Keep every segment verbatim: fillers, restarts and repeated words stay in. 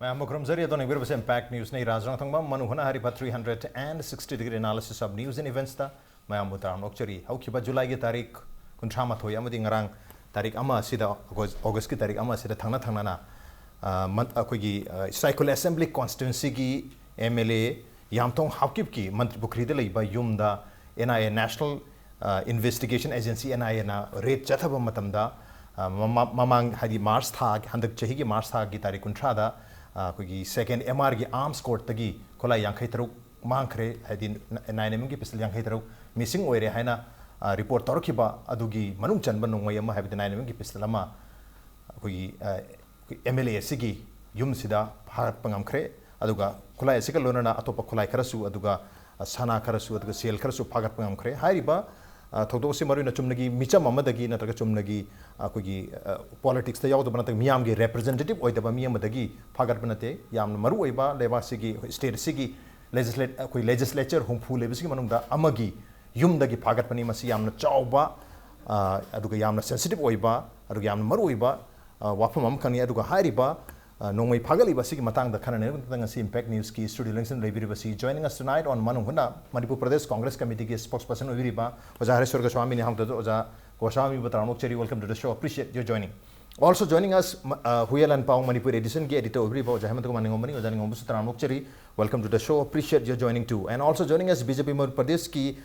ꯃꯌꯥꯝꯕꯨ ꯈꯨꯔꯨꯝꯖꯔꯤ꯫ ꯑꯗꯣꯝꯅ ꯌꯦꯡꯕꯤꯔꯤꯕꯁꯤ Impact Newsꯅꯤ꯫ ꯔꯥꯖ ꯔꯪꯊꯪꯕꯝ, ꯃꯅꯨꯡ ꯍꯨꯠꯅ ꯍꯥꯏꯔꯤꯕ three hundred and sixty degree analysis of news and eventsꯇ ꯃꯌꯥꯝꯕꯨ ꯇꯔꯥꯝꯅ ꯑꯣꯛꯆꯔꯤ꯫ ꯍꯧꯈꯤꯕ ꯖꯨꯂꯥꯏꯒꯤ ꯇꯥꯔꯤꯛ ꯀꯨꯟꯊ꯭ꯔꯥ ꯃꯥꯊꯣꯏ ꯑꯃꯗꯤ ꯉꯔꯥꯡ ꯇꯥꯔꯤꯛ ꯑꯃ ꯑꯁꯤꯗ, ꯑꯣꯒꯁ-, ꯑꯣꯒꯁꯀꯤ ꯇꯥꯔꯤꯛ ꯑꯃ ꯑꯁꯤꯗ ꯊꯪꯅ ꯊꯪꯅꯅ, ꯑ, ꯃꯟ-, ꯑꯩꯈꯣꯏꯒꯤ, ꯑ, ꯆꯥꯏꯈꯨꯜ Assembly Constituencyꯒꯤ M L A ꯌꯥꯝꯊꯣꯡ ꯍꯥꯎꯀꯤꯞꯀꯤ ꯃꯟꯇ꯭ꯔꯤ ꯄꯨꯈ꯭ꯔꯤꯗ ꯂꯩꯕ ꯌꯨꯝꯗ N I A, National, ꯑ, Investigation Agency, N I Aꯅ raid ꯆꯠꯊꯕ ꯃꯇꯝꯗ, ꯑ, ꯃꯃꯥ-, ꯃꯃꯥꯡ, ꯍꯥꯏꯗꯤ ꯃꯥꯔꯆ ꯊꯥ, ꯍꯟꯗꯛ ꯆꯍꯤꯒꯤ ꯃꯥꯔꯆ ꯊꯥꯒꯤ ꯇꯥꯔꯤꯛ ꯀꯨꯟꯊ꯭ꯔꯥꯗ, ꯑ, ꯑꯩꯈꯣꯏꯒꯤ Second M Rꯒꯤ arms courtꯇꯒꯤ ꯈꯨꯠꯂꯥꯏ ꯌꯥꯡꯈꯩ ꯇꯔꯨꯛ ꯃꯥꯡꯈ꯭ꯔꯦ, ꯍꯥꯏꯗꯤ nine MM ꯒꯤ pistol ꯌꯥꯡꯈꯩ ꯇꯔꯨꯛ missing ꯑꯣꯏꯔꯦ ꯍꯥꯏꯅ, ꯑ, report ꯇꯧꯔꯛꯈꯤꯕ ꯑꯗꯨꯒꯤ ꯃꯅꯨꯡ ꯆꯟꯕ ꯅꯣꯡꯃꯩ ꯑꯃ, ꯍꯥꯏꯕꯗꯤ nine MM ꯒꯤ pistol ꯑꯃ ꯑꯩꯈꯣꯏꯒꯤ, ꯑ, ꯑꯩꯈꯣꯏ M L A ꯑꯁꯤꯒꯤ ꯌꯨꯝꯁꯤꯗ ꯐꯥꯒꯠꯄ ꯉꯝꯈ꯭ꯔꯦ꯫ ꯑꯗꯨꯒ ꯈꯨꯠꯂꯥꯏ ꯑꯁꯤꯒ ꯂꯣꯏꯅꯅ ꯑꯇꯣꯞꯄ ꯈꯨꯠꯂꯥꯏ ꯈꯔꯁꯨ, ꯑꯗꯨꯒ, ꯑ, ꯁꯅꯥ ꯈꯔꯁꯨ, ꯑꯗꯨꯒ ꯁꯦꯜ ꯈꯔꯁꯨ ꯐꯥꯒꯠꯄ ꯉꯝꯈ꯭ꯔꯦ꯫ ꯍꯥꯏꯔꯤꯕ, ꯑ, ꯊꯧꯗꯣꯛ ꯑꯁꯤ ꯃꯔꯨꯑꯣꯏꯅ ꯆꯨꯝꯅꯒꯤ ꯃꯤꯆꯝ ꯑꯃꯗꯒꯤ ꯅꯠꯇ꯭ꯔꯒ ꯆꯨꯝꯅꯒꯤ, ꯑ, ꯑꯩꯈꯣꯏꯒꯤ, ꯑ, politicsꯇ ꯌꯥꯎꯗꯕ ꯅꯠꯇ꯭ꯔꯒ ꯃꯤꯌꯥꯝꯒꯤ representative ꯑꯣꯏꯗꯕ ꯃꯤ ꯑꯃꯗꯒꯤ ꯐꯥꯒꯠꯄ ꯅꯠꯇꯦ꯫ ꯌꯥꯝꯅ ꯃꯔꯨꯑꯣꯏꯕ ꯂꯩꯕꯥꯛꯁꯤꯒꯤ, state ꯑꯁꯤꯒꯤ legislate-, ꯑꯩꯈꯣꯏ legislature ꯍꯨꯝꯐꯨ ꯂꯩꯕꯁꯤꯒꯤ ꯃꯅꯨꯡꯗ ꯑꯃꯒꯤ ꯌꯨꯝꯗꯒꯤ ꯐꯥꯒꯠꯄꯅꯤ꯫ ꯃꯁꯤ ꯌꯥꯝꯅ ꯆꯥꯎꯕ, ꯑ, ꯑꯗꯨꯒ ꯌꯥꯝꯅ sensitive ꯑꯣꯏꯕ, ꯑꯗꯨꯒ ꯌꯥꯝꯅ ꯃꯔꯨꯑꯣꯏꯕ, ꯑ, ꯋꯥꯐꯝ ꯑꯃꯈꯛꯅꯤ꯫ ꯑꯗꯨꯒ ꯍꯥꯏꯔꯤꯕ, ꯑ, ꯅꯣꯡꯃꯩ ꯐꯥꯒꯠꯂꯤꯕ ꯑꯁꯤꯒꯤ ꯃꯇꯥꯡꯗ ꯈꯟꯅꯅꯕ ꯉꯁꯤ Impact Newsꯀꯤ studio ꯂꯦꯡꯁꯤꯟ ꯂꯩꯕꯤꯔꯤꯕꯁꯤ, joining us tonight on ꯃꯅꯨꯡ ꯍꯨꯠꯅ, ꯃꯅꯤꯄꯨꯔ ꯄ꯭ꯔꯗꯦꯁ ꯀꯣꯡꯒ꯭ꯔꯦꯁ ꯀꯃꯤꯇꯤꯒꯤ spokesperson ꯑꯣꯏꯕꯤꯔꯤꯕ ꯑꯣꯖꯥ ꯍꯔꯦꯁ꯭ꯋꯔ ꯒꯣꯁ꯭ꯋꯥꯃꯤꯅꯤ꯫ ꯑꯍꯥꯟꯕꯗ ꯑꯣꯖꯥ ꯒꯣꯁ꯭ꯋꯥꯃꯤꯕꯨ ꯇꯔꯥꯝꯅ ꯑꯣꯛꯆꯔꯤ, welcome to the show, appreciate your joining. Also joining us, ꯃ-, ꯑ, ꯍꯨꯌꯦꯟ ꯂꯥꯟꯄꯥꯎ ꯃꯅꯤꯄꯨꯔ editionꯒꯤ editor ꯑꯣꯏꯕꯤꯔꯤꯕ ꯑꯣꯖꯥ ꯍꯦꯃꯟꯇ ꯀꯨꯃꯥꯔ ꯅꯤꯡꯉꯣꯝꯕꯅꯤ꯫ ꯑꯣꯖꯥ ꯅꯤꯡꯉꯣꯝꯕꯁꯨ ꯇꯔꯥꯝꯅ ꯑꯣꯛꯆꯔꯤ, welcome to the show, appreciate your joining too. And also joining us, B J P Manipur ꯄ꯭ꯔꯗꯦꯁꯀꯤ,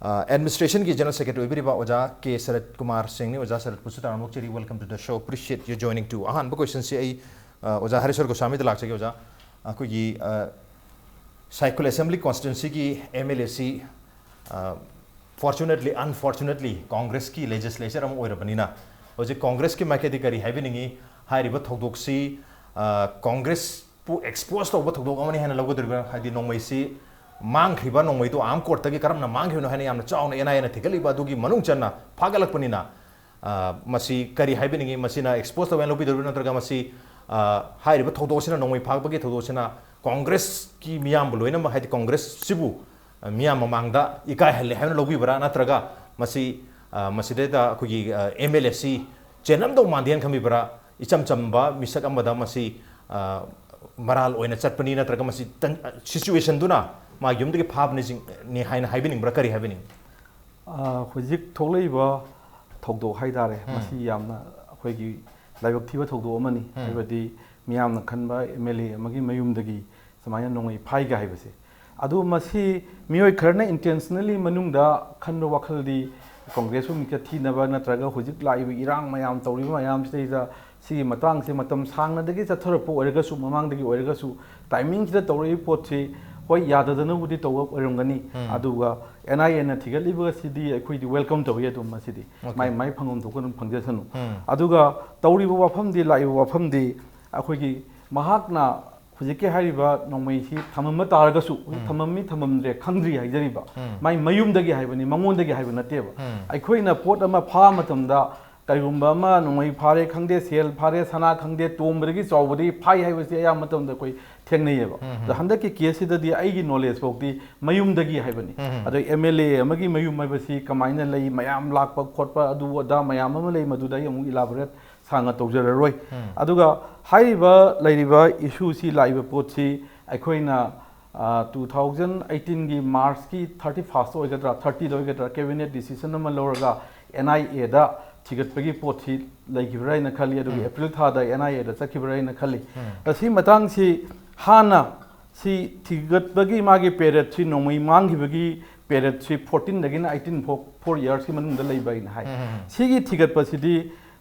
ꯑ, administrationꯒꯤ general secretary ꯑꯣꯏꯕꯤꯔꯤꯕ ꯑꯣꯖꯥ ꯀꯦ ꯁꯔꯠ ꯀꯨꯃꯥꯔ ꯁꯤꯡꯅꯤ꯫ ꯑꯣꯖꯥ ꯁꯔꯠꯄꯨꯁꯨ ꯇꯔꯥꯝꯅ ꯑꯣꯛꯆꯔꯤ, welcome to the show, appreciate your joining too. ꯑꯍꯥꯟꯕ questionꯁꯤ ꯑꯩ, ꯑ, ꯑꯣꯖꯥ ꯍꯔꯦꯁ꯭ꯋꯔ ꯒꯣꯁ꯭ꯋꯥꯃꯤꯗ ꯂꯥꯛꯆꯒꯦ꯫ ꯑꯣꯖꯥ, ꯑꯩꯈꯣꯏꯒꯤ, ꯑ, ꯁꯥꯏꯈꯨꯜ Assembly Constituencyꯒꯤ M L A ꯑꯁꯤ, ꯑ, fortunately, unfortunately, ꯀꯣꯡꯒ꯭ꯔꯦꯁꯀꯤ legislature ꯑꯃ ꯑꯣꯏꯔꯕꯅꯤꯅ, ꯍꯧꯖꯤꯛ ꯀꯣꯡꯒ꯭ꯔꯦꯁꯀꯤ ꯃꯥꯏꯀꯩꯗꯤ ꯀꯔꯤ ꯍꯥꯏꯕꯤꯅꯤꯡꯉꯤ? ꯍꯥꯏꯔꯤꯕ ꯊꯧꯗꯣꯛꯁꯤ, ꯑ, ꯀꯣꯡꯒ꯭ꯔꯦꯁꯄꯨ expose ꯇꯧꯕ ꯊꯧꯗꯣꯛ ꯑꯃꯅꯤ ꯍꯥꯏꯅ ꯂꯧꯒꯗꯧꯔꯤꯕ꯭ꯔꯥ? ꯍꯥꯏꯗꯤ ꯅꯣꯡꯃꯩꯁꯤ ꯃꯥꯡꯈ꯭ꯔꯤꯕ ꯅꯣꯡꯃꯩꯗꯨ armed courtꯇꯒꯤ ꯀꯔꯝꯅ ꯃꯥꯡꯈꯤꯕꯅꯣ ꯍꯥꯏꯅ ꯌꯥꯝꯅ ꯆꯥꯎꯅ N I Aꯅ ꯊꯤꯒꯠꯂꯤꯕ ꯑꯗꯨꯒꯤ ꯃꯅꯨꯡ ꯆꯟꯅ ꯐꯥꯒꯠꯂꯛꯄꯅꯤꯅ, ꯑ, ꯃꯁꯤ ꯀꯔꯤ ꯍꯥꯏꯕꯤꯅꯤꯡꯉꯤ? ꯃꯁꯤꯅ expose ꯇꯧꯕ ꯍꯥꯏꯅ ꯂꯧꯕꯤꯗꯧꯔꯤꯕ꯭ꯔꯥ, ꯅꯠꯇ꯭ꯔꯒ ꯃꯁꯤ, ꯑ, ꯍꯥꯏꯔꯤꯕ ꯊꯧꯗꯣꯛ ꯑꯁꯤꯅ, ꯅꯣꯡꯃꯩ ꯐꯥꯕꯒꯤ ꯊꯧꯗꯣꯛ ꯑꯁꯤꯅ ꯀꯣꯡꯒ꯭ꯔꯦꯁꯀꯤ ꯃꯤꯌꯥꯝꯕꯨ ꯂꯣꯏꯅꯃꯛ, ꯍꯥꯏꯗꯤ ꯀꯣꯡꯒ꯭ꯔꯦꯁꯁꯤꯕꯨ, ꯑ, ꯃꯤꯌꯥꯝ ꯃꯃꯥꯡꯗ ꯏꯀꯥꯏꯍꯜꯂꯦ ꯍꯥꯏꯅ ꯂꯧꯕꯤꯕ꯭ꯔꯥ, ꯅꯠꯇ꯭ꯔꯒ ꯃꯁꯤ, ꯑ, ꯃꯁꯤꯗꯩꯗ ꯑꯩꯈꯣꯏꯒꯤ, ꯑ, M L A ꯑꯁꯤ ꯆꯦꯟꯂꯝꯗꯧ ꯃꯥꯟꯗꯦ ꯍꯥꯏꯅ ꯈꯟꯕꯤꯕ꯭ꯔꯥ? ꯏꯆꯝ ꯆꯝꯕ ꯃꯤꯁꯛ ꯑꯃꯗ ꯃꯁꯤ, ꯑ, ꯃꯔꯥꯜ ꯑꯣꯏꯅ ꯆꯠꯄꯅꯤ, ꯅꯠꯇ꯭ꯔꯒ ꯃꯁꯤ ꯇꯟ-, ꯁꯤꯆꯨꯋꯦꯁꯟꯗꯨꯅ ꯃꯥ ꯌꯨꯝꯗꯒꯤ ꯐꯥꯕꯅꯤ ꯆꯤꯡ-, ꯅꯤ ꯍꯥꯏꯅ ꯍꯥꯏꯕꯤꯅꯤꯡꯕ꯭ꯔꯥ, ꯀꯔꯤ ꯍꯥꯏꯕꯤꯅꯤꯡ? ꯑ, ꯍꯧꯖꯤꯛ ꯊꯣꯛꯂꯛꯏꯕ ꯊꯧꯗꯣꯛ ꯍꯥꯏꯇꯥꯔꯦ, ꯎꯝ. ꯃꯁꯤ ꯌꯥꯝꯅ ꯑꯩꯈꯣꯏꯒꯤ ꯂꯥꯏꯕꯛ ꯊꯤꯕ ꯊꯧꯗꯣꯛ ꯑꯃꯅꯤ꯫ ꯎꯝ. ꯍꯥꯏꯕꯗꯤ ꯃꯤꯌꯥꯝꯅ ꯈꯟꯕ ꯑꯦꯝ ꯑꯦꯜ ꯑꯦ ꯑꯃꯒꯤ ꯃꯌꯨꯝꯗꯒꯤ ꯁꯨꯃꯥꯏꯅ ꯅꯣꯡꯃꯩ ꯐꯥꯏꯒ ꯍꯥꯏꯕꯁꯦ꯫ ꯑꯗꯨ ꯃꯁꯤ ꯃꯤꯑꯣꯏ ꯈꯔꯅ ꯏꯟꯇꯦꯟꯁꯅꯦꯜꯂꯤ ꯃꯅꯨꯡꯗ ꯈꯟꯕ ꯋꯥꯈꯜꯗꯤ ꯀꯣꯡꯒ꯭ꯔꯦꯁꯄꯨ ꯃꯤꯡꯆꯠ ꯊꯤꯅꯕ ꯅꯠꯇ꯭ꯔꯒ ꯍꯧꯖꯤꯛ ꯂꯥꯛꯏꯕ ꯏꯔꯥꯡ ꯃꯌꯥꯝ ꯇꯧꯔꯤꯕ ꯃꯌꯥꯝꯁꯤꯗꯩꯗ ꯁꯤꯒꯤ ꯃꯇꯥꯡꯁꯦ ꯃꯇꯝ ꯁꯥꯡꯅꯗꯒꯤ ꯆꯠꯊꯔꯛꯄ ꯑꯣꯏꯔꯒꯁꯨ, ꯃꯃꯥꯡꯗꯒꯤ ꯑꯣꯏꯔꯒꯁꯨ, ꯇꯥꯏꯃꯤꯡꯁꯤꯗ ꯇꯧꯔꯛꯏꯕ ꯄꯣꯠꯁꯤ, ꯍꯣꯏ, ꯌꯥꯗꯗꯅꯕꯨꯗꯤ ꯇꯧꯕ ꯑꯣꯏꯔꯝꯒꯅꯤ꯫ ꯎꯝ. ꯑꯗꯨꯒ ꯑꯦꯟ ꯑꯥꯏ ꯑꯦꯅ ꯊꯤꯒꯠꯂꯤꯕꯁꯤꯗꯤ ꯑꯩꯈꯣꯏꯗꯤ ꯋꯦꯜꯀꯝ ꯇꯧꯏ꯫ ꯑꯗꯨꯝ ꯃꯁꯤꯗꯤ Okay. ꯃꯥꯏ ꯃꯥꯏ ꯐꯪꯐꯝ ꯊꯣꯛꯄ ꯑꯗꯨꯝ ꯐꯪꯖꯁꯅꯨ꯫ ꯎꯝ. ꯑꯗꯨꯒ ꯇꯧꯔꯤꯕ ꯋꯥꯐꯝꯗꯤ, ꯂꯥꯛꯏꯕ ꯋꯥꯐꯝꯗꯤ, ꯑꯩꯈꯣꯏꯒꯤ ꯃꯍꯥꯛꯅ ꯍꯧꯖꯤꯛꯀꯤ ꯍꯥꯏꯔꯤꯕ ꯅꯣꯡꯃꯩꯁꯤ ꯊꯝꯃꯝꯕ ꯇꯥꯔꯒꯁꯨ, ꯍꯧꯖꯤꯛ ꯎꯝ. ꯊꯝꯃꯝꯃꯤ ꯊꯝꯃꯝꯗ꯭ꯔꯦ ꯈꯪꯗ꯭ꯔꯤ ꯍꯥꯏꯖꯔꯤꯕ, ꯎꯝ. ꯃꯥꯏ ꯃꯌꯨꯝꯗꯒꯤ ꯍꯥꯏꯕꯅꯤ, ꯃꯉꯣꯟꯗꯒꯤ ꯍꯥꯏꯕ ꯅꯠꯇꯦꯕ꯫ ꯎꯝ. ꯑꯩꯈꯣꯏꯅ ꯄꯣꯠ ꯑꯃ ꯐꯥꯕ ꯃꯇꯝꯗ, ꯀꯔꯤꯒꯨꯝꯕ ꯑꯃ ꯅꯣꯡꯃꯩ ꯐꯥꯔꯦ ꯈꯪꯗꯦ, ꯁꯦꯜ ꯐꯥꯔꯦ, ꯁꯅꯥ ꯈꯪꯗꯦ, ꯇꯣꯡꯕꯗꯒꯤ ꯆꯥꯎꯕꯗꯒꯤ ꯐꯥꯏ ꯍꯥꯏꯕꯁꯤ ꯑꯌꯥꯝꯕ ꯃꯇꯝꯗ ꯑꯩꯈꯣꯏ ꯊꯦꯡꯅꯩꯌꯦꯕ꯫ ꯎꯝ. ꯑꯗꯣ ꯍꯟꯗꯛꯀꯤ ꯀꯦꯁꯁꯤꯗꯗꯤ ꯑꯩꯒꯤ ꯅꯣꯂꯦꯖ ꯐꯥꯎꯗꯤ ꯃꯌꯨꯝꯗꯒꯤ ꯍꯥꯏꯕꯅꯤ꯫ ꯎꯝ. ꯑꯗꯣ ꯑꯦꯝ ꯑꯦꯜ ꯑꯦ ꯑꯃꯒꯤ ꯃꯌꯨꯝ ꯍꯥꯏꯕꯁꯤ ꯀꯃꯥꯏꯅ ꯂꯩ, ꯃꯌꯥꯝ ꯂꯥꯛꯄ ꯈꯣꯠꯄ, ꯑꯗꯨ ꯑꯗꯥ ꯃꯌꯥꯝ ꯑꯃ ꯂꯩ, ꯃꯗꯨꯗ ꯑꯩ ꯑꯃꯨꯛ ꯏꯂꯥꯕꯣꯔꯦꯠ ꯁꯥꯡꯅ ꯇꯧꯖꯔꯔꯣꯏ꯫ ꯎꯝ. ꯑꯗꯨꯒ ꯍꯥꯏꯔꯤꯕ ꯂꯩꯔꯤꯕ ꯏꯁꯨꯁꯤ, ꯂꯥꯛꯏꯕ ꯄꯣꯠꯁꯤ ꯑꯩꯈꯣꯏꯅ, ꯑ, two thousand eighteenꯒꯤ Marchꯀꯤ thirty first ꯑꯣꯏꯒꯗ꯭ꯔꯥ, thirtyꯗ ꯑꯣꯏꯒꯗ꯭ꯔꯥ, ꯀꯦꯕꯤꯅꯦꯠ ꯗꯤꯁꯤꯖꯟ ꯑꯃ ꯂꯧꯔꯒ ꯑꯦꯟ ꯑꯥꯏ ꯑꯦꯗ ꯊꯤꯒꯠꯄꯒꯤ ꯄꯣꯠꯁꯤ ꯂꯩꯈꯤꯕ꯭ꯔꯥ ꯍꯥꯏꯅ ꯈꯜꯂꯤ꯫ ꯑꯗꯨꯒ ꯎꯝ. ꯑꯦꯄ꯭ꯔꯤꯜ ꯊꯥꯗ ꯑꯦꯟ ꯑꯥꯏ ꯑꯦꯗ ꯆꯠꯈꯤꯕ꯭ꯔꯥ ꯍꯥꯏꯅ ꯈꯜꯂꯤ꯫ ꯎꯝ. ꯑꯁꯤ ꯃꯇꯥꯡꯁꯤ ꯍꯥꯟꯅ ꯁꯤ ꯊꯤꯒꯠꯄꯒꯤ ꯃꯥꯒꯤ ꯄꯦꯔꯦꯠꯁꯤ, ꯅꯣꯡꯃꯩ ꯃꯥꯡꯈꯤꯕꯒꯤ ꯄꯦꯔꯦꯠꯁꯤ fourteenꯗꯒꯤꯅ eighteen ꯐꯥꯎ, four yearsꯀꯤ ꯃꯅꯨꯡꯗ ꯂꯩꯕ ꯍꯥꯏꯅ ꯍꯥꯏ꯫ ꯎꯝ. ꯁꯤꯒꯤ ꯊꯤꯒꯠꯄꯁꯤꯗꯤ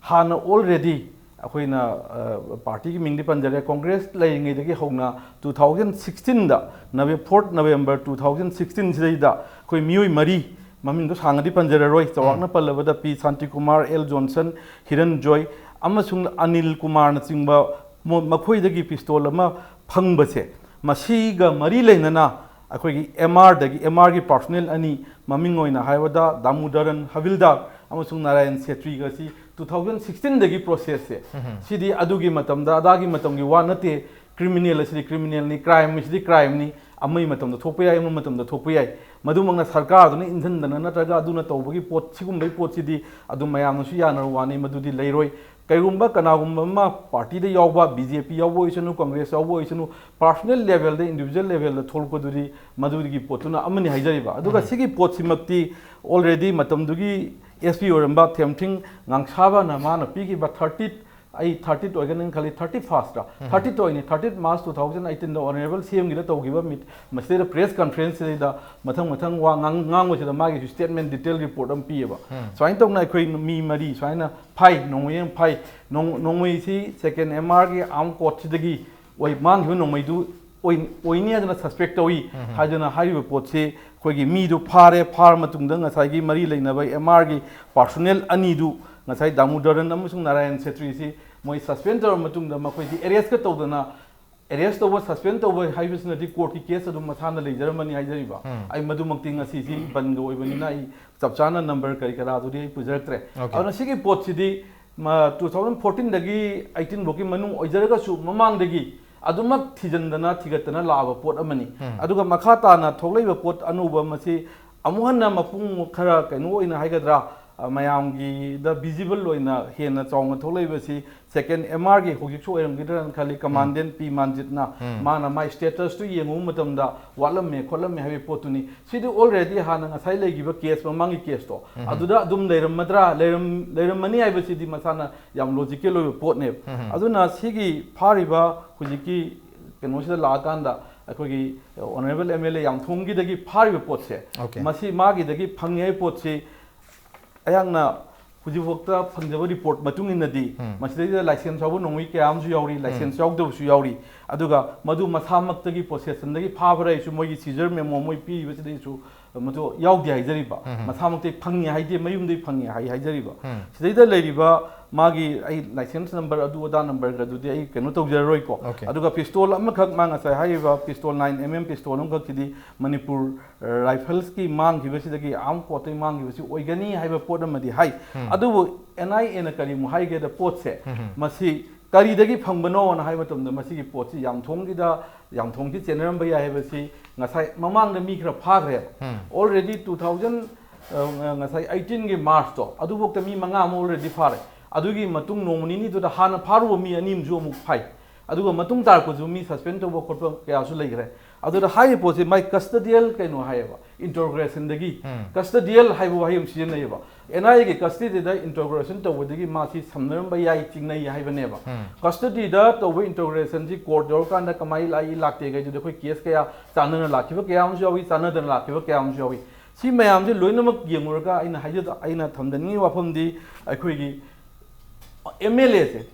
ꯍꯥꯟꯅ already ꯑꯩꯈꯣꯏꯅ, ꯑ, ꯄꯥꯔꯇꯤꯒꯤ ꯃꯤꯡꯗꯤ ꯄꯟꯖꯔꯦ, ꯀꯣꯡꯒ꯭ꯔꯦꯁ ꯂꯩꯔꯤꯉꯩꯗꯒꯤ ꯍꯧꯅ two thousand sixteenꯗ, Nove-, fourth November two thousand sixteenꯁꯤꯗꯩꯗ ꯑꯩꯈꯣꯏ ꯃꯤꯑꯣꯏ ꯃꯔꯤ, ꯃꯃꯤꯡꯗꯣ ꯁꯥꯡꯅꯗꯤ ꯄꯟꯖꯔꯔꯣꯏ, ꯆꯥꯎꯔꯥꯛꯅ ꯎꯝ. ꯄꯜꯂꯕꯗ ꯄꯤ ꯁꯥꯟꯇꯤꯀꯨꯃꯥꯔ, ꯑꯦꯜ ꯖꯣꯟꯁꯟ, ꯍꯤꯔꯟ ꯖꯣꯏ ꯑꯃꯁꯨꯡ ꯑꯅꯤꯜ ꯀꯨꯃꯥꯔꯅꯆꯤꯡꯕ ꯃꯣ-, ꯃꯈꯣꯏꯗꯒꯤ ꯄꯤꯁꯇꯣꯜ ꯑꯃ ꯐꯪꯕꯁꯦ, ꯃꯁꯤꯒ ꯃꯔꯤ ꯂꯩꯅꯅ ꯑꯩꯈꯣꯏꯒꯤ ꯑꯦꯝ ꯑꯥꯔꯗꯒꯤ, ꯑꯦꯝ ꯑꯥꯔꯒꯤ ꯄꯥꯔꯁꯣꯅꯦꯜ ꯑꯅꯤ, ꯃꯃꯤꯡ ꯑꯣꯏꯅ ꯍꯥꯏꯔꯕꯗ ꯗꯥꯃꯨꯗꯔꯟ ꯍꯕꯤꯜꯗꯥꯔ ꯑꯃꯁꯨꯡ ꯅꯥꯔꯥꯌꯟ ꯁꯦꯇ꯭ꯔꯤꯒ ꯑꯁꯤ two thousand sixteenꯗꯒꯤ ꯄ꯭ꯔꯣꯁꯦꯁꯁꯦ, ꯎꯝ. ꯁꯤꯗꯤ ꯑꯗꯨꯒꯤ ꯃꯇꯝꯗ ꯑꯗꯥꯒꯤ ꯃꯇꯝꯒꯤ ꯋꯥ ꯅꯠꯇꯦ꯫ ꯀ꯭ꯔꯤꯃꯤꯅꯦꯜ ꯑꯁꯤꯗꯤ ꯀ꯭ꯔꯤꯃꯤꯅꯦꯜꯅꯤ, ꯀ꯭ꯔꯥꯏꯝ ꯑꯁꯤꯗꯤ ꯀ꯭ꯔꯥꯏꯝꯅꯤ, ꯑꯃꯒꯤ ꯃꯇꯝꯗ ꯊꯣꯛꯄ ꯌꯥꯏ, ꯑꯃꯒꯤ ꯃꯇꯝꯗ ꯊꯣꯛꯄ ꯌꯥꯏ꯫ ꯃꯗꯨꯃꯛꯅ ꯁꯔꯀꯥꯔꯗꯨꯅ ꯏꯟꯁꯤꯟꯗꯅ ꯅꯠꯇ꯭ꯔꯒ ꯑꯗꯨꯅ ꯇꯧꯕꯒꯤ ꯄꯣꯠ, ꯁꯤꯒꯨꯝꯕꯒꯤ ꯄꯣꯠꯁꯤꯗꯤ ꯑꯗꯨꯝ ꯃꯌꯥꯝꯅꯁꯨ ꯌꯥꯅꯔꯕ ꯋꯥꯅꯤ, ꯃꯗꯨꯗꯤ ꯂꯩꯔꯣꯏ꯫ ꯀꯩꯒꯨꯝꯕ ꯀꯅꯥꯒꯨꯝꯕ ꯑꯃ ꯄꯥꯔꯇꯤꯗ ꯌꯥꯎꯕ, ꯕꯤ ꯖꯦ ꯄꯤ ꯌꯥꯎꯕ ꯑꯣꯏꯁꯅꯨ, ꯀꯪꯒ꯭ꯔꯦꯁ ꯌꯥꯎꯕ ꯑꯣꯏꯁꯅꯨ, ꯄꯥꯔꯁꯣꯅꯦꯜ ꯂꯦꯚꯦꯜꯗ, ꯏꯟꯗꯤꯕꯤꯖꯨꯋꯦꯜ ꯂꯦꯚꯦꯜꯗ ꯊꯣꯛꯂꯛꯄꯗꯨꯗꯤ ꯃꯗꯨꯒꯤ ꯄꯣꯠꯇꯨꯅ ꯑꯃꯅꯤ ꯍꯥꯏꯖꯔꯤꯕ꯫ ꯑꯗꯨꯒ ꯎꯝ꯫ ꯁꯤꯒꯤ ꯄꯣꯠꯁꯤꯃꯛꯇꯤ already ꯃꯇꯝꯗꯨꯒꯤ ꯑꯦꯁ ꯄꯤ ꯑꯣꯏꯔꯝꯕ ꯊꯦꯝꯊꯤꯡ ꯉꯥꯡꯁꯥꯕꯅ ꯃꯥꯅ ꯄꯤꯈꯤꯕ ꯊꯥꯔꯇꯤ, ꯑꯩ ꯊꯥꯔꯇꯤ ꯑꯣꯏꯒꯅꯤ ꯈꯜꯂꯤ, ꯊꯥꯔꯇꯤ ꯐꯥꯔꯁꯇ, ꯎꯝ꯫ ꯊꯥꯔꯇꯤ ꯑꯣꯏꯅꯤ, ꯊꯥꯔꯇꯤ ꯃꯥꯔꯆ ꯇꯨ ꯊꯥꯎꯖꯟ ꯑꯩꯇꯤꯟꯗ ꯑꯣꯅꯔꯦꯕꯜ ꯁꯤ ꯑꯦꯝꯒꯤꯗ ꯇꯧꯈꯤꯕ ꯃꯤꯠ-, ꯃꯁꯤꯗꯩꯗ ꯄ꯭ꯔꯦꯁ ꯀꯟꯐ꯭ꯔꯦꯟꯁꯁꯤꯗꯩꯗ ꯃꯊꯪ ꯃꯊꯪ ꯋꯥ ꯉꯥꯡ-, ꯉꯥꯡꯕꯁꯤꯗ ꯃꯥꯒꯤꯁꯨ ꯁ꯭ꯇꯦꯠꯃꯦꯟ ꯗꯤꯇꯦꯜ ꯔꯤꯄꯣꯔꯠ ꯑꯃ ꯄꯤꯌꯦꯕ꯫ ꯎꯝ꯫ ꯁꯨꯃꯥꯏꯅ ꯇꯧꯅ ꯑꯩꯈꯣꯏ ꯃꯤ ꯃꯔꯤ ꯁꯨꯃꯥꯏꯅ ꯐꯥꯏ, ꯅꯣꯡꯃꯩ ꯑꯃ ꯐꯥꯏ, ꯅꯣꯡ-, ꯅꯣꯡꯃꯩꯁꯤ ꯁꯦꯀꯦꯟ ꯑꯦꯝ ꯑꯥꯔꯒꯤ ꯑꯥꯔꯝ ꯀꯣꯔꯠꯁꯤꯗꯒꯤ ꯑꯣꯏ-, ꯃꯥꯡꯈꯤꯕ ꯅꯣꯡꯃꯩꯗꯨ ꯑꯣꯏ-, ꯑꯣꯏꯅꯤ ꯍꯥꯏꯗꯅ ꯁꯁꯄꯦꯛ ꯇꯧꯏ ꯎꯝ꯫ ꯍꯥꯏꯗꯅ ꯍꯥꯏꯔꯤꯕ ꯄꯣꯠꯁꯤ ꯑꯩꯈꯣꯏꯒꯤ ꯃꯤꯗꯨ ꯐꯥꯔꯦ, ꯐꯥꯔ ꯃꯇꯨꯡꯗ ꯉꯁꯥꯏꯒꯤ ꯃꯔꯤ ꯂꯩꯅꯕ ꯑꯦꯝ ꯑꯥꯔꯒꯤ ꯄꯥꯔꯁꯣꯅꯦꯜ ꯑꯅꯤꯗꯨ ꯉꯁꯥꯏ ꯗꯥꯃꯨꯗꯔꯟ ꯑꯃꯁꯨꯡ ꯅꯥꯔꯥꯌꯟ ꯁꯦꯇ꯭ꯔꯤꯁꯤ ꯃꯣꯏ ꯁꯁꯄꯦꯟ ꯇꯧꯔꯕ ꯃꯇꯨꯡꯗ ꯃꯈꯣꯏꯁꯤ ꯑꯦꯔꯦꯁꯀ ꯇꯧꯗꯅ, ꯑꯦꯔꯦꯁ ꯇꯧꯕ, ꯁꯁꯄꯦꯟ ꯇꯧꯕ ꯍꯥꯏꯕꯁꯤꯅꯗꯤ ꯀꯣꯔꯠꯀꯤ ꯀꯦꯁ ꯑꯗꯨꯝ ꯃꯁꯥꯅ ꯂꯩꯖꯔꯝꯃꯅꯤ ꯍꯥꯏꯖꯔꯤꯕ꯫ ꯎꯝ꯫ ꯑꯩ ꯃꯗꯨꯃꯛꯇꯤ ꯉꯁꯤꯁꯤ ꯕꯟꯒ ꯑꯣꯏꯕꯅꯤꯅ ꯑꯩ ꯆꯞ ꯆꯥꯅ ꯅꯝꯕꯔ ꯀꯔꯤ ꯀꯔꯥꯗꯨꯗꯤ ꯑꯩ ꯄꯨꯖꯔꯛꯇ꯭ꯔꯦ꯫ Okay꯫ ꯑꯗꯨꯅ ꯁꯤꯒꯤ ꯄꯣꯠꯁꯤꯗꯤ ꯃ-, ꯇꯨ ꯊꯥꯎꯖꯟ ꯐꯣꯔꯇꯤꯟꯗꯒꯤ ꯑꯩꯇꯤꯟ ꯐꯥꯎꯒꯤ ꯃꯅꯨꯡ ꯑꯣꯏꯖꯔꯒꯁꯨ ꯃꯃꯥꯡꯗꯒꯤ ꯑꯗꯨꯃꯛ ꯊꯤꯖꯤꯟꯗꯅ ꯊꯤꯒꯠꯇꯅ ꯂꯥꯛꯑꯕ ꯄꯣꯠ ꯑꯃꯅꯤ꯫ ꯎꯝ꯫ ꯑꯗꯨꯒ ꯃꯈꯥ ꯇꯥꯅ ꯊꯣꯛꯂꯛꯏꯕ ꯄꯣꯠ ꯑꯅꯧꯕ ꯃꯁꯤ ꯑꯃꯨꯛ ꯍꯟꯅ ꯃꯄꯨꯡ ꯈꯔ ꯀꯩꯅꯣ ꯑꯣꯏꯅ ꯍꯥꯏꯒꯗ꯭ꯔꯥ, ꯑ, ꯃꯌꯥꯝꯒꯤꯗ ꯚꯤꯖꯤꯕꯜ ꯑꯣꯏꯅ ꯍꯦꯟꯅ ꯆꯥꯎꯅ ꯊꯣꯛꯂꯛꯏꯕꯁꯤ ꯁꯦꯀꯦꯟ ꯑꯦꯝ ꯑꯥꯔꯒꯤ ꯍꯧꯖꯤꯛꯁꯨ ꯑꯣꯏꯔꯝꯒꯗ꯭ꯔꯅ ꯈꯜꯂꯤ, ꯀꯃꯥꯟꯗꯦꯟ ꯄꯤ ꯃꯥꯟꯖꯤꯠꯅ ꯎꯝ꯫ ꯃꯥꯅ ꯃꯥꯏ ꯁ꯭ꯇꯦꯇꯁꯇꯨ ꯌꯦꯡꯉꯨꯕ ꯃꯇꯝꯗ ꯋꯥꯠꯂꯝꯃꯦ ꯈꯣꯠꯂꯝꯃꯦ ꯍꯥꯏꯕꯒꯤ ꯄꯣꯠꯇꯨꯅꯤ꯫ ꯁꯤꯗꯤ already ꯍꯥꯟꯅ ꯉꯁꯥꯏ ꯂꯩꯈꯤꯕ ꯀꯦꯁ, ꯃꯃꯥꯡꯒꯤ ꯀꯦꯁꯇꯣ, ꯎꯝ꯫ ꯑꯗꯨꯗ ꯑꯗꯨꯝ ꯂꯩꯔꯝꯃꯗ꯭ꯔꯥ, ꯂꯩꯔꯝ-, ꯂꯩꯔꯝꯃꯅꯤ ꯍꯥꯏꯕꯁꯤꯗꯤ ꯃꯁꯥꯅ ꯌꯥꯝ ꯂꯣꯖꯤꯀꯦꯜ ꯑꯣꯏꯕ ꯄꯣꯠꯅꯦꯕ꯫ ꯎꯝ꯫ ꯑꯗꯨꯅ ꯁꯤꯒꯤ ꯐꯥꯔꯤꯕ ꯍꯧꯖꯤꯛꯀꯤ ꯀꯩꯅꯣꯁꯤꯗ ꯂꯥꯛꯑꯀꯥꯟꯗ ꯑꯩꯈꯣꯏꯒꯤ ꯑꯣꯅꯔꯦꯕꯜ ꯑꯦꯝ ꯑꯦꯜ ꯑꯦ ꯌꯥꯝꯊꯣꯡꯒꯤꯗꯒꯤ ꯐꯥꯔꯤꯕ ꯄꯣꯠꯁꯦ, Okay꯫ ꯃꯁꯤ ꯃꯥꯒꯤꯗꯒꯤ ꯐꯪꯉꯦ ꯍꯥꯏꯕ ꯄꯣꯠꯁꯤ ꯑꯩꯍꯥꯛꯅ ꯍꯧꯖꯤꯛꯐꯥꯎꯗ ꯐꯪꯖꯕ ꯔꯤꯄꯣꯔꯠ ꯃꯇꯨꯡ ꯏꯟꯅꯗꯤ ꯎꯝ꯫ ꯃꯁꯤꯗꯩꯗ ꯂꯥꯏꯁꯦꯟꯁ ꯌꯥꯎꯕ ꯅꯣꯡꯃꯩ ꯀꯌꯥ ꯑꯃꯁꯨ ꯌꯥꯎꯔꯤ, ꯂꯥꯏꯁꯦꯟꯁ ꯎꯝ꯫ ꯌꯥꯎꯗꯕꯁꯨ ꯌꯥꯎꯔꯤ꯫ ꯑꯗꯨꯒ ꯃꯗꯨ ꯃꯁꯥꯃꯛꯇꯒꯤ ꯄꯣꯁꯦꯁꯟꯗꯒꯤ ꯐꯥꯕ꯭ꯔꯥ ꯍꯥꯏꯁꯨ ꯃꯣꯏꯒꯤ ꯁꯤꯖꯔ ꯃꯦꯃꯣ ꯃꯣꯏ ꯄꯤꯔꯤꯕꯁꯤꯗꯩꯁꯨ ꯃꯗꯨ ꯌꯥꯎꯗꯦ ꯍꯥꯏꯖꯔꯤꯕ꯫ ꯎꯝ꯫ ꯃꯁꯥꯃꯛꯇꯒꯤ ꯐꯪꯉꯤ ꯍꯥꯏꯗꯦ, ꯃꯌꯨꯝꯗꯒꯤ ꯐꯪꯉꯤ ꯍꯥꯏ ꯍꯥꯏꯖꯔꯤꯕ꯫ ꯎꯝ꯫ ꯁꯤꯗꯩꯗ ꯂꯩꯔꯤꯕ ꯃꯥꯒꯤ ꯑꯩ ꯂꯥꯏꯁꯦꯟꯁ ꯅꯝꯕꯔ ꯑꯗꯨ ꯑꯗꯥ ꯅꯝꯕꯔꯒꯗꯨꯗꯤ ꯑꯩ ꯀꯩꯅꯣ ꯇꯧꯖꯔꯔꯣꯏꯀꯣ꯫ Okay꯫ ꯑꯗꯨꯒ ꯄꯤꯁꯇꯣꯜ ꯑꯃꯈꯛ, ꯃꯥ ꯉꯁꯥꯏ ꯍꯥꯏꯔꯤꯕ pistol nine M M pistol ꯑꯃꯈꯛꯁꯤꯗꯤ ꯃꯅꯤꯄꯨꯔ ꯔꯥꯏꯐꯜꯁꯀꯤ ꯃꯥꯡꯈꯤꯕꯁꯤꯗꯒꯤ ꯑꯥꯔꯝ ꯀꯣꯔꯠꯇꯒꯤ ꯃꯥꯡꯈꯤꯕꯁꯤ ꯑꯣꯏꯒꯅꯤ ꯍꯥꯏꯕ ꯄꯣꯠ ꯑꯃꯗꯤ ꯍꯥꯏ꯫ ꯎꯝ꯫ ꯑꯗꯨꯕꯨ ꯑꯦꯟ ꯑꯥꯏ ꯑꯦꯅ ꯀꯔꯤꯃꯨꯛ ꯍꯥꯏꯒꯦꯗ ꯄꯣꯠꯁꯦ, ꯎꯝ꯫ ꯃꯁꯤ ꯀꯔꯤꯗꯒꯤ ꯐꯪꯕꯅꯣꯅ ꯍꯥꯏꯕ ꯃꯇꯝꯗ ꯃꯁꯤꯒꯤ ꯄꯣꯠꯁꯤ ꯌꯥꯝꯊꯣꯡꯒꯤꯗ, ꯌꯥꯝꯊꯣꯡꯒꯤ ꯆꯦꯟꯅꯔꯝꯕ ꯌꯥꯏ ꯍꯥꯏꯕꯁꯤ ꯉꯁꯥꯏ ꯃꯃꯥꯡꯗ ꯃꯤ ꯈꯔ ꯐꯥꯈ꯭ꯔꯦꯕ꯫ ꯎꯝ꯫ Already ꯇꯨ ꯊꯥꯎꯖꯟ, ꯑ, ꯉꯁꯥꯏ ꯑꯩꯇꯤꯟꯒꯤ ꯃꯥꯔꯁꯇꯣ ꯑꯗꯨꯐꯥꯎꯗ ꯃꯤ ꯃꯉꯥ ꯑꯃ already ꯐꯥꯔꯦ꯫ ꯑꯗꯨꯒꯤ ꯃꯇꯨꯡ ꯅꯣꯡꯃ ꯅꯤꯅꯤꯗꯨꯗ ꯍꯥꯟꯅ ꯐꯥꯔꯨꯕ ꯃꯤ ꯑꯅꯤ ꯑꯃꯁꯨ ꯑꯃꯨꯛ ꯐꯥꯏ꯫ ꯑꯗꯨꯒ ꯃꯇꯨꯡ ꯇꯥꯔꯛꯄꯁꯨ ꯃꯤ suspend ꯇꯧꯕ ꯈꯣꯠꯄ ꯀꯌꯥꯁꯨ ꯂꯩꯈ꯭ꯔꯦ꯫ ꯑꯗꯨꯗ ꯍꯥꯏꯔꯤꯕ ꯄꯣꯠꯁꯦ ꯃꯥꯏ custodial ꯀꯩꯅꯣ ꯍꯥꯏꯌꯦꯕ, interrogationꯗꯒꯤ꯫ Custodial ꯍꯥꯏꯕ ꯋꯥꯍꯩ ꯑꯃ ꯁꯤꯖꯤꯟꯅꯩꯌꯦꯕ꯫ NIAꯒꯤ custodyꯗ interrogation ꯇꯧꯕꯗꯒꯤ ꯃꯥꯁꯤ ꯁꯝꯅꯔꯝꯕ ꯌꯥꯏ, ꯆꯤꯡꯅꯩ ꯍꯥꯏꯕꯅꯦꯕ꯫ Custodyꯗ ꯇꯧꯕ interrogationꯁꯤ court ꯌꯧꯔꯀꯥꯟꯗ ꯀꯃꯥꯏꯅ ꯂꯥꯛꯏ ꯂꯥꯛꯇꯦ ꯀꯩꯗꯨꯗꯤ ꯑꯩꯈꯣꯏ case ꯀꯌꯥ ꯆꯥꯟꯅꯅ ꯂꯥꯛꯈꯤꯕ ꯀꯌꯥ ꯑꯃꯁꯨ ꯌꯥꯎꯏ, ꯆꯥꯟꯅꯗꯅ ꯂꯥꯛꯈꯤꯕ ꯀꯌꯥ ꯑꯃꯁꯨ ꯌꯥꯎꯏ꯫ ꯁꯤ ꯃꯌꯥꯝꯁꯦ ꯂꯣꯏꯅꯃꯛ ꯌꯦꯡꯉꯨꯔꯒ ꯑꯩꯅ ꯍꯥꯏꯖ-, ꯑꯩꯅ ꯊꯝꯖꯅꯤꯡꯉꯤ ꯋꯥꯐꯝꯗꯤ, ꯑꯩꯈꯣꯏꯒꯤ MLAꯁꯦ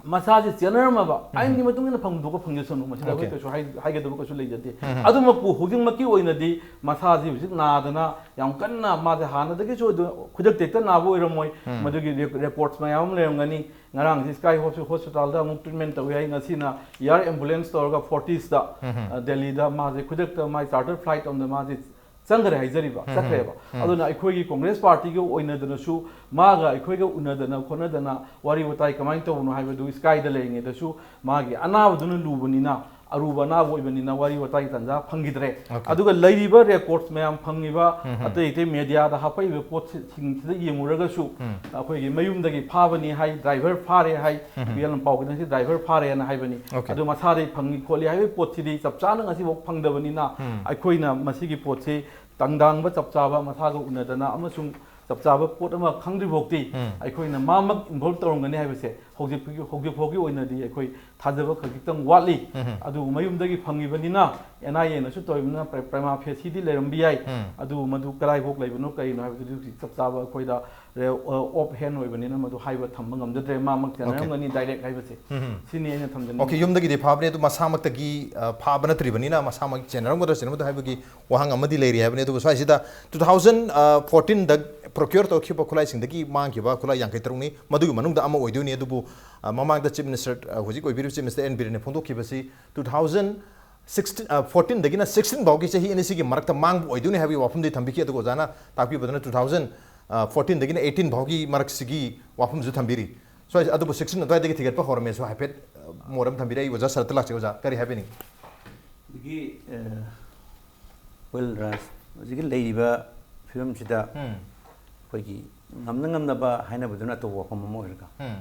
ꯃꯁꯥꯁꯦ ꯆꯦꯟꯅꯔꯝꯃꯕ ꯑꯥꯏꯟꯒꯤ ꯃꯇꯨꯡ ꯏꯟꯅ ꯐꯪꯗꯣꯛꯄ ꯐꯪꯖꯁꯅꯨ, ꯃꯁꯤꯗ ꯑꯩꯈꯣꯏ Okay. ꯀꯩꯁꯨ ꯍꯥꯏ-, ꯍꯥꯏꯒꯗꯕ ꯀꯩꯁꯨ ꯂꯩꯖꯗꯦ꯫ ꯑꯗꯨꯃꯛꯄꯨ ꯍꯧꯖꯤꯛꯃꯛꯀꯤ ꯑꯣꯏꯅꯗꯤ ꯃꯁꯥꯁꯤ ꯍꯧꯖꯤꯛ ꯅꯥꯗꯅ ꯌꯥꯝ ꯀꯟꯅ ꯃꯥꯁꯦ ꯍꯥꯟꯅꯗꯒꯤꯁꯨ ꯑꯗꯨ ꯈꯨꯗꯛꯇ ꯍꯦꯛꯇ ꯅꯥꯕ ꯑꯣꯏꯔꯝꯃꯣꯏ꯫ ꯃꯗꯨꯒꯤ ꯔꯦ-, records ꯃꯌꯥꯝ ꯑꯃ ꯂꯩꯔꯝꯒꯅꯤ꯫ ꯉꯔꯥꯡꯁꯤ Sky Hospi-, Hospitalꯗ ꯑꯃꯨꯛ treatment ꯇꯧꯏ ꯍꯥꯏ, ꯉꯁꯤꯅ air ambulance ꯇꯧꯔꯒ Fortisꯇ, ꯑ, ꯗꯦꯜꯂꯤꯗ ꯃꯥꯁꯦ ꯈꯨꯗꯛꯇ ꯃꯥꯏ charter flight ꯑꯃꯗ ꯃꯥꯁꯦ ꯆꯪꯈ꯭ꯔꯦ ꯍꯥꯏꯖꯔꯤꯕ, ꯆꯠꯈ꯭ꯔꯦꯕ꯫ ꯑꯗꯨꯅ ꯑꯩꯈꯣꯏꯒꯤ Congress Partyꯒꯤ ꯑꯣꯏꯅꯗꯅꯁꯨ ꯃꯥꯒ ꯑꯩꯈꯣꯏꯒ ꯎꯅꯗꯅ ꯈꯣꯠꯅꯗꯅ ꯋꯥꯔꯤ ꯋꯥꯇꯥꯏ ꯀꯃꯥꯏꯅ ꯇꯧꯕꯅꯣ ꯍꯥꯏꯕꯗꯨ Skyꯗ ꯂꯩꯔꯤꯉꯩꯗꯁꯨ ꯃꯥꯒꯤ ꯑꯅꯥꯕꯗꯨꯅ ꯂꯨꯕꯅꯤꯅ, ꯑꯔꯨꯕ ꯑꯅꯥꯕ ꯑꯣꯏꯕꯅꯤꯅ ꯋꯥꯔꯤ ꯋꯥꯇꯥꯏꯒꯤ ꯇꯥꯟꯖꯥ ꯐꯪꯈꯤꯗ꯭ꯔꯦ꯫ Okay. ꯑꯗꯨꯒ ꯂꯩꯔꯤꯕ records ꯃꯌꯥꯝ ꯐꯪꯉꯤꯕ, ꯑꯇꯩ ꯑꯇꯩ mediaꯗ ꯍꯥꯞꯄꯛꯏꯕ ꯄꯣꯠꯁꯤꯡꯁꯤꯗ ꯌꯦꯡꯉꯨꯔꯒꯁꯨ ꯑꯩꯈꯣꯏꯒꯤ ꯃꯌꯨꯝꯗꯒꯤ ꯐꯥꯕꯅꯤ ꯍꯥꯏ, driver ꯐꯥꯔꯦ ꯍꯥꯏ, ꯎꯝ꯫ ꯄꯥꯎ ꯈꯤꯇꯪꯁꯤ driver ꯐꯥꯔꯦꯅ ꯍꯥꯏꯕꯅꯤ꯫ Okay. ꯑꯗꯨ ꯃꯁꯥꯗꯒꯤ ꯐꯪꯉꯤ ꯈꯣꯠꯂꯤ ꯍꯥꯏꯕꯒꯤ ꯄꯣꯠꯁꯤꯗꯤ ꯆꯞ ꯆꯥꯅ ꯉꯁꯤꯐꯥꯎ ꯐꯪꯗꯕꯅꯤꯅ ꯎꯝ꯫ ꯑꯩꯈꯣꯏꯅ ꯃꯁꯤꯒꯤ ꯄꯣꯠꯁꯤ ꯇꯥꯡꯗꯥꯡꯕ ꯆꯞ ꯆꯥꯕ ꯃꯁꯥꯒ ꯎꯅꯗꯅ ꯑꯃꯁꯨꯡ ꯆꯞ ꯆꯥꯕ ꯄꯣꯠ ꯑꯃ ꯈꯪꯗ꯭ꯔꯤ ꯐꯥꯎꯗꯤ ꯎꯝ꯫ ꯑꯩꯈꯣꯏꯅ ꯃꯥꯃꯛ involve ꯇꯧꯔꯝꯒꯅꯤ ꯍꯥꯏꯕꯁꯦ ꯍꯧꯖꯤꯛ, ꯍꯧꯖꯤꯛ ꯐꯥꯎꯒꯤ ꯑꯣꯏꯅꯗꯤ ꯑꯩꯈꯣꯏ ꯊꯥꯖꯕ ꯈꯖꯤꯛꯇꯪ ꯋꯥꯠꯂꯤ꯫ ꯎꯝ꯫ ꯑꯗꯨꯕꯨ ꯃꯌꯨꯝꯗꯒꯤ ꯐꯪꯉꯤꯕꯅꯤꯅ NIAꯅꯁꯨ ꯇꯧꯔꯤꯕꯅꯤꯅ ꯄ꯭ꯔ-, prima faciꯗꯤ ꯂꯩꯔꯝꯕ ꯌꯥꯏ꯫ ꯎꯝ꯫ ꯑꯗꯨꯕꯨ ꯃꯗꯨ ꯀꯗꯥꯏꯐꯥꯎ ꯂꯩꯕꯅꯣ ꯀꯔꯤꯅꯣ ꯍꯥꯏꯕꯗꯨꯗꯤ ꯍꯧꯖꯤꯛ ꯆꯞ ꯆꯥꯕ ꯑꯩꯈꯣꯏꯗ ꯔꯦ-, ꯑ, off hand ꯑꯣꯏꯕꯅꯤꯅ ꯃꯗꯨ ꯍꯥꯏꯕ ꯊꯝꯕ ꯉꯝꯖꯗ꯭ꯔꯦ꯫ ꯃꯥꯃꯛ Okay. ꯆꯦꯟꯅꯔꯝꯒꯅꯤ direct ꯍꯥꯏꯕꯁꯦ꯫ ꯎꯝ꯫ ꯁꯤꯅꯤ ꯑꯩꯅ ꯊꯝꯖꯅꯤꯡꯉꯤ꯫ Okay, ꯌꯨꯝꯗꯒꯤꯗꯤ ꯐꯥꯕꯅꯦ, ꯑꯗꯨ ꯃꯁꯥꯃꯛꯇꯒꯤ, ꯑ, ꯐꯥꯕ ꯅꯠꯇ꯭ꯔꯤꯕꯅꯤꯅ ꯃꯁꯥꯃꯛ ꯆꯦꯟꯅꯔꯝꯒꯗ꯭ꯔꯥ ꯆꯦꯟꯅꯔꯝꯒꯗ꯭ꯔꯥ ꯍꯥꯏꯕꯒꯤ ꯋꯥꯍꯪ ꯑꯃꯗꯤ ꯂꯩꯔꯤ ꯍꯥꯏꯕꯅꯤ꯫ ꯑꯗꯨꯕꯨ ꯁ꯭ꯋꯥꯏꯁꯤꯗ two thousand fourteenꯗ procure ꯇꯧꯈꯤꯕ ꯈꯨꯠꯂꯥꯏꯁꯤꯡꯗꯒꯤ ꯃꯥꯡꯈꯤꯕ ꯈꯨꯠꯂꯥꯏ ꯌꯥꯡꯈꯩ ꯇꯔꯨꯛꯅꯤ꯫ ꯃꯗꯨꯒꯤ ꯃꯅꯨꯡꯗ ꯑꯃ ꯑꯣꯏꯗꯣꯏꯅꯤ꯫ ꯑꯗꯨꯕꯨ, ꯑ, ꯃꯃꯥꯡꯗ Chief Minister, ꯑ, ꯍꯧꯖꯤꯛ ꯑꯣꯏꯕꯤꯔꯤꯕ Chief Minister ꯑꯦꯟ ꯕꯤꯔꯦꯟꯅ ꯐꯣꯡꯗꯣꯛꯈꯤꯕꯁꯤ two thousand sixteen, ꯑ, fourteenꯗꯒꯤꯅ sixteen ꯐꯥꯎꯒꯤ ꯆꯍꯤ ꯑꯅꯤꯁꯤꯒꯤ ꯃꯔꯛꯇ ꯃꯥꯡꯕ ꯑꯣꯏꯗꯣꯏꯅꯤ ꯍꯥꯏꯕꯒꯤ ꯋꯥꯐꯝꯗꯤ ꯊꯝꯕꯤꯈꯤ꯫ ꯑꯗꯨꯒ ꯑꯣꯖꯥꯅ ꯇꯥꯛꯄꯤꯕꯗꯅ two thousand fourteenꯗꯒꯤꯅ eighteen ꯐꯥꯎꯒꯤ ꯃꯔꯛꯁꯤꯒꯤ ꯋꯥꯐꯝꯁꯨ ꯊꯝꯕꯤꯔꯤ꯫ ꯁ꯭ꯋꯥꯏ-, ꯑꯗꯨꯕꯨ sixteen ꯑꯗꯨꯋꯥꯏꯗꯒꯤ ꯊꯤꯒꯠꯄ ꯍꯧꯔꯝꯃꯦꯁꯨ ꯍꯥꯏꯐꯦꯠ, ꯑ, ꯃꯣꯠ ꯑꯃ ꯊꯝꯕꯤꯔꯦ꯫ ꯑꯩ ꯑꯣꯖꯥ ꯁꯔꯠꯇ ꯂꯥꯛꯆꯩ꯫ ꯑꯣꯖꯥ, ꯀꯔꯤ ꯍꯥꯏꯕꯤꯅꯤꯡꯉꯤ? ꯑꯗꯒꯤ, ꯑ, ꯋꯦꯜ ꯔꯥꯖ, ꯍꯧꯖꯤꯛꯀꯤ ꯂꯩꯔꯤꯕ ꯐꯤꯕꯝꯁꯤꯗ ꯎꯝ꯫ ꯑꯩꯈꯣꯏꯒꯤ ꯉꯝꯅ ꯉꯝꯅꯕ ꯍꯥꯏꯅꯕꯗꯨꯅ ꯑꯇꯣꯞꯄ ꯋꯥꯐꯝ ꯑꯃ ꯑꯣꯏꯔꯒ, ꯎꯝ,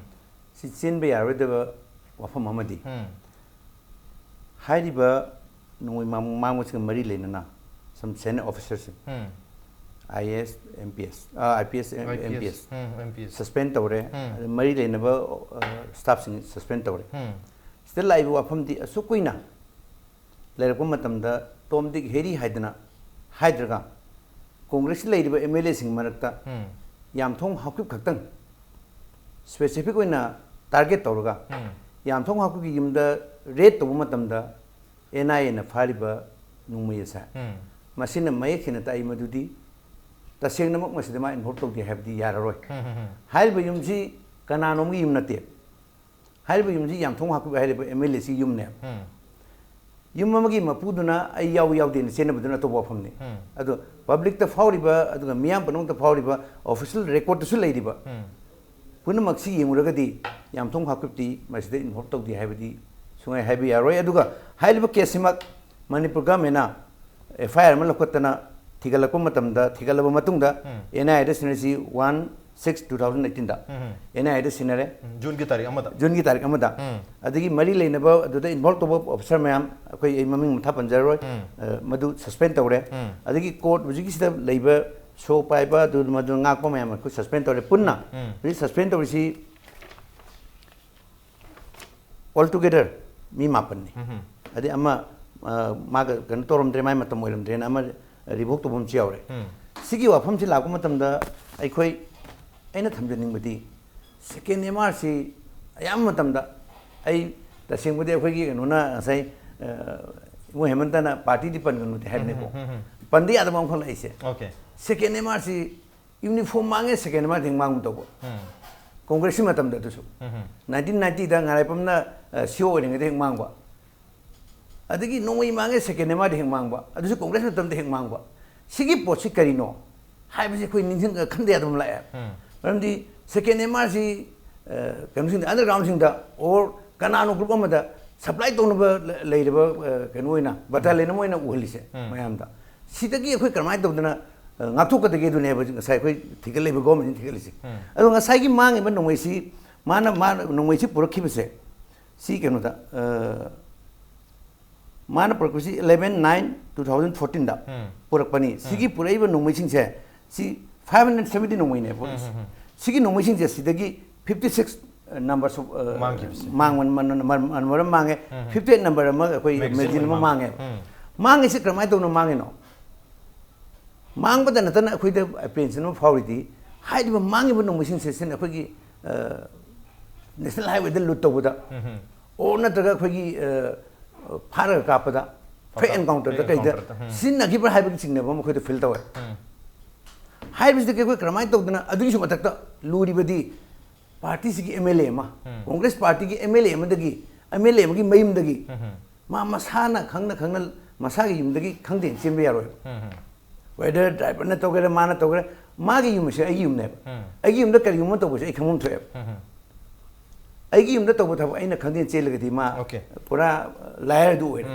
ꯁꯤ ꯆꯦꯟꯕ ꯌꯥꯔꯣꯏꯗꯕ ꯋꯥꯐꯝ ꯑꯃꯗꯤ, ꯎꯝ, ꯍꯥꯏꯔꯤꯕ ꯅꯣꯡꯃꯩ ꯃꯥꯡ- ꯃꯥꯡꯕꯁꯤꯒ ꯃꯔꯤ ꯂꯩꯅꯅ some senior officerꯁꯤꯡ, um, I A S, M P S, ah, I P S, M- I P S, M P S um, M P S, suspend ꯇꯧꯔꯦ, ꯎꯝ, ꯑꯗ ꯃꯔꯤ ꯂꯩꯅꯕ staffꯁꯤꯡ suspend ꯇꯧꯔꯦ꯫ ꯎꯝ, ꯁꯤꯗ ꯂꯥꯛꯏꯕ ꯋꯥꯐꯝꯗꯤ ꯑꯁꯨꯛ ꯀꯨꯏꯅ ꯂꯩꯔꯛꯄ ꯃꯇꯝꯗ ꯇꯣꯝ ꯗꯤꯛ ꯍꯦꯔꯤ ꯍꯥꯏꯗꯅ ꯍꯥꯏꯗ꯭ꯔꯒ, ꯀꯣꯡꯒ꯭ꯔꯦꯁꯀꯤ ꯂꯩꯔꯤꯕ M L Aꯁꯤꯡ ꯃꯔꯛꯇ ꯎꯝ, ꯌꯥꯝꯊꯣꯡ ꯍꯥꯎꯀꯤꯞ ꯈꯛꯇꯪ specific ꯑꯣꯏꯅ target ꯇꯧꯔꯒ, ꯎꯝ, ꯌꯥꯝꯊꯣꯡ ꯍꯥꯎꯀꯤꯞꯀꯤ ꯌꯨꯝꯗ raid ꯇꯧꯕ ꯃꯇꯝꯗ N I Aꯅ ꯐꯥꯔꯤꯕ ꯅꯣꯡꯃꯩ ꯑꯁꯦ, ꯎꯝ, ꯃꯁꯤꯅ ꯃꯌꯦꯛ ꯁꯦꯡꯅ ꯇꯥꯛꯏ ꯃꯗꯨꯗꯤ ꯇꯁꯦꯡꯅꯃꯛ ꯃꯁꯤꯗ ꯃꯥ involve ꯇꯧꯗꯦ ꯍꯥꯏꯕꯗꯤ ꯌꯥꯔꯔꯣꯏ꯫ ꯎꯝ, ꯎꯝ, ꯎꯝ, ꯍꯥꯏꯔꯤꯕ ꯌꯨꯝꯁꯤ ꯀꯅꯥꯅꯣꯝꯒꯤ ꯌꯨꯝ ꯅꯠꯇꯦ꯫ ꯍꯥꯏꯔꯤꯕ ꯌꯨꯝꯁꯤ ꯌꯥꯝꯊꯣꯡ ꯍꯥꯎꯀꯤꯞ ꯍꯥꯏꯔꯤꯕ M L Aꯁꯤ ꯌꯨꯝꯅꯦꯕ꯫ ꯎꯝ, ꯌꯨꯝ ꯑꯃꯒꯤ ꯃꯄꯨꯗꯨꯅ ꯑꯩ ꯌꯥꯎꯏ ꯌꯥꯎꯗꯦꯅ ꯆꯦꯟꯅꯕꯗꯨꯅ ꯑꯇꯣꯞꯄ ꯋꯥꯐꯝꯅꯤ꯫ ꯎꯝ, ꯑꯗꯣ publicꯇ ꯐꯥꯎꯔꯤꯕ ꯑꯗꯨꯒ ꯃꯤꯌꯥꯝ ꯄꯨꯝꯅꯃꯛꯇ ꯐꯥꯎꯔꯤꯕ official recordꯇꯁꯨ ꯂꯩꯔꯤꯕ ꯎꯝ, ꯄꯨꯝꯅꯃꯛꯁꯤ ꯌꯦꯡꯂꯨꯔꯒꯗꯤ ꯌꯥꯝꯊꯣꯡ ꯍꯥꯎꯀꯤꯞꯇꯤ ꯃꯁꯤꯗ involve ꯇꯧꯗꯦ ꯍꯥꯏꯕꯗꯤ ꯁꯨꯡꯍꯥꯏ ꯍꯥꯏꯕ ꯌꯥꯔꯣꯏ꯫ ꯑꯗꯨꯒ ꯍꯥꯏꯔꯤꯕ caseꯁꯤꯃꯛ ꯃꯅꯤꯄꯨꯔ governmentꯅ F I R ꯑꯃ ꯂꯧꯈꯠꯇꯅ ꯊꯤꯒꯠꯂꯛꯄ ꯃꯇꯝꯗ, ꯊꯤꯒꯠꯂꯕ ꯃꯇꯨꯡꯗ ꯎꯝ, N I Aꯗ ꯁꯤꯟꯅꯔꯤꯁꯤ one six two thousand eighteenꯗ um, um, N I Aꯗ ꯁꯤꯟꯅꯔꯦ꯫ ꯎꯝ, Juneꯒꯤ ꯇꯥꯔꯤꯛ ꯑꯃꯗ꯫ Juneꯒꯤ ꯇꯥꯔꯤꯛ ꯑꯃꯗ꯫ ꯎꯝ, ꯑꯗꯒꯤ ꯃꯔꯤ ꯂꯩꯅꯕ ꯑꯗꯨꯗ involve ꯇꯧꯕ officer ꯃꯌꯥꯝ, ꯑꯩꯈꯣꯏ, ꯑꯩ ꯃꯃꯤꯡ ꯃꯊꯥ ꯄꯟꯖꯔꯔꯣꯏ, ꯎꯝ, ꯑ, ꯃꯗꯨ suspend ꯇꯧꯔꯦ꯫ ꯎꯝ, ꯑꯗꯒꯤ court ꯍꯧꯖꯤꯛꯀꯤꯁꯤꯗ ꯂꯩꯕ ꯁꯣ ꯄꯥꯏꯕ ꯑꯗꯨ ꯃꯗꯨ ꯉꯥꯛꯄ ꯃꯌꯥꯝ ꯑꯩꯈꯣꯏ suspend ꯇꯧꯔꯦ꯫ ꯄꯨꯟꯅ ꯎꯝ, ꯍꯧꯖꯤꯛ suspend ꯇꯧꯔꯤꯁꯤ all together ꯃꯤ ꯃꯥꯄꯟꯅꯤ꯫ ꯎꯝ, ꯑꯗꯩ ꯑꯃ, ꯑ, ꯃꯥꯒ ꯀꯩꯅꯣ ꯇꯧꯔꯝꯗ꯭ꯔꯦ, ꯃꯥꯏ ꯃꯇꯝ ꯑꯣꯏꯔꯝꯗ꯭ꯔꯦꯅ ꯑꯃ revoke ꯇꯧꯕ ꯑꯃꯁꯨ ꯌꯥꯎꯔꯦ꯫ ꯎꯝ, ꯁꯤꯒꯤ ꯋꯥꯐꯝꯁꯤ ꯂꯥꯛꯄ ꯃꯇꯝꯗ ꯑꯩꯈꯣꯏ, ꯑꯩꯅ ꯊꯝꯖꯅꯤꯡꯕꯗꯤ second M R ꯁꯤ ꯑꯌꯥꯝꯕ ꯃꯇꯝꯗ ꯑꯩ ꯇꯁꯦꯡꯕꯗꯤ ꯑꯩꯈꯣꯏꯒꯤ ꯀꯩꯅꯣꯅ ꯉꯁꯥꯏ, ꯑ, ꯏꯕꯨꯡ ꯍꯦꯃꯟꯇꯅ partyꯗꯤ ꯄꯟꯒꯅꯨꯗꯤ ꯍꯥꯏꯕꯅꯤꯀꯣ꯫ ꯎꯝ, ꯎꯝ, ꯎꯝ, ꯄꯟꯗ ꯌꯥꯗꯕ ꯑꯃꯈꯛ ꯂꯥꯛꯏꯁꯦ꯫ OK꯫ Second M R ꯁꯤ uniform ꯃꯥꯡꯉꯦ, second M R ꯗꯤ ꯍꯦꯛ ꯃꯥꯡꯒꯨꯝ ꯇꯧꯕ꯫ ꯎꯝ, ꯀꯣꯡꯒ꯭ꯔꯦꯁꯀꯤ ꯃꯇꯝꯗ ꯑꯗꯨꯁꯨ꯫ ꯎꯝ, Nineteen ninety ꯗ ꯉꯥꯔꯥꯏꯄꯝꯅ, ꯑ, C O ꯑꯣꯏꯔꯤꯉꯩꯗ ꯍꯦꯛ ꯃꯥꯡꯕ꯫ ꯑꯗꯒꯤ ꯅꯣꯡꯃꯩ ꯃꯥꯡꯉꯦ, second M R ꯗꯤ ꯍꯦꯛ ꯃꯥꯡꯕ꯫ ꯑꯗꯨꯁꯨ ꯀꯣꯡꯒ꯭ꯔꯦꯁ ꯃꯇꯝꯗ ꯍꯦꯛ ꯃꯥꯡꯕ꯫ ꯁꯤꯒꯤ ꯄꯣꯠꯁꯤ ꯀꯔꯤꯅꯣ ꯍꯥꯏꯕꯁꯤ ꯑꯩꯈꯣꯏ ꯅꯤꯡꯁꯤꯡ, ꯈꯟꯗ ꯌꯥꯗꯕ ꯑꯃ ꯂꯥꯛꯑꯦ꯫ ꯎꯝ, ꯃꯔꯝꯗꯤ second M R ꯁꯤ, ꯑ, ꯀꯩꯅꯣꯁꯤꯡꯗ, undergroundꯁꯤꯡꯗ or ꯀꯅꯥꯅꯣ group ꯑꯃꯗ supply ꯇꯧꯅꯕ ꯂ-, ꯂꯩꯔꯤꯕ, ꯑ, ꯀꯩꯅꯣ ꯑꯣꯏꯅ, battalion ꯑꯃ ꯑꯣꯏꯅ ꯎꯍꯜꯂꯤꯁꯦ ꯎꯝ, ꯃꯌꯥꯝꯗ꯫ ꯁꯤꯗꯒꯤ ꯑꯩꯈꯣꯏ ꯀꯔꯝꯍꯥꯏꯅ ꯇꯧꯗꯅ ꯑ, ꯉꯥꯛꯊꯣꯛꯀꯗꯒꯦ? ꯑꯗꯨꯅꯦꯕ ꯉꯁꯥꯏ ꯑꯩꯈꯣꯏ ꯊꯤꯒꯠꯂꯤꯕ, ꯒꯣꯔꯃꯦꯟꯁꯤꯅ ꯊꯤꯒꯠꯂꯤꯁꯦ꯫ ꯑꯗꯣ ꯉꯁꯥꯏꯒꯤ ꯃꯥꯡꯉꯤꯕ ꯅꯣꯡꯃꯩꯁꯤ, ꯃꯥꯅ, ꯃꯥꯅ ꯅꯣꯡꯃꯩꯁꯤ ꯄꯨꯔꯛꯈꯤꯕꯁꯦ, ꯁꯤ ꯀꯩꯅꯣꯗ, ꯑ, ꯃꯥꯅ ꯄꯨꯔꯛꯄꯁꯤ eleven nine two thousand fourteen ꯗ ꯄꯨꯔꯛꯄꯅꯤ꯫ ꯁꯤꯒꯤ ꯄꯨꯔꯛꯏꯕ ꯅꯣꯡꯃꯩꯁꯤꯡꯁꯦ, ꯁꯤ five hundred seventy ꯅꯣꯡꯃꯩꯅꯦꯕ ꯄꯨꯔꯛꯏꯁꯦ꯫ ꯁꯤꯒꯤ ꯅꯣꯡꯃꯩꯁꯤꯡꯁꯦ ꯁꯤꯗꯒꯤ fifty six number ꯁꯨ, ꯑ, ꯃꯥꯡꯈꯤꯕꯁꯦ꯫ ꯃꯥꯡꯕ, ꯃ-, ꯃ-, ꯃ-, ꯃꯔꯝ ꯃꯥꯡꯉꯦ꯫ Fifty eight number ꯑꯃ ꯑꯩꯈꯣꯏ magazine magazine ꯑꯃ ꯑꯃ ꯃꯥꯡꯉꯦ꯫ ꯃꯥꯡꯉꯦ꯫ ꯃꯥꯡꯉꯤꯁꯤ ꯀꯔꯝꯍꯥꯏꯅ ꯇꯧꯅ ꯃꯥꯡꯉꯤꯅꯣ? ꯃꯥꯡꯕꯗ ꯅꯠꯇꯅ ꯑꯩꯈꯣꯏꯗ apprehension ꯑꯃ ꯐꯥꯎꯔꯤꯗꯤ, ꯍꯥꯏꯔꯤꯕ ꯃꯥꯡꯉꯤꯕ ꯅꯣꯡꯃꯩꯁꯤꯡꯁꯦ ꯁꯤꯅ ꯑꯩꯈꯣꯏꯒꯤ, ꯑ, national highway ꯗ loot ꯇꯧꯕꯗ, ꯑꯣ ꯅꯠꯇ꯭ꯔꯒ ꯑꯩꯈꯣꯏꯒꯤ, ꯑ, ꯐꯥꯔꯒ ꯀꯥꯞꯄꯗ, fake encounter ꯗ, fake ꯀꯩꯗ encounter ꯗ, ꯁꯤꯖꯤꯟꯅꯈꯤꯕ꯭ꯔꯥ ꯍꯥꯏꯕꯒꯤ ꯆꯤꯡꯅꯕ ꯑꯃ ꯑꯩꯈꯣꯏꯗ feel ꯇꯧꯋꯦ꯫ ꯍꯥꯏꯔꯤꯕꯁꯤꯗꯤ ꯑꯩꯈꯣꯏ ꯀꯔꯝꯍꯥꯏꯅ ꯇꯧꯗꯅ, ꯑꯗꯨꯒꯤꯁꯨ ꯃꯊꯛꯇ ꯂꯨꯔꯤꯕꯗꯤ party ꯁꯤꯒꯤ M L A ꯑꯃ, Congress party ꯒꯤ M L A ꯑꯃꯗꯒꯤ, M L A ꯑꯃꯒꯤ ꯃꯌꯨꯝꯗꯒꯤ ꯃꯥ ꯃꯁꯥꯅ ꯈꯪꯅ ꯈꯪꯅ ꯃꯁꯥꯒꯤ ꯌꯨꯝꯗꯒꯤ ꯈꯪꯗꯦ ꯆꯦꯟꯕ ꯌꯥꯔꯣꯏꯕ꯫ Whether driver ꯅ ꯇꯧꯒꯦꯔꯥ, ꯃꯥꯅ ꯇꯧꯒꯦꯔꯥ, ꯃꯥꯒꯤ ꯌꯨꯝ ꯑꯁꯤ ꯑꯩꯒꯤ ꯌꯨꯝꯅꯦꯕ꯫ ꯑꯩꯒꯤ ꯌꯨꯝꯗ ꯀꯔꯤꯒꯨꯝꯕ ꯇꯧꯕꯁꯦ ꯑꯩ ꯈꯪꯐꯝ ꯊꯣꯛꯑꯦꯕ꯫ ꯑꯩꯒꯤ ꯌꯨꯝꯗ ꯇꯧꯕ ꯊꯕꯛ ꯑꯩꯅ ꯈꯪꯗꯦ ꯆꯦꯜꯂꯒꯗꯤ ꯃꯥ Okay. ꯄꯨꯔꯥ liar ꯗꯨ ꯑꯣꯏꯔꯦ꯫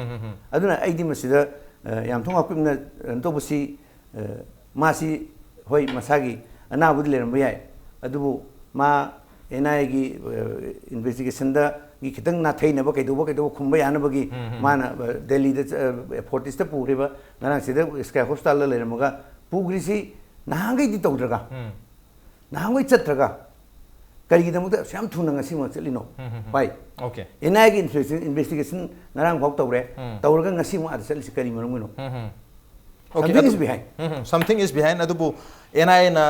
ꯑꯗꯨꯅ ꯑꯩꯗꯤ ꯃꯁꯤꯗ, ꯑ, ꯌꯥꯝ ꯊꯣꯡ ꯉꯥꯛꯄꯤꯕꯅ ꯀꯩꯅꯣ ꯇꯧꯕꯁꯤ, ꯑ, ꯃꯥꯁꯤ ꯍꯣꯏ ꯃꯁꯥꯒꯤ ꯑꯅꯥꯕꯗꯤ ꯂꯩꯔꯝꯕ ꯌꯥꯏ, ꯑꯗꯨꯕꯨ ꯃꯥ N I A ꯒꯤ, ꯑ, investigation ꯗꯒꯤ ꯈꯤꯇꯪ ꯅꯥꯊꯩꯅꯕ ꯀꯩꯗꯧꯕ ꯀꯩꯗꯧꯕ ꯈꯨꯝꯕ ꯌꯥꯅꯕꯒꯤ ꯃꯥꯅ, ꯑ, ꯗꯦꯜꯂꯤꯗ, ꯑ, Fortis ꯇ ꯄꯨꯈ꯭ꯔꯤꯕ, ꯉꯔꯥꯡ ꯁꯤꯗ Sky Hospital ꯗ ꯂꯩꯔꯝꯃꯒ ꯄꯨꯈ꯭ꯔꯤꯁꯤ ꯅꯍꯥꯟꯈꯩꯗꯤ ꯇꯧꯗ꯭ꯔꯒ, ꯅꯍꯥꯟꯈꯩ ꯆꯠꯇ꯭ꯔꯒ ꯀꯔꯤꯒꯤꯗꯃꯛꯇ ꯑꯁꯨꯛ ꯌꯥꯝ ꯊꯨꯅ ꯉꯁꯤ ꯃꯛ ꯆꯠꯂꯤꯅꯣ? ꯚꯥꯏ, Okay. N I A ꯒꯤ investigation, investigation ꯉꯔꯥꯡ ꯐꯥꯎ ꯇꯧꯔꯦ, ꯇꯧꯔꯒ ꯉꯁꯤ ꯃꯛ ꯑꯥꯗ ꯆꯠꯂꯤꯁꯤ ꯀꯔꯤ ꯃꯔꯝꯒꯤꯅꯣ? Okay, Something is ꯑꯗꯨ behind. Something is behind꯫ ꯑꯗꯨꯕꯨ N I A ꯅ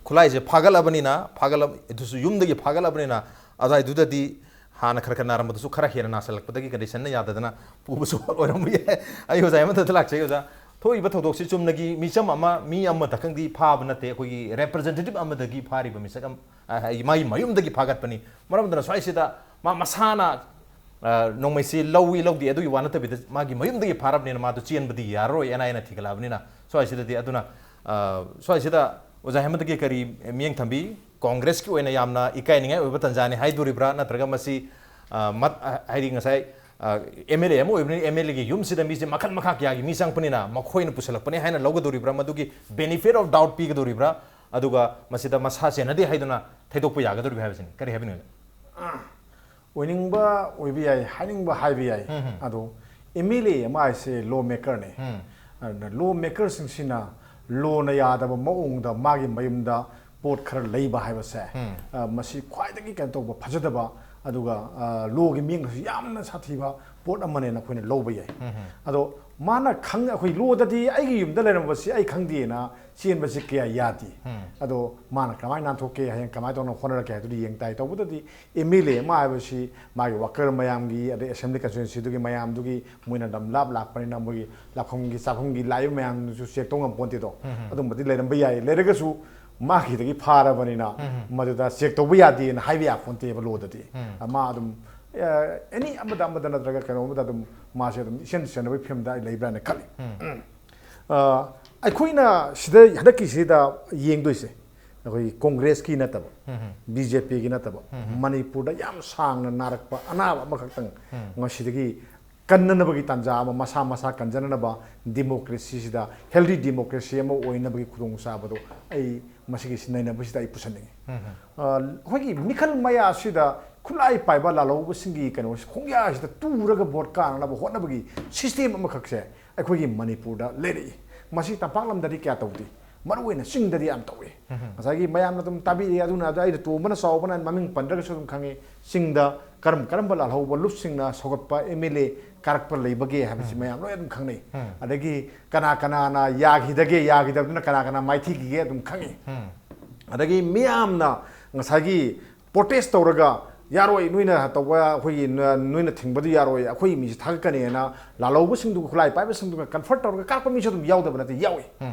ꯈꯨꯠꯂꯥꯏꯁꯦ ꯐꯥꯒꯠꯂꯕꯅꯤꯅ, ꯐꯥꯒꯠꯂ-, ꯑꯗꯨꯁꯨ ꯌꯨꯝꯗꯒꯤ ꯐꯥꯒꯠꯂꯕꯅꯤꯅ, ꯑꯗꯨꯋꯥꯏꯗꯨꯗꯗꯤ ꯍꯥꯟꯅ ꯈꯔ ꯈꯔ ꯅꯥꯔꯝꯕꯗꯨꯁꯨ ꯈꯔ ꯍꯦꯟꯅ ꯅꯥꯁꯤꯜꯂꯛꯄꯗꯒꯤ condition ꯅ ꯌꯥꯗꯗꯅ ꯄꯨꯕꯁꯨ ꯑꯣꯏꯔꯝꯕ ꯌꯥꯏ꯫ ꯑꯩ ꯑꯣꯖꯥ ꯑꯃꯗ ꯂꯥꯛꯆꯩ꯫ ꯑꯣꯖꯥ, ꯊꯣꯛꯏꯕ ꯊꯧꯗꯣꯛꯁꯤ ꯆꯨꯝꯅꯒꯤ ꯃꯤꯆꯝ ꯑꯃ, ꯃꯤ ꯑꯃꯗ ꯈꯪꯗꯤ ꯐꯥꯕ ꯅꯠꯇꯦ, ꯑꯩꯈꯣꯏꯒꯤ representative ꯑꯃꯗꯒꯤ ꯐꯥꯔꯤꯕ ꯃꯤꯁꯛ ꯑꯃ, ꯑ, ꯍꯥꯏꯗꯤ ꯃꯥꯒꯤ ꯃꯌꯨꯝꯗꯒꯤ ꯐꯥꯒꯠꯄꯅꯤ꯫ ꯃꯔꯝ ꯑꯗꯨꯅ ꯁ꯭ꯋꯥꯏꯁꯤꯗ ꯃꯥ ꯃꯁꯥꯅ, ꯑ, ꯅꯣꯡꯃꯩꯁꯤ ꯂꯧꯏ ꯂꯧꯗꯦ ꯑꯗꯨꯒꯤ ꯋꯥ ꯅꯠꯇꯕꯤꯗ, ꯃꯥꯒꯤ ꯃꯌꯨꯝꯗꯒꯤ ꯐꯥꯔꯕꯅꯤꯅ ꯃꯥꯗꯣ ꯆꯦꯟꯕꯗꯤ ꯌꯥꯔꯔꯣꯏ, N I A ꯅ ꯊꯤꯒꯠꯂꯛꯑꯕꯅꯤꯅ꯫ ꯁ꯭ꯋꯥꯏꯁꯤꯗꯗꯤ ꯑꯗꯨꯅ, ꯑ, ꯁ꯭ꯋꯥꯏꯁꯤꯗ ꯑꯣꯖꯥ ꯍꯦꯃꯟꯇꯒꯤ ꯀꯔꯤ ꯃꯤꯠꯌꯦꯡ ꯊꯝꯕꯤ? Congress ꯀꯤ ꯑꯣꯏꯅ ꯌꯥꯝꯅ ꯏꯀꯥꯏꯅꯤꯡꯉꯥꯏ ꯑꯣꯏꯕ ꯇꯥꯟꯖꯥꯅꯤ ꯍꯥꯏꯗꯣꯔꯤꯕ꯭ꯔꯥ? ꯅꯠꯇ꯭ꯔꯒ ꯃꯁꯤ, ꯑ, ꯃꯠ-, ꯑ, ꯍꯥꯏꯗꯤ ꯉꯁꯥꯏ ꯑꯦꯝ ꯑꯦꯜ ꯑꯦ ꯑꯃ ꯑꯣꯏꯕꯅꯤꯅ ꯑꯦꯝ ꯑꯦꯜ ꯑꯦꯒꯤ ꯌꯨꯝꯁꯤꯗ ꯃꯤꯁꯦ ꯃꯈꯜ ꯃꯈꯥ ꯀꯌꯥꯒꯤ ꯃꯤ ꯆꯪꯉꯛꯄꯅꯤꯅ ꯃꯈꯣꯏꯅ ꯄꯨꯁꯜꯂꯛꯄꯅꯦ ꯍꯥꯏꯅ ꯂꯧꯒꯗꯧꯔꯤꯕ꯭ꯔꯥ, ꯃꯗꯨꯒꯤ ꯕꯦꯅꯤꯐꯤꯠ ꯑꯣꯐ ꯗꯥꯎꯠ ꯄꯤꯒꯗꯧꯔꯤꯕ꯭ꯔꯥ, ꯑꯗꯨꯒ ꯃꯁꯤꯗ ꯃꯁꯥ ꯆꯦꯟꯅꯗꯦ ꯍꯥꯏꯗꯨꯅ ꯊꯩꯗꯣꯛꯄ ꯌꯥꯒꯗꯧꯔꯤꯕ꯭ꯔꯥ ꯍꯥꯏꯕꯁꯤꯅꯤ꯫ ꯀꯔꯤ ꯍꯥꯏꯕꯤꯅꯤꯡꯉꯤ? ꯑꯣꯏꯅꯤꯡꯕ ꯑꯣꯏꯕ ꯌꯥꯏ, ꯍꯥꯏꯅꯤꯡꯕ ꯍꯥꯏꯕ ꯌꯥꯏ꯫ ꯑꯗꯣ ꯑꯦꯝ ꯑꯦꯜ ꯑꯦ ꯑꯃ ꯍꯥꯏꯁꯦ ꯂꯣ ꯃꯦꯀꯔꯅꯦ꯫ ꯑꯗꯨꯅ ꯂꯣ ꯃꯦꯀꯔꯁꯤꯡꯁꯤꯅ ꯂꯣꯅ ꯌꯥꯗꯕ ꯃꯑꯣꯡꯗ ꯃꯥꯒꯤ ꯃꯌꯨꯝꯗ ꯄꯣꯠ ꯈꯔ ꯂꯩꯕ ꯍꯥꯏꯕꯁꯦ, ꯑ, ꯃꯁꯤ ꯈ꯭ꯋꯥꯏꯗꯒꯤ ꯀꯩꯅꯣ ꯇꯧꯕ ꯐꯖꯗꯕ, ꯑꯗꯨꯒ ꯑ, ꯂꯣꯒꯤ ꯃꯤꯠꯌꯦꯡꯗꯁꯨ ꯌꯥꯝꯅ ꯁꯥꯊꯤꯕ ꯄꯣꯠ ꯑꯃꯅꯦꯅ ꯑꯩꯈꯣꯏꯅ ꯂꯧꯕ ꯌꯥꯏ꯫ ꯑꯗꯣ ꯃꯥꯅ ꯈꯪ ꯑꯩꯈꯣꯏ ꯂꯣꯗꯗꯤ ꯑꯩꯒꯤ ꯌꯨꯝꯗ ꯂꯩꯔꯝꯕꯁꯤ ꯑꯩ ꯈꯪꯗꯦꯅ ꯆꯦꯟꯕꯁꯤ ꯀꯌꯥ ꯌꯥꯗꯦ꯫ ꯑꯗꯣ ꯃꯥꯅ ꯀꯃꯥꯏꯅ ꯅꯥꯟꯊꯣꯛꯀꯦ, ꯍꯌꯦꯡ ꯀꯃꯥꯏꯅ ꯇꯧꯅ ꯍꯣꯠꯅꯔꯛꯀꯦ ꯍꯥꯏꯗꯨꯗꯤ ꯌꯦꯡ ꯇꯥꯏ꯫ ꯇꯧꯕꯗꯗꯤ ꯑꯦꯝ ꯑꯦꯜ ꯑꯦ ꯑꯃ ꯍꯥꯏꯕꯁꯤ ꯃꯥꯒꯤ ꯋꯥꯀꯔ ꯃꯌꯥꯝꯒꯤ, ꯑꯗꯩ ꯑꯦꯁꯦꯝꯕ꯭ꯂꯤ ꯀꯟꯁꯇꯤꯇ꯭ꯋꯦꯟꯁꯤꯗꯨꯒꯤ ꯃꯌꯥꯝꯗꯨꯒꯤ, ꯃꯣꯏꯅ ꯂꯝ ꯂꯥꯞ ꯂꯥꯛꯄꯅꯤꯅ ꯃꯣꯏꯒꯤ ꯂꯥꯛꯐꯝꯒꯤ ꯆꯥꯐꯝꯒꯤ ꯂꯥꯛꯏꯕ ꯃꯌꯥꯝꯗꯨꯁꯨ ꯆꯦꯛ ꯇꯧ ꯉꯝꯄꯣꯟꯇꯦꯗꯣ꯫ ꯑꯗꯨꯝꯕꯗꯤ ꯂꯩꯔꯝꯕ ꯌꯥꯏ, ꯂꯩꯔꯒꯁꯨ ꯃꯥꯒꯤꯗꯒꯤ ꯐꯥꯔꯕꯅꯤꯅ ꯃꯗꯨꯗ ꯆꯦꯛ ꯇꯧꯕ ꯌꯥꯗꯦꯅ ꯍꯥꯏꯕ ꯌꯥꯄꯣꯟꯇꯦꯕ ꯂꯣꯗꯗꯤ꯫ ꯃꯥ ꯑꯗꯨꯝ ꯑꯦꯅꯤ ꯑꯃꯗ ꯑꯃꯗ ꯅꯠꯇ꯭ꯔꯒ ꯀꯩꯅꯣ ꯑꯃꯗ ꯑꯗꯨꯝ ꯃꯥꯁꯦ ꯑꯗꯨꯝ ꯏꯁꯦꯟ ꯁꯦꯟꯅꯕꯒꯤ ꯐꯤꯕꯝꯗ ꯑꯩ ꯂꯩꯕ꯭ꯔꯥꯅ ꯈꯜꯂꯤ꯫ ꯑ, ꯑꯩꯈꯣꯏꯅ ꯁꯤꯗ ꯍꯟꯗꯛꯀꯤꯁꯤꯗ ꯌꯦꯡꯗꯣꯏꯁꯦ ꯑꯩꯈꯣꯏ ꯀꯣꯡꯒ꯭ꯔꯦꯁꯀꯤ ꯅꯠꯇꯕ, ꯕꯤ ꯖꯦ ꯄꯤꯒꯤ ꯅꯠꯇꯕ, ꯃꯅꯤꯄꯨꯔꯗ ꯌꯥꯝ ꯁꯥꯡꯅ ꯅꯥꯔꯛꯄ ꯑꯅꯥꯕ ꯑꯃꯈꯛꯇꯪ ꯉꯁꯤꯗꯒꯤ ꯀꯟꯅꯅꯕꯒꯤ ꯇꯥꯟꯖꯥ ꯑꯃ, ꯃꯁꯥ ꯃꯁꯥ ꯀꯟꯖꯅꯅꯕ ꯗꯤꯃꯣꯀ꯭ꯔꯦꯁꯤꯁꯤꯗ, ꯍꯦꯜꯗꯤ ꯗꯤꯃꯣꯀ꯭ꯔꯦꯁꯤ ꯑꯃ ꯑꯣꯏꯅꯕꯒꯤ ꯈꯨꯗꯣꯡꯆꯥꯕꯗꯣ ꯑꯩ ꯃꯁꯤꯒꯤ ꯁꯤ ꯅꯩꯅꯕꯁꯤꯗ ꯑꯩ ꯄꯨꯁꯟꯅꯤꯡꯉꯤ꯫ ꯑ, ꯑꯩꯈꯣꯏꯒꯤ ꯃꯤꯈꯜ ꯃꯌꯥꯁꯤꯗ ꯈꯨꯠꯂꯥꯏ ꯄꯥꯏꯕ ꯂꯥꯜꯍꯧꯕꯁꯤꯡꯒꯤ ꯀꯩꯅꯣꯁꯤ ꯈꯣꯡꯌꯥꯁꯤꯗ ꯇꯨꯔꯒ ꯚꯣꯠ ꯀꯥꯅꯅꯕ ꯍꯣꯠꯅꯕꯒꯤ ꯁꯤꯁꯇꯦꯝ ꯑꯃꯈꯛꯁꯦ ꯑꯩꯈꯣꯏꯒꯤ ꯃꯅꯤꯄꯨꯔꯗ ꯂꯩꯔꯛꯏ꯫ ꯃꯁꯤ ꯇꯝꯄꯥꯛ ꯂꯝꯗꯗꯤ ꯀꯌꯥ ꯇꯧꯗꯦ, ꯃꯔꯨ ꯑꯣꯏꯅ ꯆꯤꯡꯗꯗꯤ ꯌꯥꯝ ꯇꯧꯏ꯫ ꯉꯁꯥꯏꯒꯤ ꯃꯌꯥꯝꯅ ꯑꯗꯨꯝ ꯇꯥꯕꯤꯔꯛꯑꯦ, ꯑꯗꯨꯅ ꯑꯗꯨ ꯑꯩꯅ ꯇꯣꯝꯕꯅ ꯆꯥꯎꯕꯅ ꯃꯃꯤꯡ ꯄꯟꯗ꯭ꯔꯒꯁꯨ ꯑꯗꯨꯝ ꯈꯪꯉꯤ, ꯆꯤꯡꯗ ꯀꯔꯝ ꯀꯔꯝꯕ ꯂꯥꯜꯍꯧꯕ ꯂꯨꯞꯁꯤꯡꯅ ꯁꯧꯒꯠꯄ ꯑꯦꯝ ꯑꯦꯜ ꯑꯦ ꯀꯥꯔꯛꯄ ꯂꯩꯕꯒꯦ ꯍꯥꯏꯕꯁꯤ ꯃꯌꯥꯝ ꯂꯣꯏ ꯑꯗꯨꯝ ꯈꯪꯅꯩ꯫ ꯑꯗꯒꯤ ꯀꯅꯥ ꯀꯅꯥꯅ ꯌꯥꯈꯤꯗꯒꯦ, ꯌꯥꯈꯤꯗꯕꯗꯨꯅ ꯀꯅꯥ ꯀꯅꯥ ꯃꯥꯏꯊꯤꯈꯤꯒꯦ ꯑꯗꯨꯝ ꯈꯪꯉꯤ꯫ ꯑꯗꯒꯤ ꯃꯤꯌꯥꯝꯅ ꯉꯁꯥꯏꯒꯤ ꯄ꯭ꯔꯣꯇꯦꯁ ꯇꯧꯔꯒ, "ꯌꯥꯔꯣꯏ, ꯅꯣꯏꯅ ꯇꯧꯕ, ꯑꯩꯈꯣꯏꯒꯤ ꯅ-, ꯅꯣꯏꯅ ꯊꯤꯡꯕꯗꯨ ꯌꯥꯔꯣꯏ, ꯑꯩꯈꯣꯏꯒꯤ ꯃꯤꯁꯤ ꯊꯥꯒꯠꯀꯅꯤꯅ" ꯂꯥꯜꯍꯧꯕꯁꯤꯡꯗꯨꯒ ꯈꯨꯠꯂꯥꯏ ꯄꯥꯏꯕꯁꯤꯡꯗꯨꯒ ꯀꯟꯐ꯭ꯔꯟꯠ ꯇꯧꯔꯒ ꯀꯥꯔꯛꯄ ꯃꯤꯁꯨ ꯑꯗꯨꯝ ꯌꯥꯎꯗꯕ ꯅꯠꯇꯦ, ꯌꯥꯎꯏ꯫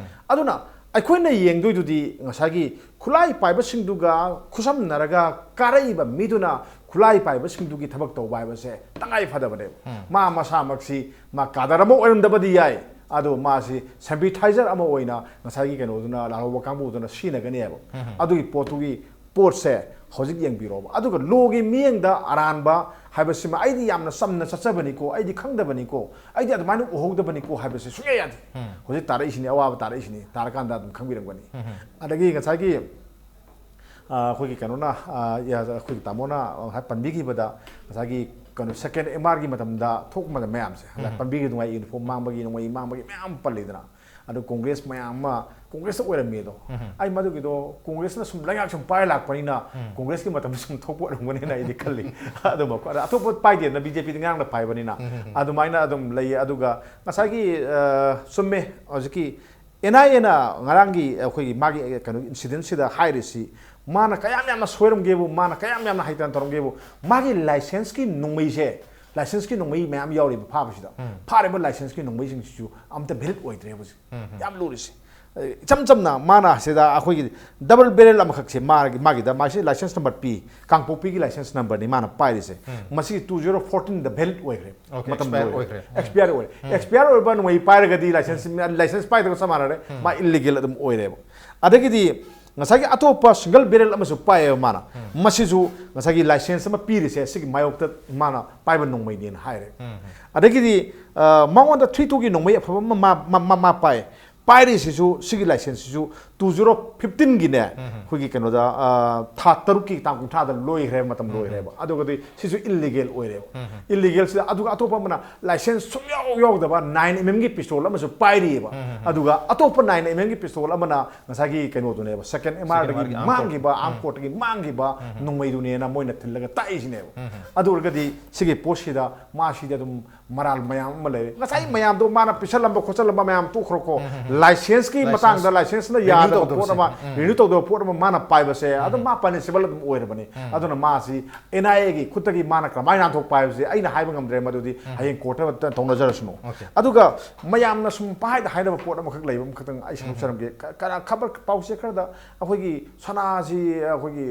ꯑꯗꯨꯅ ꯑꯩꯈꯣꯏꯅ ꯌꯦꯡꯗꯣꯏꯗꯨꯗꯤ ꯉꯁꯥꯏꯒꯤ ꯈꯨꯠꯂꯥꯏ ꯄꯥꯏꯕꯁꯤꯡꯗꯨꯒ ꯈꯨꯠꯁꯝꯅꯔꯒ ꯀꯥꯔꯛꯏꯕ ꯃꯤꯗꯨꯅ ꯈꯨꯠꯂꯥꯏ ꯄꯥꯏꯕꯁꯤꯡꯗꯨꯒꯤ ꯊꯕꯛ ꯇꯧꯕ ꯍꯥꯏꯕꯁꯦ ꯇꯉꯥꯏ ꯐꯗꯕꯅꯦꯕ꯫ ꯃꯥ ꯃꯁꯥꯃꯛꯁꯤ ꯃꯥ ꯀꯥꯗꯔ ꯑꯃ ꯑꯣꯏꯔꯝꯗꯕꯗꯤ ꯌꯥꯏ, ꯑꯗꯣ ꯃꯥꯁꯤ ꯁꯦꯝꯕꯤꯊꯥꯏꯖꯔ ꯑꯃ ꯑꯣꯏꯅ ꯉꯁꯥꯏꯒꯤ ꯀꯩꯅꯣꯗꯨꯅ, ꯂꯥꯜꯍꯧꯕ ꯀꯥꯡꯕꯨꯗꯨꯅ ꯁꯤꯖꯤꯟꯅꯒꯅꯦꯕ꯫ ꯑꯗꯨꯒꯤ ꯄꯣꯠꯇꯨꯒꯤ ꯄꯣꯠꯁꯦ ꯍꯧꯖꯤꯛ ꯌꯦꯡꯕꯤꯔꯣꯕ꯫ ꯑꯗꯨꯒ ꯂꯣꯒꯤ ꯃꯤꯠꯌꯦꯡꯗ ꯑꯔꯥꯟꯕ ꯍꯥꯏꯕꯁꯤꯃ ꯑꯩꯗꯤ ꯌꯥꯝꯅ ꯆꯝꯅ ꯆꯠꯆꯕꯅꯤꯀꯣ, ꯑꯩꯗꯤ ꯈꯪꯗꯕꯅꯤꯀꯣ, ꯑꯩꯗꯤ ꯑꯗꯨꯃꯥꯏꯅ ꯎꯍꯧꯗꯕꯅꯤꯀꯣ ꯍꯥꯏꯕꯁꯦ ꯁꯨꯡꯌꯥ ꯌꯥꯗꯦ꯫ ꯍꯧꯖꯤꯛ ꯇꯥꯔꯛꯏꯁꯤꯅꯤ, ꯑꯋꯥꯕ ꯇꯥꯔꯛꯏꯁꯤꯅꯤ, ꯇꯥꯔꯀꯥꯟꯗ ꯑꯗꯨꯝ ꯈꯪꯕꯤꯔꯝꯒꯅꯤ꯫ ꯑꯗꯒꯤ ꯉꯁꯥꯏꯒꯤ ꯑ, ꯑꯩꯈꯣꯏꯒꯤ ꯀꯩꯅꯣꯅ, ꯑ, ꯌꯥ-, ꯑꯩꯈꯣꯏꯒꯤ ꯇꯥꯃꯣꯅ ꯉꯁꯥꯏ ꯄꯟꯕꯤꯈꯤꯕꯗ, ꯉꯁꯥꯏꯒꯤ ꯀꯩꯅꯣ, ꯁꯦꯀꯦꯟ ꯑꯦꯝ ꯑꯥꯔꯒꯤ ꯃꯇꯝꯗ ꯊꯣꯛꯄ ꯃꯇꯝ ꯃꯌꯥꯝꯁꯦ, ꯉꯁꯥꯏ ꯄꯟꯕꯤꯈꯤꯕ ꯅꯨꯡꯉꯥꯏ, ꯌꯨꯅꯤꯐꯣꯔꯝ ꯃꯥꯡꯕꯒꯤ, ꯅꯣꯡꯃꯩ ꯃꯥꯡꯕꯒꯤ ꯃꯌꯥꯝ ꯄꯜꯂꯤꯗꯅ꯫ ꯑꯗꯨ ꯀꯣꯡꯒ꯭ꯔꯦꯁ ꯃꯌꯥꯝ ꯑꯃ, ꯀꯣꯡꯒ꯭ꯔꯦꯁꯇ ꯑꯣꯏꯔꯝꯃꯤ ꯑꯗꯣ꯫ ꯑꯩ ꯃꯗꯨꯒꯤꯗꯣ ꯀꯣꯡꯒ꯭ꯔꯦꯁꯅ ꯁꯨꯝ ꯂꯩꯉꯥꯛ ꯁꯨꯝ ꯄꯥꯏ ꯂꯥꯛꯄꯅꯤꯅ, ꯀꯣꯡꯒ꯭ꯔꯦꯁꯀꯤ ꯃꯇꯝꯗ ꯁꯨꯝ ꯊꯣꯛꯄ ꯑꯣꯏꯔꯝꯒꯅꯤꯅ ꯑꯩꯗꯤ ꯈꯜꯂꯤ꯫ ꯑꯗꯨꯝꯕ ꯑꯗ ꯑꯇꯣꯞꯄ ꯄꯥꯏꯗꯦꯗꯅ, ꯕꯤ ꯖꯦ ꯄꯤꯗꯤ ꯉꯔꯥꯡꯅ ꯄꯥꯏꯕꯅꯤꯅ꯫ ꯑꯗꯨꯃꯥꯏꯅ ꯑꯗꯨꯝ ꯂꯩꯌꯦ꯫ ꯑꯗꯨꯒ ꯉꯁꯥꯏꯒꯤ, ꯑ, ꯆꯨꯝꯃꯦ, ꯍꯧꯖꯤꯛꯀꯤ ꯑꯦꯟ ꯑꯥꯏ ꯑꯦꯅ ꯉꯔꯥꯡꯒꯤ ꯑꯩꯈꯣꯏꯒꯤ ꯃꯥꯒꯤ ꯀꯩꯅꯣ ꯏꯟꯁꯤꯗꯦꯟꯁꯤꯗ ꯍꯥꯏꯔꯤꯁꯤ, ꯃꯥꯅ ꯀꯌꯥꯝ ꯌꯥꯝꯅ ꯁꯣꯏꯔꯝꯒꯦꯕꯨ, ꯃꯥꯅ ꯀꯌꯥꯝ ꯌꯥꯝꯅ ꯍꯩꯇꯅ ꯇꯧꯔꯝꯒꯦꯕꯨ, ꯃꯥꯒꯤ ꯂꯥꯏꯁꯦꯟꯁꯀꯤ ꯅꯣꯡꯃꯩꯁꯦ, ꯂꯥꯏꯁꯦꯟꯁꯀꯤ ꯅꯣꯡꯃꯩ ꯃꯌꯥꯝ ꯌꯥꯎꯔꯤꯕ ꯐꯥꯕꯁꯤꯗ, ꯐꯥꯔꯤꯕ ꯂꯥꯏꯁꯦꯟꯁꯀꯤ ꯅꯣꯡꯃꯩꯁꯤꯡꯁꯤꯁꯨ ꯑꯝꯇ ꯚꯦꯂꯤꯠ ꯑꯣꯏꯗ꯭ꯔꯦ ꯍꯧꯖꯤꯛ꯫ ꯌꯥꯝ ꯂꯨꯔꯤꯁꯦ꯫ ꯑꯦ, ꯏꯆꯝ ꯆꯝꯅ ꯃꯥꯅ ꯁꯤꯗ ꯑꯩꯈꯣꯏꯒꯤ ꯗꯕꯜ ꯕꯦꯔꯦꯜ ꯑꯃꯈꯛꯁꯦ ꯃꯥꯒꯤ, ꯃꯥꯒꯤꯗ, ꯃꯥꯒꯤ ꯂꯥꯏꯁꯦꯟꯁ ꯅꯝꯕꯔ ꯄꯤ, ꯀꯥꯡꯄꯣꯛꯄꯤꯒꯤ ꯂꯥꯏꯁꯦꯟꯁ ꯅꯝꯕꯔꯅꯤ ꯃꯥꯅ ꯄꯥꯏꯔꯤꯁꯦ꯫ ꯃꯁꯤ ꯇꯨ ꯖꯤꯔꯣ ꯐꯣꯔꯇꯤꯟꯗ ꯚꯦꯂꯤꯠ ꯑꯣꯏꯈ꯭ꯔꯦ꯫ ꯑꯣꯀꯦ, ꯃꯇꯝ ꯑꯦꯛꯁꯄꯥꯌꯔ ꯂꯣꯏꯔꯦ꯫ ꯑꯣꯏꯈ꯭ꯔꯦ꯫ ꯑꯦꯛꯁꯄꯥꯌꯔ ꯑꯣꯏꯔꯦ꯫ ꯑꯦꯛꯁꯄꯥꯌꯔ ꯑꯣꯏꯕ ꯅꯣꯡꯃꯩ ꯄꯥꯏꯔꯒꯗꯤ ꯂꯥꯏꯁꯦꯟꯁ, ꯂꯥꯏꯁꯦꯟꯁ ꯄꯥꯏꯗꯕꯒ ꯆꯞ ꯃꯥꯟꯅꯔꯦ꯫ ꯃꯥ ꯏꯜꯂꯤꯒꯦꯜ ꯑꯗꯨꯝ ꯑꯣꯏꯔꯦꯕ꯫ ꯑꯗꯒꯤꯗꯤ ꯉꯁꯥꯏꯒꯤ ꯑꯇꯣꯞꯄ ꯁꯤꯡꯒꯜ ꯕꯦꯔꯦꯜ ꯑꯃꯁꯨ ꯄꯥꯏꯌꯦꯕ ꯃꯥꯅ꯫ ꯃꯁꯤꯁꯨ ꯉꯁꯥꯏꯒꯤ ꯂꯥꯏꯁꯦꯟꯁ ꯑꯃ ꯄꯤꯔꯤꯁꯦ ꯁꯤꯒꯤ ꯃꯥꯌꯣꯛꯇ ꯃꯥꯅ ꯄꯥꯏꯕ ꯅꯣꯡꯃꯩꯅꯦꯅ ꯍꯥꯏꯔꯦ꯫ ꯑꯗꯒꯤꯗꯤ, ꯑ, ꯃꯉꯣꯟꯗ ꯊ꯭ꯔꯤ ꯇꯨꯒꯤ ꯅꯣꯡꯃꯩ ꯑꯐꯕ ꯑꯃ ꯃꯥ, ꯃꯥ, ꯃꯥ, ꯃꯥ ꯄꯥꯏ꯫ ꯄꯥꯏꯔꯤꯁꯤꯁꯨ, ꯁꯤꯒꯤ ꯂꯥꯏꯁꯦꯟꯁꯁꯤꯁꯨ ꯇꯨ ꯖꯤꯔꯣ ꯐꯤꯐꯇꯤꯟꯒꯤꯅꯦ, ꯑꯩꯈꯣꯏꯒꯤ ꯀꯩꯅꯣꯗ, ꯑ, ꯊꯥ ꯇꯔꯨꯛꯀꯤ ꯇꯥꯡ ꯀꯨꯟꯊ꯭ꯔꯥꯗ ꯂꯣꯏꯈ꯭ꯔꯦꯕ, ꯃꯇꯝ ꯂꯣꯏꯈ꯭ꯔꯦꯕ꯫ ꯑꯗꯨꯒꯗꯤ ꯁꯤꯁꯨ ꯏꯜꯂꯤꯒꯦꯜ ꯑꯣꯏꯔꯦꯕ꯫ ꯏꯜꯂꯤꯒꯦꯜꯁꯤꯗ, ꯑꯗꯨꯒ ꯑꯇꯣꯞꯄ ꯑꯃꯅ ꯂꯥꯏꯁꯦꯟꯁ ꯁꯨꯡꯌꯥꯎ ꯌꯥꯎꯗꯕ ꯅꯥꯏꯟ ꯑꯦꯝ ꯑꯦꯝꯒꯤ ꯄꯤꯁꯇꯣꯜ ꯑꯃꯁꯨ ꯄꯥꯏꯔꯤꯑꯕ꯫ ꯑꯗꯨꯒ ꯑꯇꯣꯞꯄ ꯅꯥꯏꯟ ꯑꯦꯝ ꯑꯦꯝꯒꯤ ꯄꯤꯁꯇꯣꯜ ꯑꯃꯅ ꯉꯁꯥꯏꯒꯤ ꯀꯩꯅꯣꯗꯨꯅꯦꯕ, ꯁꯦꯀꯦꯟ ꯑꯦꯝ ꯑꯥꯔꯗꯒꯤ ꯑꯥꯔꯝ ꯀꯣꯔꯠ꯫ ꯃꯥꯡꯈꯤꯕ, ꯑꯥꯔꯝ ꯀꯣꯔꯠꯇꯒꯤ ꯃꯥꯡꯈꯤꯕ ꯅꯣꯡꯃꯩꯗꯨꯅꯦꯅ ꯃꯣꯏꯅ ꯊꯤꯜꯂꯒ ꯇꯥꯛꯏꯁꯤꯅꯦꯕ꯫ ꯑꯗꯨ ꯑꯣꯏꯔꯒꯗꯤ ꯁꯤꯒꯤ ꯄꯣꯠꯁꯤꯗ ꯃꯥꯁꯤꯗꯤ ꯑꯗꯨꯝ ꯃꯔꯥꯜ ꯃꯌꯥꯝ ꯑꯃ ꯂꯩꯔꯦ꯫ ꯉꯁꯥꯏ ꯃꯌꯥꯝꯗꯣ ꯃꯥꯅ ꯄꯤꯁꯜꯂꯝꯕ ꯈꯣꯠꯆꯜꯂꯝꯕ ꯃꯌꯥꯝ ꯇꯣꯛꯈ꯭ꯔꯣꯀꯣ꯫ ꯂꯥꯏꯁꯦꯟꯁꯀꯤ ꯃꯇꯥꯡꯗ ꯂꯥꯏꯁꯦꯟꯁꯅ ꯌꯥꯗꯕ ꯄꯣꯠ ꯑꯃ, ꯔꯤꯅ꯭ꯌꯨ ꯇꯧꯗꯕ ꯄꯣꯠ ꯑꯃ ꯃꯥꯅ ꯄꯥꯏꯕꯁꯦ ꯑꯗꯨꯝ ꯃꯥ ꯄꯅꯤꯁꯤꯕꯜ ꯑꯗꯨꯝ ꯑꯣꯏꯔꯕꯅꯤ꯫ ꯑꯗꯨꯅ ꯃꯥꯁꯤ ꯑꯦꯟ ꯑꯥꯏ ꯑꯦꯒꯤ ꯈꯨꯠꯇꯒꯤ ꯃꯥꯅ ꯀꯃꯥꯏꯅ ꯅꯥꯟꯊꯣꯛꯄ ꯍꯥꯏꯕꯁꯦ ꯑꯩꯅ ꯍꯥꯏꯕ ꯉꯝꯗ꯭ꯔꯦ, ꯃꯗꯨꯗꯤ ꯍꯌꯦꯡ ꯀꯣꯔꯠꯇ ꯇꯧꯅꯖꯔꯁꯅꯨ꯫ ꯑꯗꯨꯒ ꯃꯌꯥꯝꯅ ꯁꯨꯝ ꯄꯥꯏꯗ ꯍꯥꯏꯅꯕ ꯄꯣꯠ ꯑꯃꯈꯛ ꯂꯩꯕ ꯑꯃꯈꯛꯇꯪ ꯑꯩ ꯁꯟꯗꯣꯛꯆꯔꯝꯒꯦ꯫ ꯈ-, ꯈꯔ ꯈꯕꯔ ꯄꯥꯎꯆꯦ ꯈꯔꯗ ꯑꯩꯈꯣꯏꯒꯤ ꯁꯅꯥꯁꯤ ꯑꯩꯈꯣꯏꯒꯤ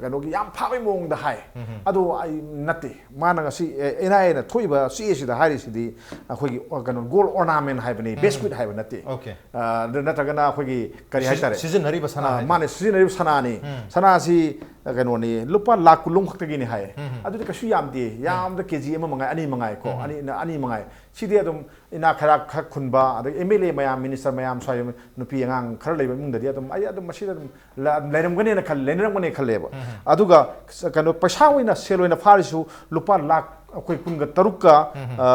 ꯀꯩꯅꯣꯒꯤ ꯌꯥꯝ ꯐꯥꯕꯒꯤ ꯃꯑꯣꯡꯗ ꯍꯥꯏ꯫ ꯑꯗꯣ ꯑꯩ ꯅꯠꯇꯦ꯫ ꯃꯥꯅ ꯉꯁꯤ, ꯑꯦ, ꯑꯦꯟ ꯑꯥꯏ ꯑꯦꯅ ꯊꯣꯛꯏꯕ ꯆꯦ ꯑꯁꯤꯗ ꯍꯥꯏꯔꯤꯁꯤꯗꯤ ꯑꯩꯈꯣꯏꯒꯤ ꯑꯣ-, ꯀꯩꯅꯣ, ꯒꯣꯜ ꯑꯣꯔꯅꯥꯃꯦꯟ ꯍꯥꯏꯕꯅꯤ, ꯕꯦꯁꯀ꯭ꯋꯤꯠ ꯍꯥꯏꯕ ꯅꯠꯇꯦ꯫ ꯑꯣꯀꯦ꯫ ꯑ, ꯑꯗꯨ ꯅꯠꯇ꯭ꯔꯒꯅ ꯑꯩꯈꯣꯏꯒꯤ ꯀꯔꯤ ꯁꯤꯖꯤ-, ꯍꯥꯏꯇꯥꯔꯦ? ꯁꯤꯖꯤꯟꯅꯔꯤꯕ ꯁꯅꯥ ꯑ, ꯍꯥꯏꯇꯥꯔꯦ꯫ ꯃꯥꯅꯦ, ꯁꯤꯖꯤꯟꯅꯔꯤꯕ ꯁꯅꯥꯅꯤ꯫ ꯁꯅꯥꯁꯤ ꯀꯩꯅꯣꯅꯤ, ꯂꯨꯄꯥ ꯂꯥꯈ ꯀꯨꯟ ꯈꯛꯇꯒꯤꯅꯤ ꯍꯥꯏ꯫ ꯑꯗꯨꯗꯤ ꯀꯩꯁꯨ ꯌꯥꯝꯗꯦ, ꯌꯥꯝꯗ ꯀꯦ ꯖꯤ ꯑꯃ ꯃꯉꯥꯏ, ꯑꯅꯤ ꯃꯉꯥꯏ ꯀꯣ, ꯑꯅꯤ, ꯑꯅꯤ ꯃꯉꯥꯏ꯫ ꯁꯤꯗꯤ ꯑꯗꯨꯝ ꯏꯅꯥꯛ ꯈꯔ ꯈꯛ ꯈꯨꯟꯕ, ꯑꯗꯒꯤ ꯑꯦꯝ ꯑꯦꯜ ꯑꯦ ꯃꯌꯥꯝ, ꯃꯤꯅꯤꯁꯇꯔ ꯃꯌꯥꯝ, ꯁ꯭ꯋꯥꯏ ꯅꯨꯄꯤ ꯑꯉꯥꯡ ꯈꯔ ꯂꯩꯕ ꯏꯃꯨꯡꯗꯗꯤ ꯑꯗꯨꯝ ꯑꯩ ꯑꯗꯨꯝ ꯃꯁꯤꯗ ꯑꯗꯨꯝ ꯂ-, ꯂꯩꯔꯝꯒꯅꯦꯅ ꯈꯜ-, ꯂꯩꯅꯔꯝꯒꯅꯦ ꯈꯜꯂꯦꯕ꯫ ꯑꯗꯨꯒ ꯁ-, ꯀꯩꯅꯣ, ꯄꯩꯁꯥ ꯑꯣꯏꯅ, ꯁꯦꯜ ꯑꯣꯏꯅ ꯐꯥꯔꯤꯁꯨ ꯂꯨꯄꯥ ꯂꯥꯈ ꯑꯩꯈꯣꯏ ꯀꯨꯟꯒ ꯇꯔꯨꯛꯀ, ꯑ,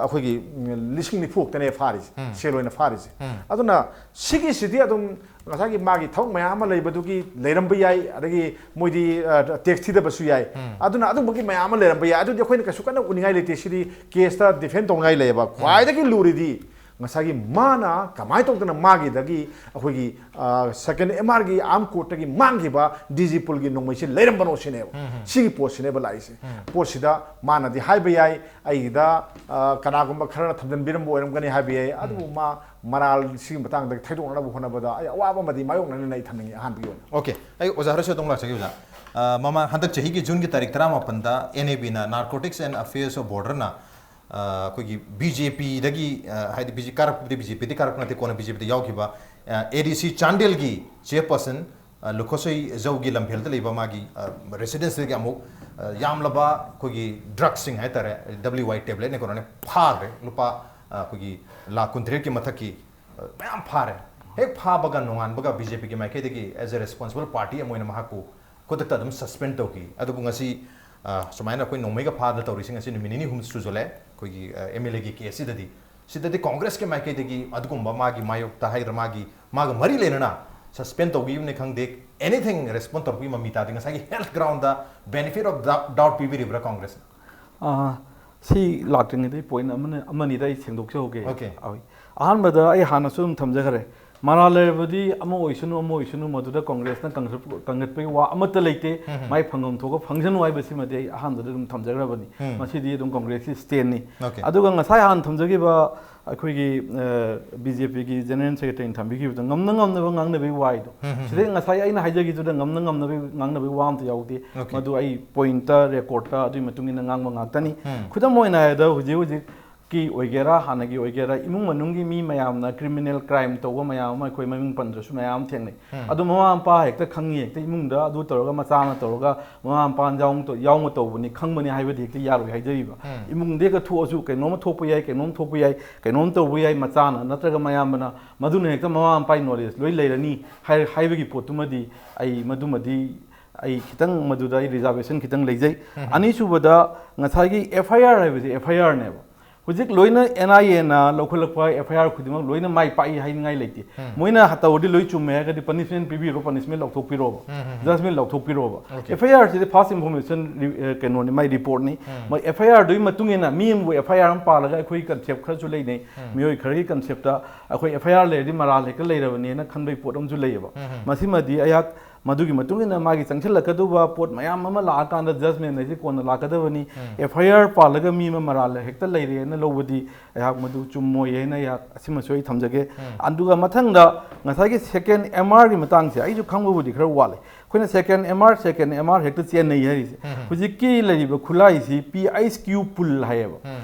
ꯑꯩꯈꯣꯏꯒꯤ, ꯎꯝ, ꯂꯤꯁꯤꯡ ꯅꯤꯐꯨ ꯈꯛꯇꯅꯦ ꯐꯥꯔꯤꯁꯦ, ꯁꯦꯜ ꯑꯣꯏꯅ ꯐꯥꯔꯤꯁꯦ꯫ ꯑꯗꯨꯅ ꯁꯤꯒꯤꯁꯤꯗꯤ ꯑꯗꯨꯝ ꯉꯁꯥꯏꯒꯤ ꯃꯥꯒꯤ ꯊꯕꯛ ꯃꯌꯥꯝ ꯑꯃ ꯂꯩꯕꯗꯨꯒꯤ ꯂꯩꯔꯝꯕ ꯌꯥꯏ, ꯑꯗꯒꯤ ꯃꯣꯏꯗꯤ, ꯑ, ꯇꯦꯛꯁ ꯊꯤꯗꯕꯁꯨ ꯌꯥꯏ꯫ ꯑꯗꯨꯅ ꯑꯗꯨꯝꯕꯒꯤ ꯃꯌꯥꯝ ꯑꯃ ꯂꯩꯔꯝꯕ ꯌꯥꯏ꯫ ꯑꯗꯨꯗꯤ ꯑꯩꯈꯣꯏꯅ ꯀꯩꯁꯨ ꯀꯟꯅ ꯎꯅꯤꯡꯉꯥꯏ ꯂꯩꯇꯦ꯫ ꯁꯤꯗꯤ ꯀꯦꯁꯇ ꯗꯤꯐꯦꯟ ꯇꯧꯅꯤꯡꯉꯥꯏ ꯂꯩꯌꯦꯕ꯫ ꯈ꯭ꯋꯥꯏꯗꯒꯤ ꯂꯨꯔꯤꯗꯤ ꯉꯁꯥꯏꯒꯤ ꯃꯥꯅ ꯀꯃꯥꯏꯅ ꯇꯧꯗꯅ ꯃꯥꯒꯤꯗꯒꯤ ꯑꯩꯈꯣꯏꯒꯤ, ꯑ, ꯁꯦꯀꯦꯟ ꯑꯦꯝ ꯑꯥꯔꯒꯤ ꯑꯥꯔꯝ ꯀꯣꯔꯠꯇꯒꯤ ꯃꯥꯡꯈꯤꯕ ꯗꯤ ꯖꯤ ꯄꯨꯜꯒꯤ ꯅꯣꯡꯃꯩꯁꯤ ꯂꯩꯔꯝꯕꯅꯣ ꯁꯤꯅꯦꯕ꯫ ꯁꯤꯒꯤ ꯄꯣꯠꯁꯤꯅꯦꯕ ꯂꯥꯛꯏꯁꯦ꯫ ꯄꯣꯠꯁꯤꯗ ꯃꯥꯅꯗꯤ ꯍꯥꯏꯕ ꯌꯥꯏ, ꯑꯩꯒꯤꯗ, ꯑ, ꯀꯅꯥꯒꯨꯝꯕ ꯈꯔꯅ ꯊꯝꯖꯤꯟꯕꯤꯔꯝꯕ ꯑꯣꯏꯔꯝꯒꯅꯤ ꯍꯥꯏꯕ ꯌꯥꯏ, ꯑꯗꯨꯕꯨ ꯃꯥ ꯃꯔꯥꯜ ꯁꯤꯒꯤ ꯃꯇꯥꯡꯗ ꯊꯩꯗꯣꯛꯅꯅꯕ ꯍꯣꯠꯅꯕꯗ ꯑꯩ ꯑꯋꯥꯕ ꯑꯃꯗꯤ ꯃꯥꯌꯣꯛꯅꯅꯤꯅ ꯑꯩ ꯊꯝꯅꯤꯡꯉꯤ ꯑꯍꯥꯟꯕꯒꯤ ꯑꯣꯏꯅ꯫ ꯑꯣꯀꯦ, ꯑꯩ ꯑꯣꯖꯥ ꯍꯔꯁꯨ ꯑꯗꯨꯝ ꯂꯥꯛꯆꯒꯦ ꯑꯣꯖꯥ꯫ ꯑ, ꯃꯃꯥꯡ ꯍꯟꯗꯛ ꯆꯍꯤꯒꯤ ꯖꯨꯟꯒꯤ ꯇꯥꯔꯤꯛ ꯇꯔꯥꯃꯥꯄꯟꯗ N A B ꯅ, Narcotics and Affairs of Border ꯅ, ꯑ, ꯑꯩꯈꯣꯏꯒꯤ B J P ꯗꯒꯤ, ꯑ, ꯍꯥꯏꯗꯤ B J P ꯀꯥꯔꯛꯄꯗꯤ B J P ꯗꯒꯤ ꯀꯥꯔꯛꯄ ꯅꯠꯇꯦ, ꯀꯣꯟꯅ B J P ꯗ ꯌꯥꯎꯈꯤꯕ, ꯑ, A D C ꯆꯥꯟꯗꯦꯜꯒꯤ chairperson, ꯑ, ꯂꯨꯈꯣꯁꯩ ꯖꯧꯒꯤ ꯂꯝꯐꯦꯜꯗ ꯂꯩꯕ ꯃꯥꯒꯤ, ꯑ, residence ꯇꯒꯤ ꯑꯃꯨꯛ, ꯑ, ꯌꯥꯝꯂꯕ ꯑꯩꯈꯣꯏꯒꯤ drugs ꯁꯤꯡ ꯍꯥꯏꯇꯥꯔꯦ, W Y tablet ꯅꯦ ꯀꯩꯅꯣꯅꯦ, ꯐꯥꯈ꯭ꯔꯦ꯫ ꯂꯨꯄꯥ, ꯑ, ꯑꯩꯈꯣꯏꯒꯤ ꯂꯥꯈ ꯀꯨꯟꯇꯔꯦꯠꯀꯤ ꯃꯊꯛꯀꯤ, ꯑ, ꯃꯌꯥꯝ ꯐꯥꯔꯦ꯫ ꯍꯦꯛ ꯐꯥꯕꯒ ꯅꯣꯡꯉꯥꯟꯕꯒ B J P ꯒꯤ ꯃꯥꯏꯀꯩꯗꯒꯤ as a responsible party ꯑꯃ ꯑꯣꯏꯅ ꯃꯍꯥꯛꯄꯨ ꯈꯨꯗꯛꯇ ꯑꯗꯨꯝ suspend ꯇꯧꯈꯤ꯫ ꯑꯗꯨꯕꯨ ꯉꯁꯤ, ꯑ, ꯁꯨꯃꯥꯏꯅ ꯑꯩꯈꯣꯏ ꯅꯣꯡꯃꯩꯒ ꯐꯥꯗꯅ ꯇꯧꯔꯤꯁꯤ ꯉꯁꯤ ꯅꯨꯃꯤꯠ ꯅꯤꯅꯤ ꯍꯨꯝ ꯁꯨꯖꯜꯂꯛꯑꯦ꯫ ꯑꯩꯈꯣꯏꯒꯤ, ꯑ, M L A ꯒꯤ case ꯁꯤꯗꯗꯤ, ꯁꯤꯗꯗꯤ Congress ꯀꯤ ꯃꯥꯏꯀꯩꯗꯒꯤ ꯑꯗꯨꯒꯨꯝꯕ ꯃꯥꯒꯤ ꯃꯥꯌꯣꯛꯇ ꯍꯥꯏꯒꯗ꯭ꯔꯥ, ꯃꯥꯒꯤ, ꯃꯥꯒ ꯃꯔꯤ ꯂꯩꯅꯅ suspend ꯇꯧꯕꯤꯕꯅꯤ ꯈꯪꯗꯦ, anything response ꯇꯧꯔꯛꯄꯒꯤ ꯃꯃꯤ ꯇꯥꯗꯦ꯫ ꯉꯁꯥꯏꯒꯤ health ground the benefit of dou-, doubt ꯄꯤꯕꯤꯔꯤꯕ꯭ꯔꯥ Congress ꯅ? ꯑꯥ, ꯁꯤ ꯂꯥꯛꯇ꯭ꯔꯤꯉꯩꯗ point ꯑꯃꯅ, ꯑꯃꯅꯤꯗ ꯑꯩ ꯁꯦꯡꯗꯣꯛꯆꯍꯧꯒꯦ꯫ Okay. ꯑꯍꯣꯏ꯫ ꯑꯍꯥꯟꯕꯗ ꯑꯩ ꯍꯥꯟꯅꯁꯨ ꯑꯗꯨꯝ ꯊꯝꯖꯈ꯭ꯔꯦ, ꯃꯔꯥꯜ ꯂꯩꯔꯕꯗꯤ ꯑꯃ ꯑꯣꯏꯁꯅꯨ, ꯑꯃ ꯑꯣꯏꯁꯅꯨ, ꯃꯗꯨꯗ Congress ꯅ ꯀꯟꯈꯠ-, ꯀꯟꯈꯠꯄꯒꯤ ꯋꯥ ꯑꯃꯠꯇ ꯂꯩꯇꯦ꯫ ꯃꯥꯏ ꯐꯪꯐꯝ ꯊꯣꯛꯄ ꯐꯪꯁꯅꯨ ꯍꯥꯏꯕꯁꯤꯃꯗꯤ ꯑꯩ ꯑꯍꯥꯟꯕꯗ ꯑꯗꯨꯝ ꯊꯝꯖꯈ꯭ꯔꯕꯅꯤ꯫ ꯃꯁꯤꯗꯤ ꯑꯗꯨꯝ Congress ꯀꯤ stand ꯅꯤ꯫ Okay. ꯑꯗꯨꯒ ꯉꯁꯥꯏ ꯍꯥꯟꯅ ꯊꯝꯖꯈꯤꯕ ꯑꯩꯈꯣꯏꯒꯤ, ꯑ, B J P ꯒꯤ General Secretary ꯅ ꯊꯝꯕꯤꯈꯤꯕꯗꯣ, ꯉꯝꯅ ꯉꯝꯅꯕ ꯉꯥꯡꯅꯕꯒꯤ ꯋꯥꯍꯩꯗꯣ꯫ ꯁꯤꯗꯩ ꯉꯁꯥꯏ ꯑꯩꯅ ꯍꯥꯏꯖꯈꯤꯗꯨꯗ ꯉꯝꯅ ꯉꯝꯅꯕꯒꯤ ꯉꯥꯡꯅꯕꯒꯤ ꯋꯥ ꯑꯝꯇ ꯌꯥꯎꯗꯦ꯫ Okay. ꯃꯗꯨ ꯑꯩ point ꯇ, record ꯇ ꯑꯗꯨꯒꯤ ꯃꯇꯨꯡ ꯏꯟꯅ ꯉꯥꯡꯕ ꯉꯥꯛꯇꯅꯤ꯫ ꯈꯨꯗꯝ ꯑꯣꯏꯅ ꯍꯥꯏꯔꯕꯗ ꯍꯧꯖꯤꯛ ꯍꯧꯖꯤꯛ ꯀꯤ ꯑꯣꯏꯒꯦꯔꯥ, ꯍꯥꯟꯅꯒꯤ ꯑꯣꯏꯒꯦꯔꯥ, ꯏꯃꯨꯡ ꯃꯅꯨꯡꯒꯤ ꯃꯤ ꯃꯌꯥꯝꯅ criminal crime ꯇꯧꯕ ꯃꯌꯥꯝ ꯑꯃ, ꯑꯩꯈꯣꯏ ꯃꯃꯤꯡ ꯄꯟꯗ꯭ꯔꯁꯨ ꯃꯌꯥꯝ ꯑꯃ ꯊꯦꯡꯅꯩ꯫ ꯑꯗꯨ ꯃꯃꯥ ꯃꯄꯥ ꯍꯦꯛꯇ ꯈꯪꯉꯤ, ꯍꯦꯛꯇ ꯏꯃꯨꯡꯗ ꯑꯗꯨ ꯇꯧꯔꯒ, ꯃꯆꯥꯅ ꯇꯧꯔꯒ, ꯃꯃꯥ ꯃꯄꯥꯅ ꯌꯥꯎꯅ ꯇꯧ-, ꯌꯥꯎꯅ ꯇꯧꯕꯅꯤ, ꯈꯪꯕꯅꯤ ꯍꯥꯏꯕꯗꯤ ꯍꯦꯛꯇ ꯌꯥꯔꯣꯏ ꯍꯥꯏꯖꯔꯤꯕ꯫ ꯏꯃꯨꯡꯗ ꯍꯦꯛꯇ ꯊꯣꯛꯑꯁꯨ ꯀꯩꯅꯣꯝ ꯊꯣꯛꯄ ꯌꯥꯏ, ꯀꯩꯅꯣꯝ ꯊꯣꯛꯄ ꯌꯥꯏ, ꯀꯩꯅꯣꯝ ꯇꯧꯕ ꯌꯥꯏ, ꯃꯆꯥꯅ ꯅꯠꯇ꯭ꯔꯒ ꯃꯌꯥꯝꯕꯅ, ꯃꯗꯨꯅ ꯍꯦꯛꯇ ꯃꯃꯥ ꯃꯄꯥꯒꯤ knowledge ꯂꯣꯏ ꯂꯩꯔꯅꯤ ꯍꯥꯏ-, ꯍꯥꯏꯕꯒꯤ ꯄꯣꯠꯇꯨꯃꯗꯤ ꯑꯩ ꯃꯗꯨꯃꯗꯤ ꯑꯩ ꯈꯤꯇꯪ ꯃꯗꯨꯗ ꯑꯩ reservation ꯈꯤꯇꯪ ꯂꯩꯖꯩ꯫ ꯑꯅꯤꯁꯨꯕꯗ, ꯉꯁꯥꯏꯒꯤ F I R ꯍꯥꯏꯕꯁꯦ F I R ꯅꯦꯕ꯫ ꯍꯧꯖꯤꯛ ꯂꯣꯏꯅ N I A ꯅ ꯂꯧꯈꯠꯂꯛꯄ F I R ꯈꯨꯗꯤꯡꯃꯛ ꯂꯣꯏꯅ ꯃꯥꯏ ꯄꯥꯛꯏ ꯍꯥꯏꯅꯤꯡꯉꯥꯏ ꯂꯩꯇꯦ꯫ ꯃꯣꯏꯅ ꯇꯧꯔꯗꯤ ꯂꯣꯏ ꯆꯨꯝꯃꯦ ꯍꯥꯏꯔꯒꯗꯤ punishment ꯄꯤꯕꯤꯔꯣ, punishment ꯂꯧꯊꯣꯛꯄꯤꯔꯣꯕ, judgment ꯂꯧꯊꯣꯛꯄꯤꯔꯣꯕ꯫ F I R CD first information ꯀꯩꯅꯣꯅꯤ, ꯃꯥꯏ report ꯅꯤ꯫ ꯃꯣꯏ F I R ꯗꯨꯒꯤ ꯃꯇꯨꯡ ꯏꯟꯅ ꯃꯤ ꯑꯃꯕꯨ F I R ꯑꯃ ꯄꯥꯜꯂꯒ ꯑꯩꯈꯣꯏ concept ꯈꯔꯁꯨ ꯂꯩꯅꯩ꯫ ꯃꯤꯑꯣꯏ ꯈꯔꯒꯤ concept ꯇ ꯑꯩꯈꯣꯏ F I R ꯂꯩꯔꯗꯤ ꯃꯔꯥꯜ ꯍꯦꯛꯇ ꯂꯩꯔꯕꯅꯦꯅ ꯈꯟꯕꯒꯤ ꯄꯣꯠ ꯑꯃꯁꯨ ꯂꯩꯌꯦꯕ꯫ ꯃꯁꯤꯃꯗꯤ ꯑꯩꯍꯥꯛ ꯃꯗꯨꯒꯤ ꯃꯇꯨꯡ ꯏꯟꯅ ꯃꯥꯒꯤ ꯆꯪꯁꯤꯜꯂꯛꯀꯗꯧꯕ ꯄꯣꯠ ꯃꯌꯥꯝ ꯑꯃ ꯂꯥꯛꯑꯀꯥꯟꯗ judgment ꯍꯥꯏꯁꯤ ꯀꯣꯟꯅ ꯂꯥꯛꯀꯗꯕꯅꯤ꯫ F I R ꯄꯥꯜꯂꯒ ꯃꯤ ꯑꯃ ꯃꯔꯥꯜ ꯍꯦꯛꯇ ꯂꯩꯔꯦꯅ ꯂꯧꯕꯗꯤ ꯑꯩꯍꯥꯛ ꯃꯗꯨ ꯆꯨꯝꯃꯣꯏ ꯍꯥꯏꯅ ꯑꯩꯍꯥꯛ ꯑꯁꯤꯃꯁꯨ ꯑꯩ ꯊꯝꯖꯒꯦ꯫ ꯑꯗꯨꯒ ꯃꯊꯪꯗ ꯉꯁꯥꯏꯒꯤ second M R ꯒꯤ ꯃꯇꯥꯡꯁꯦ ꯑꯩꯁꯨ ꯈꯪꯕꯕꯨꯗꯤ ꯈꯔ ꯋꯥꯠꯂꯦ꯫ ꯑꯩꯈꯣꯏꯅ second M R, second M R ꯍꯦꯛꯇ ꯆꯦꯟꯅꯩ ꯍꯥꯏꯔꯤꯁꯦ꯫ ꯍꯧꯖꯤꯛꯀꯤ ꯂꯩꯔꯤꯕ ꯈꯨꯠꯂꯥꯏꯁꯤ P H Q pool ꯍꯥꯏꯌꯦꯕ꯫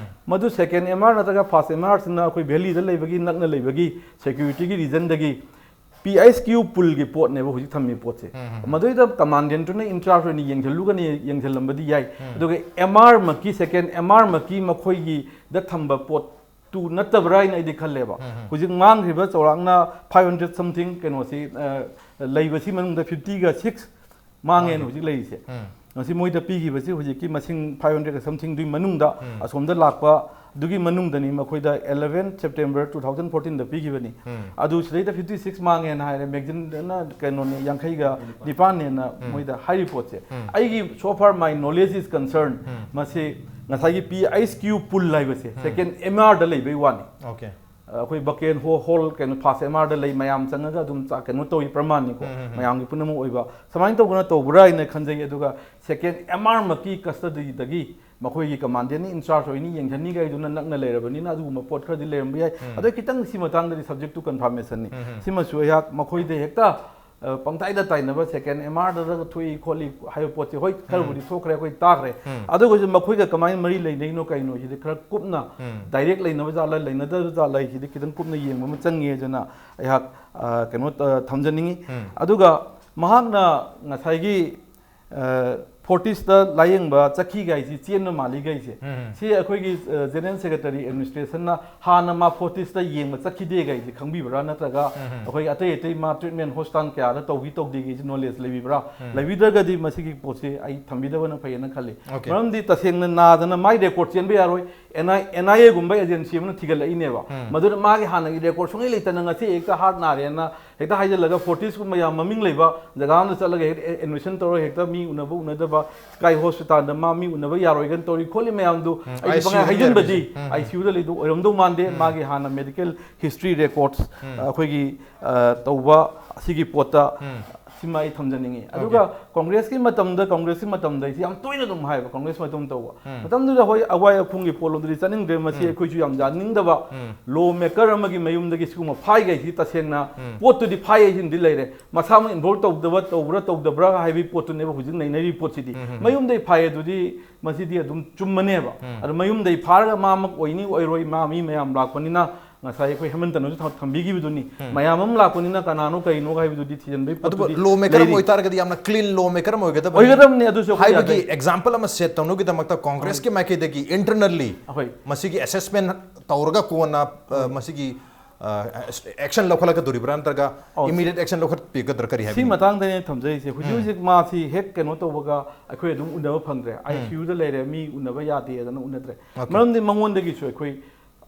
ꯃꯗꯨ second M R ꯅꯠꯇ꯭ꯔꯒ first M R ꯁꯤꯅ ꯑꯩꯈꯣꯏ valley ꯗ ꯂꯩꯕꯒꯤ, ꯅꯛꯅ ꯂꯩꯕꯒꯤ security ꯒꯤ reason ꯗꯒꯤ P H Q pool ꯒꯤ ꯄꯣꯠꯅꯦꯕ ꯍꯧꯖꯤꯛ ꯊꯝꯃꯤ ꯄꯣꯠꯁꯦ꯫ ꯃꯗꯨꯏꯗ commandant ꯇꯨꯅ in charge ꯑꯣꯏꯅ ꯌꯦꯡꯁꯤꯜꯂꯨꯒꯅꯤ, ꯌꯦꯡꯁꯤꯜꯂꯝꯕꯗꯤ ꯌꯥꯏ꯫ ꯑꯗꯨꯒ M R ꯃꯛꯀꯤ, second M R ꯃꯛꯀꯤ ꯃꯈꯣꯏꯒꯤꯗ ꯊꯝꯕ ꯄꯣꯠꯇꯨ ꯅꯠꯇꯕ꯭ꯔꯥ ꯍꯥꯏꯅ ꯑꯩꯗꯤ ꯈꯜꯂꯦꯕ꯫ ꯍꯧꯖꯤꯛ ꯃꯥꯡꯈ꯭ꯔꯤꯕ ꯆꯥꯎꯔꯥꯛꯅ five hundred something ꯀꯩꯅꯣꯁꯤ, ꯑ, ꯂꯩꯕꯁꯤ ꯃꯅꯨꯡꯗ fifty ꯒ six ꯃꯥꯡꯉꯦꯅ ꯍꯧꯖꯤꯛ ꯂꯩꯔꯤꯁꯦ꯫ ꯃꯁꯤ ꯃꯣꯏꯗ ꯄꯤꯈꯤꯕꯁꯤ ꯍꯧꯖꯤꯛꯀꯤ ꯃꯁꯤꯡ five hundred something ꯗꯨꯒꯤ ꯃꯅꯨꯡꯗ ꯑꯁꯣꯝꯗ ꯂꯥꯛꯄ ꯑꯗꯨꯒꯤ ꯃꯅꯨꯡꯗꯅꯤ ꯃꯈꯣꯏꯗ eleven September two thousand fourteen ꯗ ꯄꯤꯈꯤꯕꯅꯤ꯫ ꯑꯗꯨ ꯁꯤꯗꯩꯗ fifty six ꯃꯥꯡꯉꯦꯅ ꯍꯥꯏꯔꯦ, magazine ꯅ ꯀꯩꯅꯣꯅꯦ, ꯌꯥꯡꯈꯩꯒ ꯅꯤꯄꯥꯟꯅꯦꯅ ꯃꯣꯏꯗ ꯍꯥꯏꯔꯤ ꯄꯣꯠꯁꯦ꯫ ꯑꯩꯒꯤ so far my knowledge is concerned, ꯃꯁꯤ ꯉꯁꯥꯏꯒꯤ P H Q pool ꯍꯥꯏꯕꯁꯦ second M R ꯗ ꯂꯩꯕꯩ ꯋꯥꯅꯤ꯫ Okay. ꯑꯩꯈꯣꯏ bucket hole, hole ꯀꯩꯅꯣ first M R ꯗ ꯂꯩ ꯃꯌꯥꯝ ꯆꯪꯉꯒ ꯑꯗꯨꯝ ꯆꯥ-, ꯀꯩꯅꯣ ꯇꯧꯏ, ꯄ꯭ꯔꯃꯥꯟꯅꯤꯀꯣ, ꯃꯌꯥꯝꯒꯤ ꯄꯨꯝꯅꯃꯛ ꯑꯣꯏꯕ꯫ ꯁꯨꯃꯥꯏꯅ ꯇꯧꯕꯅ ꯇꯧꯕ꯭ꯔꯥ ꯍꯥꯏꯅ ꯈꯟꯖꯩ꯫ ꯑꯗꯨꯒ second M R ꯃꯛꯀꯤ custody ꯗꯒꯤ ꯃꯈꯣꯏꯒꯤ commandant ꯅ in charge ꯑꯣꯏꯅꯤ, ꯌꯦꯡꯁꯤꯟꯅꯤꯒꯥꯏꯗꯨꯅ ꯅꯛꯅ ꯂꯩꯔꯕꯅꯤꯅ ꯑꯗꯨꯒꯨꯝꯕ ꯄꯣꯠ ꯈꯔꯗꯤ ꯂꯩꯔꯝꯕ ꯌꯥꯏ꯫ ꯑꯗꯣ ꯈꯤꯇꯪ ꯁꯤ ꯃꯇꯥꯡꯗꯗꯤ subject to confirmation ꯅꯤ꯫ ꯁꯤꯃꯁꯨ ꯑꯩꯍꯥꯛ ꯃꯈꯣꯏꯗ ꯍꯦꯛꯇ ꯑ, ꯄꯪꯇꯥꯏꯗ ꯇꯥꯏꯅꯕ, ꯁꯦꯀꯦꯟ ꯑꯦꯝ ꯑꯥꯔꯗ ꯊꯣꯛꯏ ꯈꯣꯠꯂꯤ ꯍꯥꯏꯕ ꯄꯣꯠꯁꯦ, ꯍꯣꯏ, ꯈꯔꯕꯨꯗꯤ ꯊꯣꯛꯈ꯭ꯔꯦ, ꯑꯩꯈꯣꯏ ꯇꯥꯈ꯭ꯔꯦ꯫ ꯑꯗꯨꯒꯁꯨ ꯃꯈꯣꯏꯒ ꯀꯃꯥꯏꯅ ꯃꯔꯤ ꯂꯩꯅꯩꯅꯣ ꯀꯩꯅꯣ ꯁꯤꯗꯤ ꯈꯔ ꯀꯨꯞꯅ, ꯗꯥꯏꯔꯦꯛ ꯂꯩꯅꯕ ꯖꯥꯠꯂ, ꯂꯩꯅꯗꯕ ꯖꯥꯠꯂ ꯍꯥꯏꯁꯤꯗꯤ ꯈꯤꯇꯪ ꯀꯨꯞꯅ ꯌꯦꯡꯕ ꯑꯃ ꯆꯪꯉꯤ ꯍꯥꯏꯗꯅ ꯑꯩꯍꯥꯛ, ꯑ, ꯀꯩꯅꯣ, ꯑ, ꯊꯝꯖꯅꯤꯡꯉꯤ꯫ ꯑꯗꯨꯒ ꯃꯍꯥꯛꯅ ꯉꯁꯥꯏꯒꯤ, ꯑ, ꯐꯣꯔꯇꯤꯁꯇ ꯂꯥꯌꯦꯡꯕ ꯆꯠꯈꯤꯒ ꯍꯥꯏꯁꯤ ꯆꯦꯟꯕ ꯃꯥꯜꯂꯤꯒ ꯍꯥꯏꯁꯦ꯫ ꯁꯤ ꯑꯩꯈꯣꯏꯒꯤ, ꯑ, ꯖꯦꯅꯔꯦꯜ ꯁꯦꯀ꯭ꯔꯦꯇꯔꯤ ꯑꯦꯗꯃꯤꯅꯤꯁꯇ꯭ꯔꯦꯁꯟꯅ ꯍꯥꯟꯅ ꯃꯥ ꯐꯣꯔꯇꯤꯁꯇ ꯌꯦꯡꯕ ꯆꯠꯈꯤꯗꯦꯒ ꯍꯥꯏꯁꯦ ꯈꯪꯕꯤꯕ꯭ꯔꯥ? ꯅꯠꯇ꯭ꯔꯒ ꯑꯩꯈꯣꯏ ꯑꯇꯩ ꯑꯇꯩ ꯃꯥ ꯇ꯭ꯔꯤꯠꯃꯦꯟ ꯍꯣꯁꯄꯤꯇꯥꯜ ꯀꯌꯥꯗ ꯇꯧꯈꯤ ꯇꯧꯗꯦꯒꯤ ꯅꯣꯂꯦꯖ ꯂꯩꯕꯤꯕ꯭ꯔꯥ? ꯂꯩꯕꯤꯗ꯭ꯔꯒꯗꯤ ꯃꯁꯤꯒꯤ ꯄꯣꯠꯁꯤ ꯑꯩ ꯊꯝꯕꯤꯗꯕꯅ ꯐꯩꯌꯦꯅ ꯈꯜꯂꯤ꯫ ꯑꯣꯀꯦ꯫ ꯃꯔꯝꯗꯤ ꯇꯁꯦꯡꯅ ꯅꯥꯗꯅ ꯃꯥꯏ ꯔꯦꯀꯣꯔꯗ ꯆꯦꯟꯕ ꯌꯥꯔꯣꯏ꯫ ꯑꯦꯟ ꯑꯥꯏ, ꯑꯦꯟ ꯑꯥꯏ ꯑꯦꯒꯨꯝꯕ ꯑꯦꯖꯦꯟꯁꯤ ꯑꯃꯅ ꯊꯤꯒꯠꯂꯛꯏꯅꯦꯕ꯫ ꯃꯗꯨꯅ ꯃꯥꯒꯤ ꯍꯥꯟꯅꯒꯤ ꯔꯦꯀꯣꯔꯗ ꯁꯨꯡꯂꯩ ꯂꯩꯇꯅ ꯉꯁꯤ ꯍꯦꯛꯇ ꯍꯥꯔꯠ ꯅꯥꯔꯦꯅ ꯍꯦꯛꯇ ꯍꯥꯏꯖꯤꯜꯂꯒ, ꯐꯣꯔꯇꯤꯁꯀꯨꯝꯕ ꯌꯥꯝ ꯃꯃꯤꯡ ꯂꯩꯕ ꯖꯒꯥ ꯑꯃꯗ ꯆꯠꯂꯒ ꯍꯦꯛꯇ ꯑꯦ-, ꯑꯦꯗꯃꯤꯁꯟ ꯇꯧꯔꯒ ꯍꯦꯛꯇ ꯃꯤ ꯎꯅꯕ ꯎꯅꯗꯕ, ꯁ꯭ꯀꯥꯏ ꯍꯣꯁꯄꯤꯇꯥꯜꯗ ꯃꯥ ꯃꯤ ꯎꯅꯕ ꯌꯥꯔꯣꯏꯒꯅ ꯇꯧꯔꯤ ꯈꯣꯠꯂꯤ ꯃꯌꯥꯝꯗꯨ ꯑꯩꯗꯤ ꯄꯪꯍꯥꯏ ICU ꯗ ꯍꯥꯏꯖꯤꯟꯕꯗꯤ, ꯂꯩꯔꯝꯃꯤꯁꯦ꯫ ICU ꯗ ꯂꯩꯗꯧ ꯑꯣꯏꯔꯝꯗꯧ ꯃꯥꯟꯗꯦ꯫ ꯃꯥꯒꯤ ꯍꯥꯟꯅ ꯃꯦꯗꯤꯀꯦꯜ ꯍꯤꯁꯇ꯭ꯔꯤ ꯔꯦꯀꯣꯔꯗꯁ, ꯑꯩꯈꯣꯏꯒꯤ, ꯑ, ꯇꯧꯕ ꯑꯁꯤꯒꯤ ꯄꯣꯠꯇ ꯁꯤꯃ ꯑꯩ ꯊꯝꯖꯅꯤꯡꯉꯤ꯫ ꯑꯗꯨꯒ ꯀꯣꯡꯒ꯭ꯔꯦꯁꯀꯤ ꯃꯇꯝꯗ, ꯀꯣꯡꯒ꯭ꯔꯦꯁꯀꯤ ꯃꯇꯝꯗ ꯑꯩꯁꯦ ꯌꯥꯝ ꯇꯣꯏꯅ ꯑꯗꯨꯝ ꯍꯥꯏꯌꯦꯕ, ꯀꯣꯡꯒ꯭ꯔꯦꯁ ꯃꯇꯝ ꯇꯧꯕ ꯃꯇꯝꯗꯨꯗ, ꯍꯣꯏ, ꯑꯋꯥꯏ ꯑꯈꯨꯝꯒꯤ ꯄꯣꯠꯂꯣꯝꯗꯗꯤ ꯆꯠꯅꯤꯡꯗ꯭ꯔꯦ, ꯃꯁꯤ ꯑꯩꯈꯣꯏꯁꯨ ꯌꯥꯝ ꯌꯥꯅꯤꯡꯗꯕ꯫ ꯂꯣ ꯃꯦꯀꯔ ꯑꯃꯒꯤ ꯃꯌꯨꯝꯗꯒꯤ ꯁꯤꯒꯨꯝꯕ ꯐꯥꯏꯒꯩꯁꯤ ꯇꯁꯦꯡꯅ ꯄꯣꯠꯇꯨꯗꯤ ꯐꯥꯏ ꯍꯥꯏꯁꯤꯃꯗꯤ ꯂꯩꯔꯦ, ꯃꯁꯥꯃꯛ ꯏꯟꯚꯣꯜꯕ ꯇꯧꯗꯕ, ꯇꯧꯕ꯭ꯔꯥ ꯇꯧꯗꯕ꯭ꯔꯥ ꯍꯥꯏꯕꯒꯤ ꯄꯣꯠꯇꯨꯅꯦꯕ ꯍꯧꯖꯤꯛ ꯅꯩꯅꯔꯤꯕ ꯄꯣꯠꯁꯤꯗꯤ꯫ ꯃꯌꯨꯝꯗꯒꯤ ꯐꯥꯏ ꯑꯗꯨꯗꯤ ꯃꯁꯤꯗꯤ ꯑꯗꯨꯝ ꯆꯨꯝꯃꯅꯦꯕ꯫ ꯑꯗꯣ ꯃꯌꯨꯝꯗꯒꯤ ꯐꯥꯔꯒ ꯃꯥꯃꯛ ꯑꯣꯏꯅꯤ ꯑꯣꯏꯔꯣꯏ, ꯃꯥ ꯃꯤ ꯃꯌꯥꯝ ꯂꯥꯛꯄꯅꯤꯅ, ꯉꯁꯥꯏ ꯑꯩꯈꯣꯏ ꯍꯦꯃꯟꯇꯅꯁꯨ ꯊꯝ-, ꯊꯝꯕꯤꯈꯤꯕꯗꯨꯅꯤ꯫ ꯃꯌꯥꯝ ꯑꯃ ꯂꯥꯛꯄꯅꯤꯅ ꯀꯅꯥꯅꯣ ꯀꯔꯤꯅꯣ ꯍꯥꯏꯕꯗꯨꯗꯤ ꯊꯤꯖꯤꯟꯕꯒꯤ ꯑꯗꯨꯕꯨ ꯄꯣꯠꯇꯨꯗꯤ ꯂꯣ ꯃꯦꯀꯔ ꯑꯃ ꯂꯩꯔꯤ꯫ ꯑꯣꯏꯇꯥꯔꯒꯗꯤ ꯌꯥꯝꯅ ꯀ꯭ꯂꯤꯟ ꯂꯣ ꯃꯦꯀꯔ ꯑꯃ ꯑꯣꯏꯒꯗꯕꯅꯤ ꯑꯣꯏꯒꯗꯕꯅꯤ, ꯑꯗꯨꯁꯨ ꯑꯩꯈꯣꯏ ꯍꯥꯏꯕꯒꯤ ꯌꯥꯖꯩ꯫ ꯑꯦꯛꯖꯥꯝꯄꯜ ꯑꯃ ꯁꯦꯠ ꯇꯧꯅꯕꯒꯤꯗꯃꯛꯇ ꯀꯣꯡꯒ꯭ꯔꯦꯁꯀꯤ ꯃꯥꯏꯀꯩꯗꯒꯤ ꯏꯟꯇꯔꯅꯦꯜꯂꯤ ꯑꯩꯈꯣꯏ ꯃꯁꯤꯒꯤ ꯑꯦꯁꯦꯁꯃꯦꯟ ꯇꯧꯔꯒ ꯀꯣꯟꯅ, ꯑ, ꯃꯁꯤꯒꯤ, ꯑ, ꯑꯦꯛꯁꯟ ꯂꯧꯈꯠꯂꯛꯀꯗꯣꯔꯤꯕ꯭ꯔꯥ, ꯅꯠꯇ꯭ꯔꯒ ꯑꯣ, ꯏꯃꯤꯗꯤꯌꯦꯠ ꯑꯦꯛꯁꯟ ꯂꯧꯈꯠꯄꯤꯒꯗ꯭ꯔꯥ, ꯀꯔꯤ ꯁꯤ ꯍꯥꯏꯕꯤꯅꯤꯡꯉꯤ? ꯃꯇꯥꯡꯗꯅꯦ ꯊꯝꯖꯔꯤꯁꯦ꯫ ꯍꯧꯖꯤꯛ ꯎꯝ꯫ ꯍꯧꯖꯤꯛ ꯃꯥꯁꯤ ꯍꯦꯛ ꯀꯩꯅꯣ ꯇꯧꯕꯒ ꯑꯩꯈꯣꯏ ꯑꯗꯨꯝ ꯎꯅꯕ ꯐꯪꯗ꯭ꯔꯦ꯫ ꯎꯝ꯫ ICU ꯗ ꯂꯩꯔꯦ, ꯃꯤ ꯎꯅꯕ ꯌꯥꯗꯦ ꯑꯗꯨꯅ ꯎꯅꯗ꯭ꯔꯦ꯫ ꯑꯣꯀꯦ꯫ ꯃꯔꯝꯗꯤ ꯃꯉꯣꯟꯗꯒꯤꯁꯨ ꯑꯩꯈꯣꯏ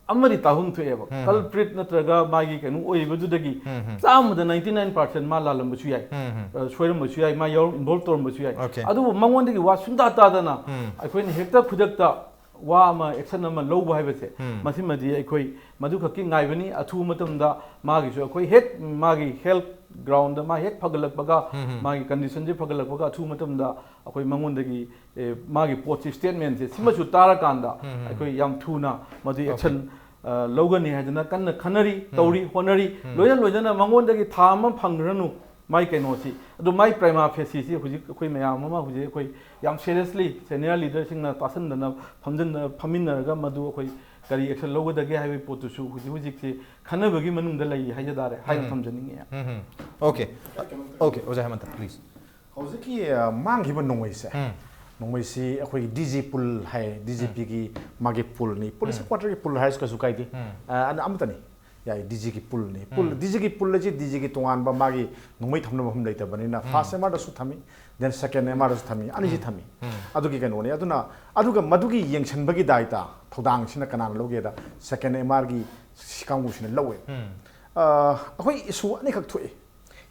ꯑꯃꯗꯤ ꯇꯥꯐꯝ ꯊꯣꯛꯑꯦꯕ꯫ ꯎꯝ, ꯎꯝ꯫ ꯀꯜꯄ꯭ꯔꯤꯠ ꯅꯠꯇ꯭ꯔꯒ ꯃꯥꯒꯤ ꯀꯩꯅꯣ ꯑꯣꯏꯕꯗꯨꯗꯒꯤ ꯎꯝ, ꯎꯝ꯫ ꯆꯥꯝꯃꯗ ninety nine percent ꯃꯥ ꯂꯥꯜꯂꯝꯕꯁꯨ ꯌꯥꯏ꯫ ꯎꯝ, ꯎꯝ꯫ ꯑ, ꯁꯣꯏꯔꯝꯕꯁꯨ ꯌꯥꯏ, ꯃꯥ ꯌꯥꯎꯔꯝ-, ꯏꯟꯚꯣꯜꯕ ꯇꯧꯔꯝꯕꯁꯨ ꯌꯥꯏ꯫ ꯑꯣꯀꯦ꯫ ꯑꯗꯨꯕꯨ ꯃꯉꯣꯟꯗꯒꯤ ꯋꯥ ꯁꯨꯡꯇꯥ ꯇꯥꯗꯅ ꯎꯝ꯫ ꯑꯩꯈꯣꯏꯅ ꯍꯦꯛꯇ ꯈꯨꯗꯛꯇ ꯋꯥ ꯑꯃ, ꯑꯦꯛꯁꯟ ꯑꯃ ꯂꯧꯕ ꯍꯥꯏꯕꯁꯦ, ꯎꯝ꯫ ꯃꯁꯤꯃꯗꯤ ꯑꯩꯈꯣꯏ ꯃꯗꯨꯈꯛꯀꯤ ꯉꯥꯏꯕꯅꯤ꯫ ꯑꯊꯨꯕ ꯃꯇꯝꯗ ꯃꯥꯒꯤꯁꯨ ꯑꯩꯈꯣꯏ ꯍꯦꯛ ꯃꯥꯒꯤ ꯍꯦꯜꯊ ꯒ꯭ꯔꯥꯎꯟꯗ ꯃꯥ ꯍꯦꯛ ꯐꯒꯠꯂꯛꯄꯒ, ꯎꯝ, ꯎꯝ꯫ ꯃꯥꯒꯤ ꯀꯟꯗꯤꯁꯟꯁꯦ ꯐꯒꯠꯂꯛꯄꯒ ꯑꯊꯨꯕ ꯃꯇꯝꯗ ꯑꯩꯈꯣꯏ ꯃꯉꯣꯟꯗꯒꯤ, ꯑꯦ, ꯃꯥꯒꯤ ꯄꯣꯠꯁꯤ, ꯁ꯭ꯇꯦꯠꯃꯦꯟꯁꯦ ꯁꯤꯃꯁꯨ ꯇꯥꯔꯀꯥꯟꯗ ꯎꯝ, ꯎꯝ꯫ ꯑꯩꯈꯣꯏ ꯌꯥꯝ ꯊꯨꯅ ꯃꯗꯨꯒꯤ ꯑꯣꯀꯦ꯫ ꯑꯦꯛꯁꯟ, ꯑ, ꯂꯧꯒꯅꯤ ꯍꯥꯏꯗꯅ ꯀꯟꯅ ꯈꯟꯅꯔꯤ, ꯎꯝ꯫ ꯇꯧꯔꯤ, ꯍꯣꯠꯅꯔꯤ꯫ ꯎꯝ꯫ ꯂꯣꯏꯅ ꯂꯣꯏꯅꯅ ꯃꯉꯣꯟꯗꯒꯤ ꯊꯥ ꯑꯃ ꯐꯪꯈ꯭ꯔꯅꯨ, ꯃꯥꯏ ꯀꯩꯅꯣꯁꯤ, ꯑꯗꯨ ꯃꯥꯏ prima facie ꯁꯤ ꯍꯧꯖꯤꯛ ꯑꯩꯈꯣꯏ ꯃꯌꯥꯝ ꯑꯃ ꯍꯧꯖꯤꯛ ꯑꯩꯈꯣꯏ ꯌꯥꯝ seriously senior leader ꯁꯤꯡꯅ ꯇꯥꯁꯤꯟꯗꯅ, ꯐꯝꯖꯤꯟꯅ ꯐꯝꯃꯤꯟꯅꯔꯒ ꯃꯗꯨ ꯑꯩꯈꯣꯏ ꯀꯔꯤ action ꯂꯧꯒꯗꯒꯦ ꯍꯥꯏꯕꯒꯤ ꯄꯣꯠꯇꯨꯁꯨ ꯍꯧꯖꯤꯛ ꯍꯧꯖꯤꯛꯁꯦ ꯈꯟꯅꯕꯒꯤ ꯃꯅꯨꯡꯗ ꯂꯩ ꯍꯥꯏꯖ ꯇꯥꯔꯦ ꯍꯥꯏꯅ ꯎꯝ꯫ ꯊꯝꯖꯅꯤꯡꯉꯤ꯫ ꯎꯝ, ꯎꯝ꯫ Okay꯫ Okay, ꯑꯣꯖꯥ ꯍꯦꯃꯟꯇ, please꯫ ꯍꯧꯖꯤꯛꯀꯤ, ꯑ, ꯃꯥꯡꯈꯤꯕ ꯅꯣꯡꯃꯩꯁꯦ, ꯎꯝ꯫ ꯅꯣꯡꯃꯩꯁꯤ ꯑꯩꯈꯣꯏꯒꯤ D G pool ꯍꯥꯏ, D G P ꯒꯤ ꯃꯥꯒꯤ pool ꯅꯤ꯫ Police ꯎꯝ꯫ Headquarter ꯒꯤ pool ꯍꯥꯏꯔꯁꯨ ꯀꯩꯁꯨ ꯀꯥꯏꯗꯦ꯫ ꯎꯝ꯫ ꯑ, ꯑꯅ-, ꯑꯃꯠꯇꯅꯤ꯫ ꯌꯥꯏ, D G ꯒꯤ pool ꯅꯤ꯫ Pool, ꯎꯝ꯫ D G ꯒꯤ pool ꯑꯁꯤ D G ꯒꯤ ꯇꯣꯉꯥꯟꯕ ꯃꯥꯒꯤ ꯅꯣꯡꯃꯩ ꯊꯝꯅꯕ ꯃꯐꯝ ꯂꯩꯇꯕꯅꯤꯅ, ꯎꯝ꯫ First M R ꯗꯁꯨ ꯊꯝꯃꯤ, then second M R ꯗꯁꯨ ꯊꯝꯃꯤ, ꯑꯅꯤꯁꯤ ꯎꯝ꯫ ꯊꯝꯃꯤ꯫ ꯎꯝ꯫ ꯑꯗꯨꯒꯤ ꯀꯩꯅꯣꯅꯤ꯫ ꯑꯗꯨꯅ, ꯑꯗꯨꯒ ꯃꯗꯨꯒꯤ ꯌꯦꯡꯁꯤꯟꯕꯒꯤ ꯗꯥꯏꯇ, ꯊꯧꯗꯥꯡꯁꯤꯅ ꯀꯅꯥꯅ ꯂꯧꯒꯦꯗ, second M R ꯒꯤ ꯁꯤ ꯀꯥꯡꯕꯨꯁꯤꯅ ꯂꯧꯋꯦ꯫ ꯎꯝ꯫ ꯑ, ꯑꯩꯈꯣꯏ issue ꯑꯅꯤꯈꯛ ꯊꯣꯛꯏ꯫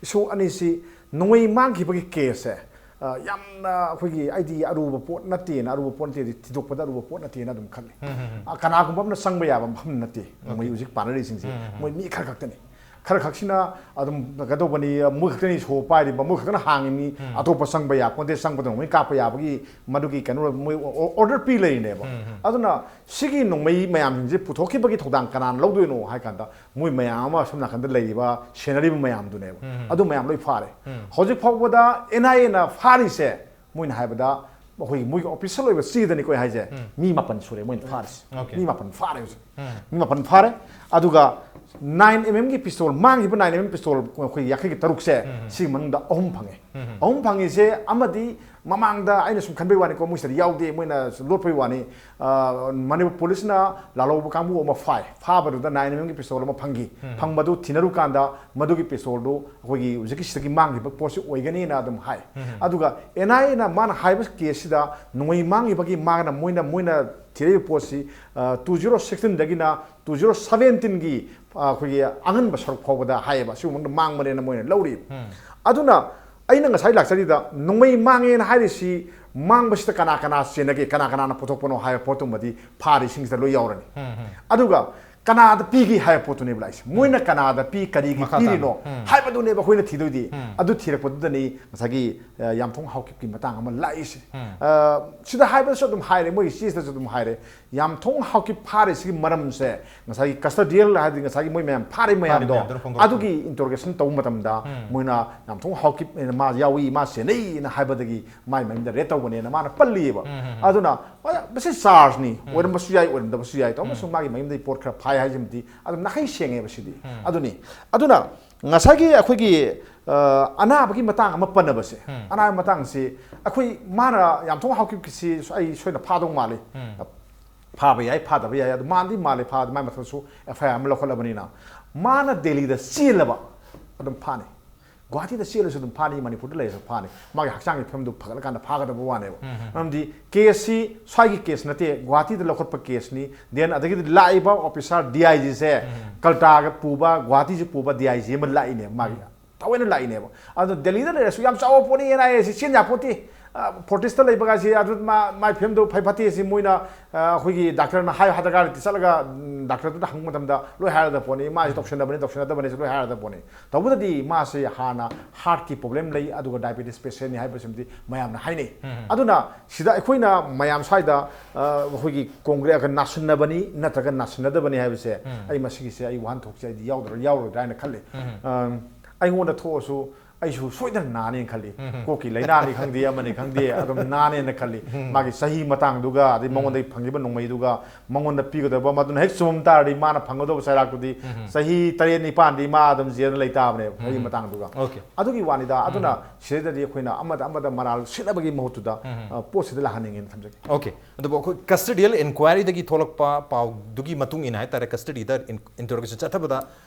Issue ꯑꯅꯤꯁꯤ, ꯅꯣꯡꯃꯩ ꯃꯥꯡꯈꯤꯕꯒꯤ case ꯁꯦ, ꯑ, ꯌꯥꯝꯅ ꯑꯩꯈꯣꯏꯒꯤ, ꯑꯩꯗꯤ ꯑꯔꯨꯕ ꯄꯣꯠ ꯅꯠꯇꯦꯅ, ꯑꯔꯨꯕ ꯄꯣꯠ ꯅꯠꯇꯦꯗꯤ ꯊꯤꯗꯣꯛꯄꯗ ꯑꯔꯨꯕ ꯄꯣꯠ ꯅꯠꯇꯦꯅ ꯑꯗꯨꯝ ꯈꯜꯂꯤ꯫ ꯎꯝ, ꯎꯝ, ꯎꯝ꯫ ꯑ, ꯀꯅꯥꯒꯨꯝꯕ ꯑꯃꯅ ꯆꯪꯕ ꯌꯥꯕ ꯃꯐꯝ ꯅꯠꯇꯦ꯫ ꯅꯣꯡꯃꯩ Okay꯫ ꯍꯧꯖꯤꯛ ꯄꯥꯅꯔꯤꯁꯤꯡꯁꯦ, ꯎꯝ, ꯎꯝ, ꯎꯝ꯫ ꯃꯣꯏ ꯃꯤ ꯈꯔ ꯈꯛꯇꯅꯤ꯫ ꯈꯔ ꯈꯛꯁꯤꯅ ꯑꯗꯨꯝ ꯀꯩꯗꯧꯕꯅꯤ, ꯃꯣꯏ ꯈꯛꯇꯅꯤ ꯁꯣ ꯄꯥꯏꯔꯤꯕ, ꯃꯣꯏ ꯈꯛꯇꯅ ꯍꯥꯡꯉꯤꯅꯤ, ꯎꯝ꯫ ꯑꯇꯣꯞꯄ ꯆꯪꯕ ꯌꯥꯄꯣꯟꯇꯦ, ꯆꯪꯕꯗ ꯅꯣꯡꯃꯩ ꯀꯥꯞꯄ ꯌꯥꯕꯒꯤ ꯃꯗꯨꯒꯤ ꯀꯩꯅꯣ ꯃꯣꯏ ꯑꯣ-, order ꯄꯤ ꯂꯩꯔꯤꯅꯦꯕ꯫ ꯎꯝ, ꯎꯝ꯫ ꯑꯗꯨꯅ ꯁꯤꯒꯤ ꯅꯣꯡꯃꯩ ꯃꯌꯥꯝꯁꯤꯡꯁꯦ ꯄꯨꯊꯣꯛꯈꯤꯕꯒꯤ ꯊꯧꯗꯥꯡ ꯀꯅꯥꯅ ꯂꯧꯗꯣꯏꯅꯣ ꯍꯥꯏ ꯀꯥꯟꯗ, ꯃꯣꯏ ꯃꯌꯥꯝ ꯑꯃ ꯁꯣꯝ ꯅꯥꯀꯟꯗ ꯂꯩꯔꯤꯕ ꯁꯦꯟꯅꯔꯤꯕ ꯃꯌꯥꯝꯗꯨꯅꯦꯕ꯫ ꯎꯝ꯫ ꯑꯗꯨ ꯃꯌꯥꯝ ꯂꯣꯏ ꯐꯥꯔꯦ꯫ ꯎꯝ꯫ ꯍꯧꯖꯤꯛ ꯐꯥꯎꯕꯗ N I A ꯅ ꯐꯥꯔꯤꯁꯦ, ꯃꯣꯏꯅ ꯍꯥꯏꯕꯗ, ꯑꯩꯈꯣꯏꯒꯤ ꯃꯣꯏꯒꯤ official ꯑꯣꯏꯕ ꯆꯦꯗꯅꯤꯀꯣ ꯑꯩ ꯍꯥꯏꯁꯦ, ꯎꯝ꯫ ꯃꯤ ꯃꯥꯄꯟ ꯁꯨꯔꯦ ꯃꯣꯏꯅ ꯐꯥꯔꯤꯁꯦ꯫ Okay꯫ ꯃꯤ ꯃꯥꯄꯟ ꯐꯥꯔꯦ ꯍꯧꯖꯤꯛ꯫ ꯎꯝ꯫ ꯃꯤ ꯃꯥꯄꯟ ꯐꯥꯔꯦ꯫ ꯑꯗꯨꯒ nine M M ꯒꯤ pistol, ꯃꯥꯡꯈꯤꯕ nine M M pistol ꯑꯩꯈꯣꯏ ꯌꯥꯡꯈꯩꯒ ꯇꯔꯨꯛꯁꯦ, ꯎꯝ꯫ ꯁꯤꯒꯤ ꯃꯅꯨꯡꯗ ꯑꯍꯨꯝ ꯐꯪꯉꯦ꯫ ꯎꯝ꯫ ꯑꯍꯨꯝ ꯐꯪꯉꯤꯁꯦ, ꯑꯃꯗꯤ ꯃꯃꯥꯡꯗ ꯑꯩꯅ ꯁꯨꯝ ꯈꯟꯕꯩ ꯋꯥꯅꯤꯀꯣ, ꯃꯣꯏꯁꯤꯗ ꯌꯥꯎꯗꯦ, ꯃꯣꯏꯅ ꯁꯨꯝ ꯂꯣꯠꯄꯩ ꯋꯥꯅꯤ꯫ ꯑ, ꯃꯅꯤꯄꯨꯔ police ꯅ ꯂꯥꯜꯍꯧꯕ ꯀꯥꯡꯕꯨ ꯑꯃ ꯐꯥꯏ꯫ ꯐꯥꯕꯗꯨꯗ nine M M ꯒꯤ pistol ꯑꯃ ꯐꯪꯈꯤ꯫ ꯎꯝ꯫ ꯐꯪꯕꯗꯨ ꯊꯤꯅꯔꯨꯀꯥꯟꯗ ꯃꯗꯨꯒꯤ pistol ꯗꯨ ꯑꯩꯈꯣꯏꯒꯤ ꯍꯧꯖꯤꯛꯀꯤ ꯁꯤꯗꯒꯤ ꯃꯥꯡꯈꯤꯕ ꯄꯣꯠꯁꯤ ꯑꯣꯏꯒꯅꯤꯅ ꯑꯗꯨꯝ ꯍꯥꯏ꯫ ꯎꯝ꯫ ꯑꯗꯨꯒ N I A ꯅ ꯃꯥꯅ ꯍꯥꯏꯕ case ꯁꯤꯗ ꯅꯣꯡꯃꯩ ꯃꯥꯡꯈꯤꯕꯒꯤ ꯃꯥꯅ, ꯃꯣꯏꯅ, ꯃꯣꯏꯅ ꯊꯤꯔꯛꯏꯕ ꯄꯣꯠꯁꯤ, ꯑ, two zero sixteen ꯗꯒꯤꯅ two zero seventeen ꯒꯤ, ꯑ, ꯑꯩꯈꯣꯏꯒꯤ ꯑꯉꯟꯕ ꯁꯔꯨꯛ ꯐꯥꯎꯕꯗ ꯍꯥꯏꯌꯦꯕ, ꯁꯤꯒꯨꯝꯕ ꯃꯥꯡꯕꯅꯦꯅ ꯃꯣꯏꯅ ꯂꯧꯔꯤꯕ꯫ ꯎꯝ꯫ ꯑꯗꯨꯅ ꯑꯩꯅ ꯉꯁꯥꯏ ꯂꯥꯛꯆꯔꯤꯗ ꯅꯣꯡꯃꯩ ꯃꯥꯡꯉꯦꯅ ꯍꯥꯏꯔꯤꯁꯤ, ꯃꯥꯡꯕꯁꯤꯗ ꯀꯅꯥ ꯀꯅꯥ ꯆꯦꯟꯅꯒꯦ, ꯀꯅꯥ ꯀꯅꯥꯅ ꯄꯨꯊꯣꯛꯄꯅꯣ ꯍꯥꯏꯕ ꯄꯣꯠꯇꯨꯃꯗꯤ ꯐꯥꯔꯤꯁꯤꯡꯁꯤꯗ ꯂꯣꯏ ꯌꯥꯎꯔꯅꯤ꯫ ꯎꯝ, ꯎꯝ꯫ ꯑꯗꯨꯒ ꯀꯅꯥꯗ ꯄꯤꯒꯦ ꯍꯥꯏꯕ ꯄꯣꯠꯇꯨꯅꯦꯕ ꯂꯥꯛꯏꯁꯦ꯫ ꯃꯣꯏꯅ ꯀꯅꯥꯗ ꯄꯤ, ꯀꯔꯤꯒꯤ ꯃꯈꯥ ꯇꯥꯅ꯫ ꯄꯤꯔꯤꯅꯣ ꯎꯝ꯫ ꯍꯥꯏꯕꯗꯨꯅꯦꯕ ꯑꯩꯈꯣꯏꯅ ꯊꯤꯗꯣꯏꯗꯤ꯫ ꯎꯝ꯫ ꯑꯗꯨ ꯊꯤꯔꯛꯄꯗꯨꯗꯅꯤ ꯉꯁꯥꯏꯒꯤ ꯑ, ꯌꯥꯝꯊꯣꯡ ꯍꯥꯎꯀꯤꯞꯀꯤ ꯃꯇꯥꯡ ꯑꯃ ꯂꯥꯛꯏꯁꯦ꯫ ꯎꯝ꯫ ꯑ, ꯁꯤꯗ ꯍꯥꯏꯕꯗꯁꯨ ꯑꯗꯨꯝ ꯍꯥꯏꯔꯦ, ꯃꯣꯏꯒꯤ ꯆꯦꯁꯤꯗꯁꯨ ꯑꯗꯨꯝ ꯍꯥꯏꯔꯦ, ꯌꯥꯝꯊꯣꯡ ꯍꯥꯎꯀꯤꯞ ꯐꯥꯔꯤꯁꯤꯒꯤ ꯃꯔꯝꯁꯦ ꯉꯁꯥꯏꯒꯤ ꯀꯁꯇꯗꯤꯌꯦꯜ ꯍꯥꯏꯗꯤ ꯉꯁꯥꯏꯒꯤ ꯃꯣꯏ ꯃꯌꯥꯝ ꯐꯥꯔꯤ ꯃꯌꯥꯝꯗꯣ ꯃꯌꯥꯝꯗꯨꯅ ꯐꯣꯡꯗꯣꯛꯈꯤ꯫ ꯑꯗꯨꯒꯤ ꯏꯟꯇꯔꯣꯒꯦꯁꯟ ꯇꯧꯕ ꯃꯇꯝꯗ ꯎꯝ꯫ ꯃꯣꯏꯅ ꯌꯥꯝꯊꯣꯡ ꯍꯥꯎꯀꯤꯞ ꯃꯥ ꯌꯥꯎꯏ, ꯃꯥ ꯁꯦꯟꯅꯩꯅ ꯍꯥꯏꯕꯗꯒꯤ ꯃꯥꯏ ꯃꯌꯨꯝꯗ ꯔꯦꯠ ꯇꯧꯕꯅꯦꯅ ꯃꯥꯅ ꯄꯜꯂꯤꯑꯕ꯫ ꯎꯝ, ꯎꯝ, ꯎꯝ꯫ ꯑꯗꯨꯅ ꯃꯁꯤ ꯆꯥꯔꯖꯅꯤ, ꯎꯝ꯫ ꯑꯣꯏꯔꯝꯕꯁꯨ ꯌꯥꯏ, ꯑꯣꯏꯔꯝꯗꯕꯁꯨ ꯌꯥꯏ꯫ ꯎꯝ꯫ ꯇꯧꯔꯝꯃꯁꯨ ꯃꯥꯒꯤ ꯃꯌꯨꯝꯗꯒꯤ ꯄꯣꯠ ꯈꯔ ꯐꯥꯏ ꯍꯥꯏꯁꯤꯃꯗꯤ ꯑꯗꯨꯝ ꯅꯥꯈꯩ ꯁꯦꯡꯉꯦꯕ ꯁꯤꯗꯤ꯫ ꯎꯝ꯫ ꯑꯗꯨꯅꯤ꯫ ꯑꯗꯨꯅ ꯉꯁꯥꯏꯒꯤ ꯑꯩꯈꯣꯏꯒꯤ ꯑ, ꯑꯅꯥꯕꯒꯤ ꯃꯇꯥꯡ ꯑꯃ ꯄꯟꯅꯕꯁꯦ꯫ ꯎꯝ꯫ ꯑꯅꯥꯕ ꯃꯇꯥꯡꯁꯤ ꯑꯩꯈꯣꯏ ꯃꯥꯅ ꯌꯥꯝꯊꯣꯡ ꯍꯥꯎꯀꯤꯞꯀꯤꯁꯤ ꯑꯩ ꯁꯣꯏꯅ ꯐꯥꯗꯧ ꯃꯥꯜꯂꯤ꯫ ꯎꯝ꯫ ꯐꯥꯕ ꯌꯥꯏ, ꯐꯥꯗꯕ ꯌꯥꯏ, ꯑꯗꯨ ꯃꯥꯟꯗꯤ ꯃꯥꯜꯂꯤ, ꯐꯥꯗꯤ ꯃꯥꯏ ꯃꯊꯛꯁꯨ ꯑꯦꯐ ꯑꯥꯏ ꯑꯥꯔ ꯑꯃ ꯂꯧꯈꯠꯂꯕꯅꯤꯅ꯫ ꯃꯥꯅ ꯗꯦꯜꯂꯤꯗ ꯆꯦꯜꯂꯕ ꯑꯗꯨꯝ ꯐꯥꯅꯤ꯫ ꯒꯨꯍꯥꯇꯤꯗ ꯆꯦꯜꯂꯁꯨ ꯑꯗꯨꯝ ꯐꯥꯅꯤ, ꯃꯅꯤꯄꯨꯔꯗ ꯂꯩꯔꯁꯨ ꯐꯥꯅꯤ꯫ ꯃꯥꯒꯤ ꯍꯛꯆꯥꯡꯒꯤ ꯐꯤꯕꯝꯗꯨ ꯐꯒꯠꯂꯀꯥꯟꯗ ꯐꯥꯒꯗꯕ ꯋꯥꯅꯦꯕ꯫ ꯎꯝ, ꯎꯝ꯫ ꯃꯔꯝꯗꯤ ꯀꯦꯁꯁꯤ ꯁ꯭ꯋꯥꯏꯒꯤ ꯀꯦꯁ ꯅꯠꯇꯦ, ꯒꯨꯍꯥꯇꯤꯗ ꯂꯧꯈꯠꯄ ꯀꯦꯁꯅꯤ꯫ ꯗꯦꯟ ꯑꯗꯒꯤꯗꯤ ꯂꯥꯛꯏꯕ ꯑꯣꯐꯤꯁꯥꯔ ꯗꯤ ꯑꯥꯏ ꯖꯤꯁꯦ, ꯎꯝ꯫ ꯀꯜꯇꯥꯒ ꯄꯨꯕ, ꯒꯨꯍꯥꯇꯤꯁꯤ ꯄꯨꯕ ꯗꯤ ꯑꯥꯏ ꯖꯤ ꯑꯃ ꯂꯥꯛꯏꯅꯦꯕ ꯃꯥꯒꯤ꯫ ꯊꯑꯣꯏꯅ ꯂꯥꯛꯏꯅꯦꯕ꯫ ꯑꯗꯣ ꯗꯦꯜꯂꯤꯗ ꯂꯩꯔꯁꯨ ꯌꯥꯝ ꯆꯥꯎꯕ ꯄꯣꯠꯅꯤ ꯑꯦꯟ ꯑꯥꯏ ꯑꯦꯁꯤ ꯆꯦꯟ ꯌꯥꯄꯣꯠꯇꯦ꯫ ꯑ, ꯐꯣꯔꯇꯤꯁꯇ ꯂꯩꯕꯒꯥꯏꯁꯤ ꯑꯗꯨ ꯃꯥ-, ꯃꯥꯏ ꯐꯤꯕꯝꯗꯨ ꯐꯩ ꯐꯠꯇꯦ ꯁꯤ ꯃꯣꯏꯅ, ꯑ, ꯑꯩꯈꯣꯏꯒꯤ ꯗꯥꯛꯇꯔꯅ ꯍꯥꯏ ꯍꯥꯏꯗ꯭ꯔꯀꯥꯟꯗ ꯆꯠꯂꯒ, ꯎꯝ, ꯗꯥꯛꯇꯔꯗꯨꯗ ꯍꯪꯕ ꯃꯇꯝꯗ ꯂꯣꯏ ꯍꯥꯏꯔꯗꯕ ꯄꯣꯠꯅꯤ꯫ ꯃꯥꯁꯤ ꯇꯧꯁꯟꯅꯕꯅꯤ, ꯇꯧꯁꯟꯅꯗꯕꯅꯤ ꯂꯣꯏ ꯍꯥꯏꯔꯗꯕ ꯄꯣꯠꯅꯤ꯫ ꯇꯧꯕꯗꯗꯤ ꯃꯥꯁꯤ ꯍꯥꯟꯅ ꯍꯥꯔꯠꯀꯤ ꯄ꯭ꯔꯣꯕ꯭ꯂꯦꯝ ꯂꯩ, ꯑꯗꯨꯒ ꯗꯥꯏꯕꯦꯇꯤꯁ ꯄꯦꯁꯦꯟꯅꯤ ꯍꯥꯏꯕꯁꯤꯃꯗꯤ ꯃꯌꯥꯝꯅ ꯍꯥꯏꯅꯩ꯫ ꯎꯝ꯫ ꯑꯗꯨꯅ ꯁꯤꯗ ꯑꯩꯈꯣꯏꯅ ꯃꯌꯥꯝ ꯁ꯭ꯋꯥꯏꯗ, ꯑ, ꯑꯩꯈꯣꯏꯒꯤ ꯀꯣꯡꯒ꯭ꯔꯦ-, ꯅꯥꯁꯤꯟꯅꯕꯅꯤ ꯅꯠꯇ꯭ꯔꯒ ꯅꯥꯁꯤꯟꯅꯗꯕꯅꯤ ꯍꯥꯏꯕꯁꯦ ꯎꯝ꯫ ꯑꯩ ꯃꯁꯤꯒꯤꯁꯦ ꯑꯩ ꯋꯥꯍꯟꯊꯣꯛꯁꯦ ꯑꯩꯗꯤ ꯌꯥꯎꯗ꯭ꯔ-, ꯌꯥꯎꯔꯣꯏꯗ꯭ꯔꯥ ꯍꯥꯏꯅ ꯈꯜꯂꯤ꯫ ꯎꯝ꯫ ꯑ, ꯑꯩꯉꯣꯟꯗ ꯊꯣꯛꯑꯁꯨ ꯑꯩꯁꯨ ꯁꯣꯏꯗꯅ ꯅꯥꯅꯦꯅ ꯈꯜꯂꯤ꯫ ꯎꯝ꯫ ꯀꯣꯛꯀꯤ ꯂꯥꯏꯅꯥꯅꯤ ꯈꯪꯗꯦ, ꯑꯃꯅꯤ ꯈꯪꯗꯦ, ꯑꯗꯨꯝ ꯅꯥꯅꯦꯅ ꯈꯜꯂꯤ꯫ ꯎꯝ꯫ ꯃꯥꯒꯤ ꯆꯍꯤ ꯃꯇꯥꯡꯗꯨꯒ, ꯑꯗꯩ ꯎꯝ꯫ ꯃꯉꯣꯟꯗꯒꯤ ꯐꯪꯈꯤꯕ ꯅꯣꯡꯃꯩꯗꯨꯒ, ꯃꯉꯣꯟꯗ ꯄꯤꯒꯗꯕ, ꯃꯗꯨꯅ ꯍꯦꯛ ꯆꯨꯝ ꯇꯥꯔꯗꯤ ꯃꯥꯅ ꯐꯪꯒꯗꯧꯕ ꯆꯩꯔꯥꯛꯇꯨꯗꯤ ꯎꯝ꯫ ꯆꯍꯤ ꯇꯔꯦꯠ ꯅꯤꯄꯥꯟꯗꯤ ꯃꯥ ꯑꯗꯨꯝ ꯖꯦꯜꯗ ꯂꯩ ꯇꯥꯕꯅꯦꯕ, ꯆꯍꯤ ꯎꯝ꯫ ꯃꯇꯥꯡꯗꯨꯒ꯫ Okay꯫ ꯑꯗꯨꯒꯤ ꯋꯥꯅꯤꯗ꯫ ꯑꯗꯨꯅ ꯎꯝ꯫ ꯁꯤꯗꯩꯗꯗꯤ ꯑꯩꯈꯣꯏꯅ ꯑꯃꯗ ꯑꯃꯗ ꯃꯔꯥꯜ ꯁꯤꯠꯅꯕꯒꯤ ꯃꯍꯨꯠꯇꯨꯗ, ꯎꯝ꯫ ꯑ, ꯄꯣꯠꯁꯤꯗ ꯂꯥꯛꯍꯟꯅꯤꯡꯉꯦꯅ ꯊꯝꯖꯒꯦ꯫ Okay꯫ ꯑꯗꯨꯕꯨ ꯑꯩꯈꯣꯏ ꯀꯁꯇꯗꯤꯌꯦꯜ ꯏꯟꯀ꯭ꯋꯥꯏꯔꯤꯗꯒꯤ ꯊꯣꯛꯂꯛꯄ ꯄꯥꯎꯗꯨꯒꯤ ꯃꯇꯨꯡ ꯏꯟꯅ ꯍꯥꯏꯇꯥꯔꯦ, ꯀꯁꯇꯗꯤꯗ ꯏꯟ-, ꯏꯟꯇꯔꯣꯒꯦꯁꯟ ꯆꯠꯊꯕꯗ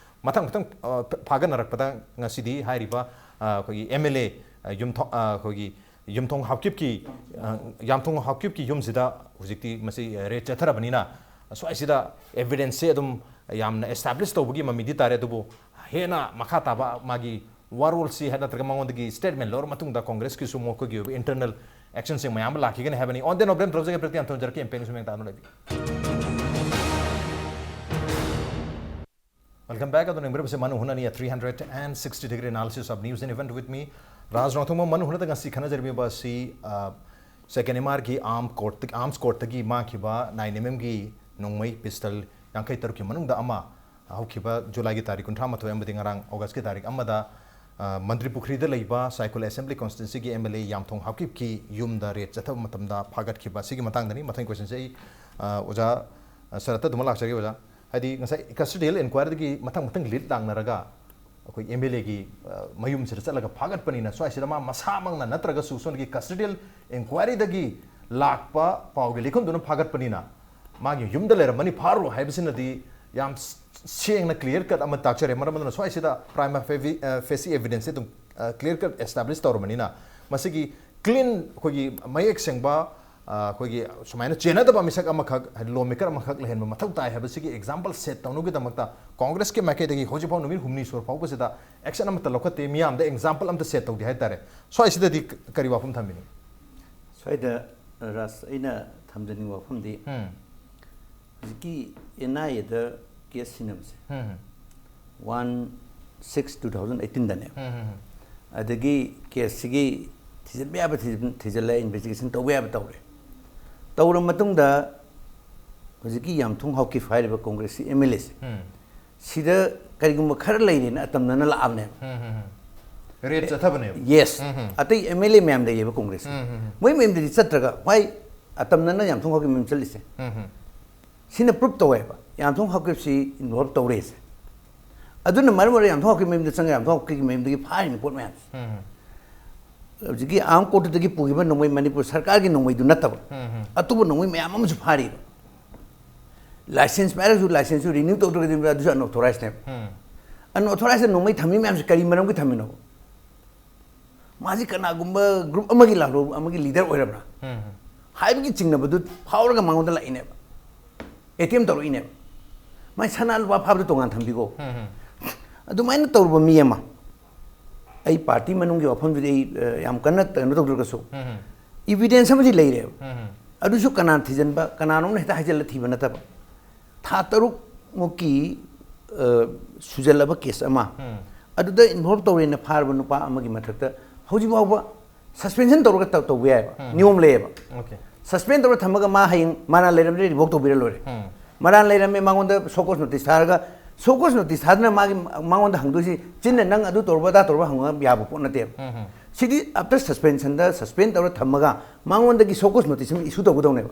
ꯃꯊꯪ ꯃꯊꯪ, ꯑ, ꯐ-, ꯐꯥꯒꯠꯅꯔꯛꯄꯗ ꯉꯁꯤꯗꯤ ꯍꯥꯏꯔꯤꯕ, ꯑ, ꯑꯩꯈꯣꯏꯒꯤ ꯑꯦꯝ ꯑꯦꯜ ꯑꯦ, ꯑ, ꯌꯨꯝꯊꯣꯡ, ꯑ, ꯑꯩꯈꯣꯏꯒꯤ ꯌꯨꯝꯊꯣꯡ ꯍꯥꯎꯀꯤꯞꯀꯤ, ꯑ, ꯌꯥꯝꯊꯣꯡ ꯍꯥꯎꯀꯤꯞꯀꯤ ꯌꯨꯝꯁꯤꯗ ꯍꯧꯖꯤꯛꯇꯤ ꯃꯁꯤ ꯔꯦꯠ ꯆꯠꯊꯔꯕꯅꯤꯅ ꯁ꯭ꯋꯥꯏꯁꯤꯗ ꯑꯦꯚꯤꯗꯦꯟꯁꯁꯦ ꯑꯗꯨꯝ ꯌꯥꯝꯅ ꯑꯦꯁꯇꯥꯕ꯭ꯂꯤꯁ ꯇꯧꯕꯒꯤ ꯃꯃꯤꯗꯤ ꯇꯥꯔꯦ꯫ ꯑꯗꯨꯕꯨ ꯍꯦꯟꯅ ꯃꯈꯥ ꯇꯥꯕ ꯃꯥꯒꯤ ꯋꯥꯔꯣꯜꯁꯤ ꯅꯠꯇ꯭ꯔꯒ ꯃꯉꯣꯟꯗꯒꯤ ꯁ꯭ꯇꯦꯠꯃꯦꯟ ꯂꯧꯔ ꯃꯇꯨꯡꯗ ꯀꯣꯡꯒ꯭ꯔꯦꯁꯀꯤꯁꯨ ꯃꯈꯣꯏꯒꯤ ꯑꯣꯏꯕ ꯏꯟꯇꯔꯅꯦꯜ ꯑꯦꯛꯁꯟꯁꯤꯡ ꯃꯌꯥꯝ ꯑꯃ ꯂꯥꯛꯈꯤꯒꯅꯤ ꯍꯥꯏꯕꯅꯤ꯫ On the Nobram ꯇꯧꯖꯒꯦ, ꯄ꯭ꯔꯇꯤꯌꯥꯟ ꯊꯣꯟꯖꯔꯛꯀꯦ, ꯑꯦꯝ ꯄꯤ ꯑꯦꯟ ꯁꯨꯃꯦꯟ ꯇꯥꯗꯨꯅ ꯂꯩꯕꯤꯌꯨ꯫ Welcome back. ꯑꯗꯨꯅ ꯌꯦꯡꯕꯤꯔꯤꯕꯁꯤ ꯃꯅꯨ ꯍꯨꯅꯅꯤ, a three hundred and sixty degree analysis of news in event with me, ꯔꯥꯖ ꯅꯣꯡꯊꯣꯡꯕꯝ꯫ ꯃꯅꯨ ꯍꯨꯅꯗ ꯉꯁꯤ ꯈꯟꯅꯖꯔꯤꯕ ꯑꯁꯤ, ꯑ, Second M R ꯒꯤ arm court, arms court ꯇꯒꯤ ꯃꯥꯡꯈꯤꯕ nine M M ꯒꯤ ꯅꯣꯡꯃꯩ pistol ꯌꯥꯡꯈꯩ ꯇꯔꯨꯛꯀꯤ ꯃꯅꯨꯡꯗ ꯑꯃ ꯍꯧꯈꯤꯕ ꯖꯨꯂꯥꯏꯒꯤ ꯇꯥꯔꯤꯛ ꯀꯨꯟꯊ꯭ꯔꯥ ꯃꯥꯊꯣꯏ ꯑꯃꯗꯤ ꯉꯔꯥꯡ ꯑꯣꯒꯁꯀꯤ ꯇꯥꯔꯤꯛ ꯑꯃꯗ, ꯑ, ꯃꯟꯇ꯭ꯔꯤ ꯄꯨꯈ꯭ꯔꯤꯗ ꯂꯩꯕ ꯁꯥꯏꯈꯨꯜ assembly constituency ꯒꯤ M L A ꯌꯥꯝꯊꯣꯡ ꯍꯥꯎꯀꯤꯞꯀꯤ ꯌꯨꯝꯗ raid ꯆꯠꯊꯕ ꯃꯇꯝꯗ ꯐꯥꯒꯠꯈꯤꯕ꯫ ꯁꯤꯒꯤ ꯃꯇꯥꯡꯗꯅꯤ ꯃꯊꯪꯒꯤ question ꯁꯦ ꯑꯩ, ꯑ, ꯑꯣꯖꯥ, ꯑ, ꯁꯔꯠꯇ ꯑꯗꯨꯃꯛ ꯂꯥꯛꯆꯒꯦ ꯑꯣꯖꯥ꯫ ꯍꯥꯏꯗꯤ ꯉꯁꯥꯏ custodial inquiry ꯗꯒꯤ ꯃꯊꯪ ꯃꯊꯪ lead ꯂꯥꯡꯅꯔꯒ ꯑꯩꯈꯣꯏ M L A ꯒꯤ, ꯑ, ꯃꯌꯨꯝꯁꯤꯗ ꯆꯠꯂꯒ ꯐꯥꯒꯠꯄꯅꯤꯅ, ꯁ꯭ꯋꯥꯏꯁꯤꯗ ꯃꯥ ꯃꯁꯥꯃꯛꯅ ꯅꯠꯇ꯭ꯔꯒꯁꯨ ꯁꯣꯝꯒꯤ custodial inquiry ꯗꯒꯤ ꯂꯥꯛꯄ ꯄꯥꯎꯒꯤ ꯂꯩꯈꯨꯝꯗꯨꯅ ꯐꯥꯒꯠꯄꯅꯤꯅ ꯃꯥꯒꯤ ꯌꯨꯝꯗ ꯂꯩꯔꯝꯃꯅꯤ, ꯐꯥꯔꯨ ꯍꯥꯏꯕꯁꯤꯅꯗꯤ ꯌꯥꯝ ꯁ-, ꯁꯦꯡꯅ clear cut ꯑꯃ ꯇꯥꯛꯆꯔꯦ꯫ ꯃꯔꯝ ꯑꯗꯨꯅ ꯁ꯭ꯋꯥꯏꯁꯤꯗ prima facie, ꯑ, facie evidence ꯁꯦ ꯑꯗꯨꯝ, ꯑ, clear cut establish ꯇꯧꯔꯕꯅꯤꯅ ꯃꯁꯤꯒꯤ clean, ꯑꯩꯈꯣꯏꯒꯤ ꯃꯌꯦꯛ ꯁꯦꯡꯕ, ꯑ, ꯑꯩꯈꯣꯏꯒꯤ ꯁꯨꯃꯥꯏꯅ ꯆꯦꯟꯅꯗꯕ ꯃꯤꯁꯛ ꯑꯃꯈꯛ, ꯍꯥꯏꯗꯤ law maker ꯑꯃꯈꯛ ꯂꯩꯍꯟꯕ ꯃꯊꯧ ꯇꯥꯏ ꯍꯥꯏꯕꯁꯤꯒꯤ example set ꯇꯧꯅꯕꯒꯤꯗꯃꯛꯇ ꯀꯣꯡꯒ꯭ꯔꯦꯁꯀꯤ ꯃꯥꯏꯀꯩꯗꯒꯤ ꯍꯧꯖꯤꯛꯐꯥꯎ ꯅꯨꯃꯤꯠ ꯍꯨꯝꯅꯤ ꯁꯨꯔ ꯐꯥꯎꯕꯁꯤꯗ action ꯑꯃꯠꯇ ꯂꯧꯈꯠꯇꯦ, ꯃꯤꯌꯥꯝꯗ example ꯑꯝꯇ set ꯇꯧꯗꯦ ꯍꯥꯏꯇꯥꯔꯦ꯫ ꯁ꯭ꯋꯥꯏꯁꯤꯗꯗꯤ ꯀ-, ꯀꯔꯤ ꯋꯥꯐꯝ ꯊꯝꯕꯤꯅꯤ? ꯁ꯭ꯋꯥꯏꯗ, ꯔꯥꯖ, ꯑꯩꯅ ꯊꯝꯖꯅꯤꯡꯕ ꯋꯥꯐꯝꯗꯤ, ꯎꯝ꯫ ꯍꯧꯖꯤꯛꯀꯤ N I A the case ꯁꯤꯟꯅꯕꯁꯦ, um. One six two thousand eighteen ꯗꯅꯦ꯫ ꯎꯝ, ꯎꯝ, ꯎꯝ꯫ ꯑꯗꯒꯤ case ꯁꯤꯒꯤ ꯊꯤꯖꯤꯟꯕ ꯌꯥꯕ ꯊꯤꯖꯤꯟ-, ꯊꯤꯖꯤꯜꯂꯦ, investigation ꯇꯧꯕ ꯌꯥꯕ ꯇꯧꯔꯦ꯫ ꯇꯧꯔ ꯃꯇꯨꯡꯗ ꯍꯧꯖꯤꯛꯀꯤ ꯌꯥꯝꯊꯣꯡ ꯍꯥꯎꯀꯤꯞ ꯍꯥꯏꯔꯤꯕ ꯀꯣꯡꯒ꯭ꯔꯦꯁꯀꯤ M L A ꯁꯦ, ꯎꯝ꯫ ꯁꯤꯗ ꯀꯔꯤꯒꯨꯝꯕ ꯈꯔ ꯂꯩꯔꯦꯅ ꯑꯇꯝꯅꯅ ꯂꯥꯛꯑꯕꯅꯦꯕ꯫ ꯎꯝ, ꯎꯝ, ꯎꯝ꯫ Raid ꯆꯠꯊꯕꯅꯦꯕ꯫ Yes꯫ ꯎꯝ, ꯎꯝ꯫ ꯑꯇꯩ M L A ꯃꯌꯥꯝ ꯂꯩꯌꯦꯕ ꯀꯣꯡꯒ꯭ꯔꯦꯁꯀꯤ꯫ ꯎꯝ, ꯎꯝ, ꯎꯝ꯫ ꯃꯣꯏ ꯃꯌꯨꯝꯗꯗꯤ ꯆꯠꯇ꯭ꯔꯒ, why ꯑꯇꯝꯅꯅ ꯌꯥꯝꯊꯣꯡ ꯍꯥꯎꯀꯤꯞ ꯃꯌꯨꯝ ꯆꯠꯂꯤꯁꯦ? ꯎꯝ, ꯎꯝ꯫ ꯁꯤꯅ proof ꯇꯧꯋꯦꯕ ꯌꯥꯝꯊꯣꯡ ꯍꯥꯎꯀꯤꯞꯁꯤ involve ꯇꯧꯔꯦꯁꯦ꯫ ꯑꯗꯨꯅ ꯃꯔꯝ ꯑꯣꯏꯔꯒ ꯌꯥꯝꯊꯣꯡ ꯍꯥꯎꯀꯤꯞ ꯃꯌꯨꯝꯗ ꯆꯪꯉꯒ ꯌꯥꯝꯊꯣꯡ ꯍꯥꯎꯀꯤꯞꯀꯤ ꯃꯌꯨꯝꯗꯒꯤ ꯐꯥꯔꯤꯅꯤ ꯄꯣꯠ ꯃꯌꯥꯝꯁꯦ꯫ ꯎꯝ꯫ ꯍꯧꯖꯤꯛꯀꯤ arm court ꯇꯒꯤ ꯄꯨꯈꯤꯕ ꯅꯣꯡꯃꯩ, ꯃꯅꯤꯄꯨꯔ ꯁꯔꯀꯥꯔꯒꯤ ꯅꯣꯡꯃꯩꯗꯨ ꯅꯠꯇꯕ, ꯎꯝ, ꯎꯝ꯫ ꯑꯇꯣꯞꯄ ꯅꯣꯡꯃꯩ ꯃꯌꯥꯝ ꯑꯃꯁꯨ ꯐꯥꯔꯤꯕ꯫ License ꯄꯥꯏꯔꯒꯁꯨ license ꯁꯨ renew ꯇꯧꯗ꯭ꯔꯒꯗꯤ ꯑꯗꯨꯁꯨ unauthorized ꯅꯦꯕ꯫ ꯎꯝ꯫ Unauthorized ꯅꯣꯡꯃꯩ ꯊꯝꯃꯤ ꯃꯌꯥꯝꯁꯦ ꯀꯔꯤ ꯃꯔꯝꯒꯤ ꯊꯝꯃꯤꯅꯣ? ꯃꯥꯁꯤ ꯀꯅꯥꯒꯨꯝꯕ group ꯑꯃꯒꯤ ꯂꯥꯜꯍꯧ-, ꯑꯃꯒꯤ leader ꯑꯣꯏꯔꯕ꯭ꯔꯥ? ꯎꯝ꯫ ꯍꯥꯏꯕꯒꯤ ꯆꯤꯡꯅꯕꯗꯨ ꯐꯥꯎꯔꯒ ꯃꯉꯣꯟꯗ ꯂꯥꯛꯏꯅꯦꯕ, attempt ꯇꯧꯔꯛꯏꯅꯦꯕ꯫ ꯃꯥꯏ ꯁꯅꯥ ꯂꯨꯄꯥ ꯐꯥꯕꯗꯨ ꯇꯣꯉꯥꯟ ꯊꯝꯕꯤꯈꯣ꯫ ꯎꯝ, ꯎꯝ꯫ ꯑꯗꯨꯃꯥꯏꯅ ꯇꯧꯔꯨꯕ ꯃꯤ ꯑꯃ, ꯑꯩ party ꯃꯅꯨꯡꯒꯤ ꯋꯥꯐꯝꯗꯨꯗꯤ ꯑꯩ, ꯑ, ꯌꯥꯝ ꯀꯟꯅ ꯀꯩꯅꯣ ꯇꯧꯗ꯭ꯔꯒꯁꯨ, ꯎꯝ, ꯎꯝ꯫ Evidence ꯑꯃꯗꯤ ꯂꯩꯔꯦꯕ꯫ ꯎꯝ, ꯎꯝ꯫ ꯑꯗꯨꯁꯨ ꯀꯅꯥꯅ ꯊꯤꯖꯤꯟꯕ, ꯀꯅꯥꯅꯣꯝꯅ ꯍꯦꯛꯇ ꯍꯥꯏꯖꯤꯜꯂ ꯊꯤꯕ ꯅꯠꯇꯕ꯫ ꯊꯥ ꯇꯔꯨꯛ ꯃꯨꯛꯀꯤ ꯑ, ꯁꯨꯖꯜꯂꯕ ꯀꯦꯁ ꯑꯃ, ꯑꯗꯨꯗ ꯏꯟꯚꯣꯜꯕ ꯇꯧꯔꯦꯅ ꯐꯥꯔꯕ ꯅꯨꯄꯥ ꯑꯃꯒꯤ ꯃꯊꯛꯇ ꯍꯧꯖꯤꯛ ꯐꯥꯎꯕ ꯁꯁꯄꯦꯟꯁꯟ ꯇꯧꯔꯒ ꯇꯧ-, ꯇꯧꯕ ꯌꯥꯏꯕ, ꯅꯤꯌꯣꯝ ꯂꯩꯌꯦꯕ꯫ ꯑꯣꯀꯦ꯫ ꯁꯁꯄꯦꯟ ꯇꯧꯔ ꯊꯝꯃꯒ ꯃꯥ ꯍꯌꯦꯡ ꯃꯔꯥꯟ ꯂꯩꯔꯝꯗ꯭ꯔꯦ ꯔꯤꯚꯣꯛ ꯇꯧꯕꯤꯔ ꯂꯣꯏꯔꯦ꯫ ꯃꯔꯥꯟ ꯂꯩꯔꯝꯃꯦ, ꯃꯉꯣꯟꯗ ꯁꯣ ꯀꯣꯁ ꯅꯣꯇꯤꯁ ꯊꯥꯔꯒ, ꯁꯣ ꯀꯣꯁ ꯅꯣꯇꯤꯁ ꯊꯥꯗꯅ ꯃꯥꯒꯤ, ꯃꯉꯣꯟꯗ ꯍꯪꯗꯣꯏꯁꯤ ꯆꯤꯟꯅ ꯅꯪ ꯑꯗꯨ ꯇꯧꯔꯕ ꯑꯗꯥ ꯇꯧꯔꯕ ꯍꯪꯕ ꯌꯥꯕ ꯄꯣꯠ ꯅꯠꯇꯦꯕ꯫ ꯁꯤꯗꯤ ꯑꯞꯇꯔ ꯁꯁꯄꯦꯟꯁꯟꯗ ꯁꯁꯄꯦꯟ ꯇꯧꯔ ꯊꯝꯃꯒ ꯃꯉꯣꯟꯗꯒꯤ ꯁꯣ ꯀꯣꯁ ꯅꯣꯇꯤꯁ ꯑꯃ ꯏꯁꯨ ꯇꯧꯒꯗꯧꯅꯦꯕ꯫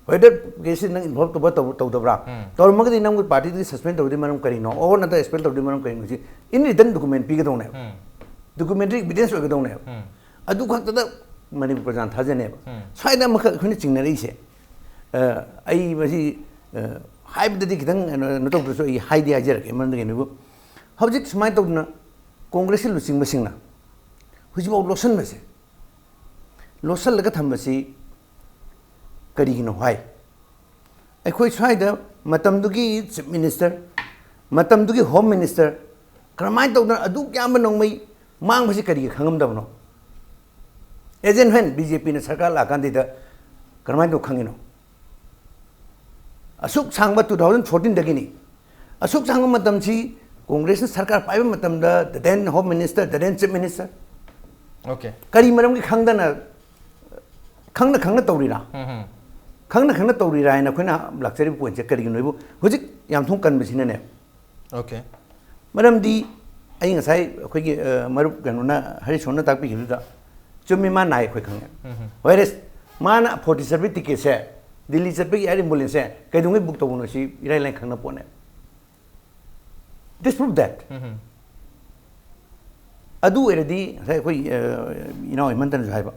ꯋꯦꯗꯔ ꯀꯦꯁꯁꯤ ꯅꯪ ꯏꯟꯚꯣꯜꯕ ꯇꯧꯕ ꯇꯧ-, ꯇꯧꯗꯕ꯭ꯔꯥ? ꯇꯧꯔꯝꯃꯒꯗꯤ ꯅꯪꯒꯤ ꯄꯥꯔꯇꯤꯗꯒꯤ ꯁꯁꯄꯦꯟ ꯇꯧꯔꯗꯤ ꯃꯔꯝ ꯀꯔꯤꯅꯣ, ꯑꯣꯔ ꯅꯠꯇ꯭ꯔꯒ ꯑꯦꯛꯁꯄꯦꯜ ꯇꯧꯔꯗꯤ ꯃꯔꯝ ꯀꯔꯤꯅꯣ? ꯁꯤ ꯏꯟ ꯔꯤꯇꯟ ꯗꯣꯀꯨꯃꯦꯟ ꯄꯤꯒꯗꯧꯅꯦꯕ꯫ ꯗꯣꯀꯨꯃꯦꯟꯇꯔꯤ ꯏꯚꯤꯗꯦꯟꯁ ꯑꯣꯏꯒꯗꯧꯅꯦꯕ꯫ ꯑꯗꯨ ꯈꯛꯇꯗ ꯃꯅꯤꯄꯨꯔ ꯄ꯭ꯔꯖꯥꯅ ꯊꯥꯖꯅꯦꯕ꯫ ꯁ꯭ꯋꯥꯏꯗ ꯑꯃꯈꯛ ꯑꯩꯈꯣꯏꯅ ꯆꯤꯡꯅꯔꯛꯏꯁꯦ, ꯑ, ꯑꯩ ꯃꯁꯤ, ꯑ, ꯍꯥꯏꯕꯗꯗꯤ ꯈꯤꯇꯪ ꯀꯩꯅꯣ, ꯀꯩꯅꯣ ꯇꯧꯗ꯭ꯔꯁꯨ ꯑꯩ ꯍꯥꯏꯗꯤ ꯍꯥꯏꯖꯔꯛꯀꯦ, ꯃꯔꯝꯗꯤ ꯀꯩꯅꯣꯕꯨ ꯍꯧꯖꯤꯛ ꯁꯨꯃꯥꯏꯅ ꯇꯧꯗꯅ ꯀꯣꯡꯒ꯭ꯔꯦꯁꯀꯤ ꯂꯨꯆꯤꯡꯕꯁꯤꯡꯅ ꯍꯧꯖꯤꯛꯐꯥꯎ ꯂꯣꯠꯁꯤꯟꯕꯁꯦ, ꯂꯣꯠꯁꯤꯜꯂꯒ ꯊꯝꯕꯁꯤ ꯀꯔꯤꯒꯤꯅꯣ ꯍꯥꯏ? ꯑꯩꯈꯣꯏ ꯁ꯭ꯋꯥꯏꯗ ꯃꯇꯝꯗꯨꯒꯤ ꯆꯤꯐ ꯃꯤꯅꯤꯁꯇꯔ, ꯃꯇꯝꯗꯨꯒꯤ ꯍꯣꯝ ꯃꯤꯅꯤꯁꯇꯔ, ꯀꯔꯝꯍꯥꯏꯅ ꯇꯧꯗꯅ ꯑꯗꯨꯛ ꯌꯥꯝꯕ ꯅꯣꯡꯃꯩ ꯃꯥꯡꯕꯁꯤ ꯀꯔꯤꯒꯤ ꯈꯪꯉꯝꯗꯕꯅꯣ? ꯑꯦꯖꯦꯟ ꯍꯦꯟ ꯕꯤ ꯖꯦ ꯄꯤꯅ ꯁꯔꯀꯥꯔ ꯂꯥꯛꯀꯥꯟꯗꯩꯗ ꯀꯔꯝꯍꯥꯏꯅ ꯇꯧ ꯈꯪꯉꯤꯅꯣ? ꯑꯁꯨꯛ ꯁꯥꯡꯕ two thousand fourteen ꯗꯒꯤꯅꯤ꯫ ꯑꯁꯨꯛ ꯁꯥꯡꯕ ꯃꯇꯝꯁꯤ ꯀꯣꯡꯒ꯭ꯔꯦꯁꯅ ꯁꯔꯀꯥꯔ ꯄꯥꯏꯕ ꯃꯇꯝꯗ the then home minister, the then chief minister, okay. ꯀꯔꯤ ꯃꯔꯝꯒꯤ ꯈꯪꯗꯅ, ꯈꯪꯅ ꯈꯪꯅ ꯇꯧꯔꯤꯔꯥ? ꯈꯪꯅ ꯈꯪꯅ ꯇꯧꯔꯤꯔꯥ ꯍꯥꯏꯅ ꯑꯩꯈꯣꯏꯅ ꯂꯥꯛꯆꯔꯤꯕ ꯄꯣꯏꯟꯠꯁꯦ ꯀꯔꯤꯒꯤꯅꯣ ꯍꯥꯏꯕꯨ ꯍꯧꯖꯤꯛ ꯌꯥꯝ ꯊꯣꯡ ꯀꯟꯕꯁꯤꯅꯅꯦ꯫ ꯑꯣꯀꯦ꯫ ꯃꯔꯝꯗꯤ ꯑꯩ ꯉꯁꯥꯏ ꯑꯩꯈꯣꯏꯒꯤ, ꯑ, ꯃꯔꯨꯞ ꯀꯩꯅꯣꯅ, ꯍꯔꯤꯁꯣꯟꯅ ꯇꯥꯛꯄꯤꯈꯤꯕꯗꯨꯗ ꯆꯨꯝꯃꯤ, ꯃꯥ ꯅꯥꯏ ꯑꯩꯈꯣꯏ ꯈꯪꯉꯦ꯫ ꯋꯥꯏꯔꯁ ꯃꯥꯅ forty seven ꯇꯤꯀꯦꯠꯁꯦ, ꯗꯤꯜꯂꯤ ꯆꯠꯄꯒꯤ ꯑꯦꯌꯔ ꯑꯦꯝꯕꯨꯂꯦꯟꯁꯁꯦ ꯀꯩꯗꯧꯉꯩ ꯕꯨꯛ ꯇꯧꯕꯅꯣ ꯁꯤ ꯏꯔꯥꯏ ꯂꯥꯏꯅ ꯈꯪꯅ ꯄꯣꯠꯅꯦ꯫ Disprove that꯫ ꯑꯗꯨ ꯑꯣꯏꯔꯗꯤ ꯉꯁꯥꯏ ꯑꯩꯈꯣꯏ, ꯑ, ꯏꯅꯥꯎ ꯍꯦꯃꯟꯇꯅꯁꯨ ꯍꯥꯏꯕ,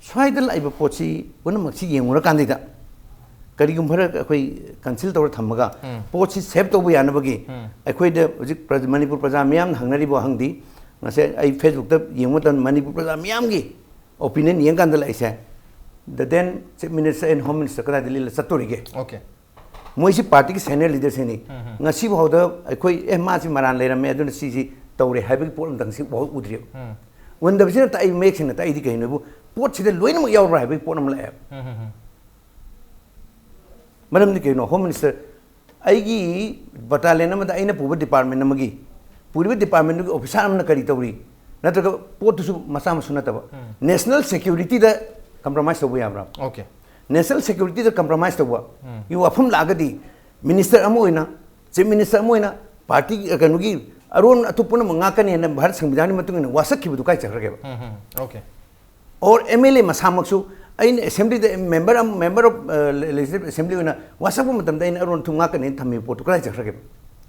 ꯁ꯭ꯋꯥꯏꯗ ꯂꯥꯛꯏꯕ ꯄꯣꯠꯁꯤ ꯄꯨꯝꯅꯃꯛꯁꯤ ꯌꯦꯡꯉꯨꯔꯀꯥꯟꯗ ꯀꯔꯤꯒꯨꯝꯕ ꯈꯔ ꯑꯩꯈꯣꯏ ꯀꯟꯁꯤꯜ ꯇꯧꯔ ꯊꯝꯃꯒ ꯄꯣꯠꯁꯤ ꯁꯦꯞ ꯇꯧꯕ ꯌꯥꯅꯕꯒꯤ ꯑꯩꯈꯣꯏꯗ ꯍꯧꯖꯤꯛ ꯄ꯭ꯔꯖ-, ꯃꯅꯤꯄꯨꯔ ꯄ꯭ꯔꯖꯥ ꯃꯤꯌꯥꯝꯅ ꯍꯪꯅꯔꯤꯕ ꯋꯥꯍꯪꯗꯤ, ꯉꯁꯥꯏ ꯑꯩ ꯐꯦꯁꯕꯨꯛꯇ ꯌꯦꯡꯕ ꯃꯇꯝꯗ ꯃꯅꯤꯄꯨꯔ ꯄ꯭ꯔꯖꯥ ꯃꯤꯌꯥꯝꯒꯤ opinion ꯌꯦꯡꯀꯥꯟꯗ ꯂꯥꯛꯏꯁꯦ, the then chief minister and home minister ꯀꯗꯥꯏꯗ ꯂꯤꯜꯂ ꯆꯠꯇꯣꯔꯤꯒꯦ? ꯑꯣꯀꯦ꯫ ꯃꯣꯏꯁꯤ ꯄꯥꯔꯇꯤꯒꯤ ꯁꯦꯅꯤꯌꯔ ꯂꯤꯗꯔꯁꯤꯡꯅꯤ꯫ ꯉꯁꯤ ꯐꯥꯎꯗ ꯑꯩꯈꯣꯏ, "ꯑꯦ, ꯃꯥꯁꯤ ꯃꯔꯥꯟ ꯂꯩꯔꯝꯃꯦ, ꯑꯗꯨꯅ ꯁꯤꯁꯤ ꯇꯧꯔꯦ" ꯍꯥꯏꯕꯒꯤ ꯄꯣꯠ ꯑꯃꯇꯪ ꯁꯤ ꯐꯥꯎ ꯎꯗ꯭ꯔꯤꯕ꯫ ꯎꯍꯟꯗꯕꯁꯤꯅ ꯇꯥꯛꯏ, ꯃꯌꯦꯛ ꯁꯦꯡꯅ ꯇꯥꯛꯏꯗꯤ ꯀꯩꯅꯣꯕꯨ, ꯄꯣꯠꯁꯤꯗ ꯂꯣꯏꯅꯃꯛ ꯌꯥꯎꯕ꯭ꯔꯥ ꯍꯥꯏꯕꯒꯤ ꯄꯣꯠ ꯑꯃ ꯂꯥꯛꯑꯦꯕ꯫ ꯃꯔꯝꯗꯤ ꯀꯩꯅꯣ? ꯍꯣꯝ ꯃꯤꯅꯤꯁꯇꯔ ꯑꯩꯒꯤ ꯕꯇꯥꯂꯤꯌꯟ ꯑꯃꯗ ꯑꯩꯅ ꯄꯨꯕ ꯗꯤꯄꯥꯔꯠꯃꯦꯟ ꯑꯃꯒꯤ, ꯄꯨꯔꯤꯕ ꯗꯤꯄꯥꯔꯠꯃꯦꯟꯗꯨꯒꯤ ꯑꯣꯐꯤꯁꯥꯔ ꯑꯃꯅ ꯀꯔꯤ ꯇꯧꯔꯤ? ꯅꯠꯇ꯭ꯔꯒ ꯄꯣꯠꯇꯨꯁꯨ ꯃꯆꯥ ꯃꯁꯨ ꯅꯠꯇꯕ, ꯅꯦꯁꯅꯦꯜ ꯁꯦꯀ꯭ꯌꯨꯔꯤꯇꯤꯗ ꯀꯝꯄ꯭ꯔꯣꯃꯥꯏꯁ ꯇꯧꯕ ꯌꯥꯕ꯭ꯔꯥ? ꯑꯣꯀꯦ꯫ ꯅꯦꯁꯅꯦꯜ ꯁꯦꯀ꯭ꯌꯨꯔꯤꯇꯤꯗ ꯀꯝꯄ꯭ꯔꯣꯃꯥꯏꯁ ꯇꯧꯕ ꯒꯤ ꯋꯥꯐꯝ ꯂꯥꯛꯑꯒꯗꯤ, ꯃꯤꯅꯤꯁꯇꯔ ꯑꯃ ꯑꯣꯏꯅ, ꯆꯤꯐ ꯃꯤꯅꯤꯁꯇꯔ ꯑꯃ ꯑꯣꯏꯅ, ꯄꯥꯔꯇꯤ, ꯀꯩꯅꯣꯒꯤ ꯑꯔꯣꯟ ꯑꯊꯨꯞ ꯄꯨꯝꯅꯃꯛ ꯉꯥꯛꯀꯅꯤ ꯍꯥꯏꯅ ꯚꯥꯔꯠ ꯁꯪꯕꯤꯙꯥꯟꯒꯤ ꯃꯇꯨꯡ ꯏꯟꯅ ꯋꯥꯁꯛꯈꯤꯕꯗꯨ ꯀꯥꯏ ꯆꯠꯈ꯭ꯔꯒꯦꯕ? Okay. Or M L A ꯃꯁꯥꯃꯛꯁꯨ ꯑꯩꯅ ꯑꯦꯁꯦꯝꯕ꯭ꯂꯤꯗ, ꯃꯦꯝꯕꯔ ꯑꯃ, ꯃꯦꯝꯕꯔ ꯑꯣꯐ ꯂꯦꯖꯤꯁꯂꯦꯇꯤꯚ ꯑꯦꯁꯦꯝꯕ꯭ꯂꯤ ꯑꯣꯏꯅ ꯋꯥꯁꯛꯄ ꯃꯇꯝꯗ ꯑꯩꯅ ꯑꯔꯣꯟ ꯑꯊꯨꯞ ꯉꯥꯛꯀꯅꯤ ꯊꯝꯃꯤꯕ ꯄꯣꯠꯇꯨ ꯀꯗꯥꯏ ꯆꯠꯈ꯭ꯔꯒꯦꯕ?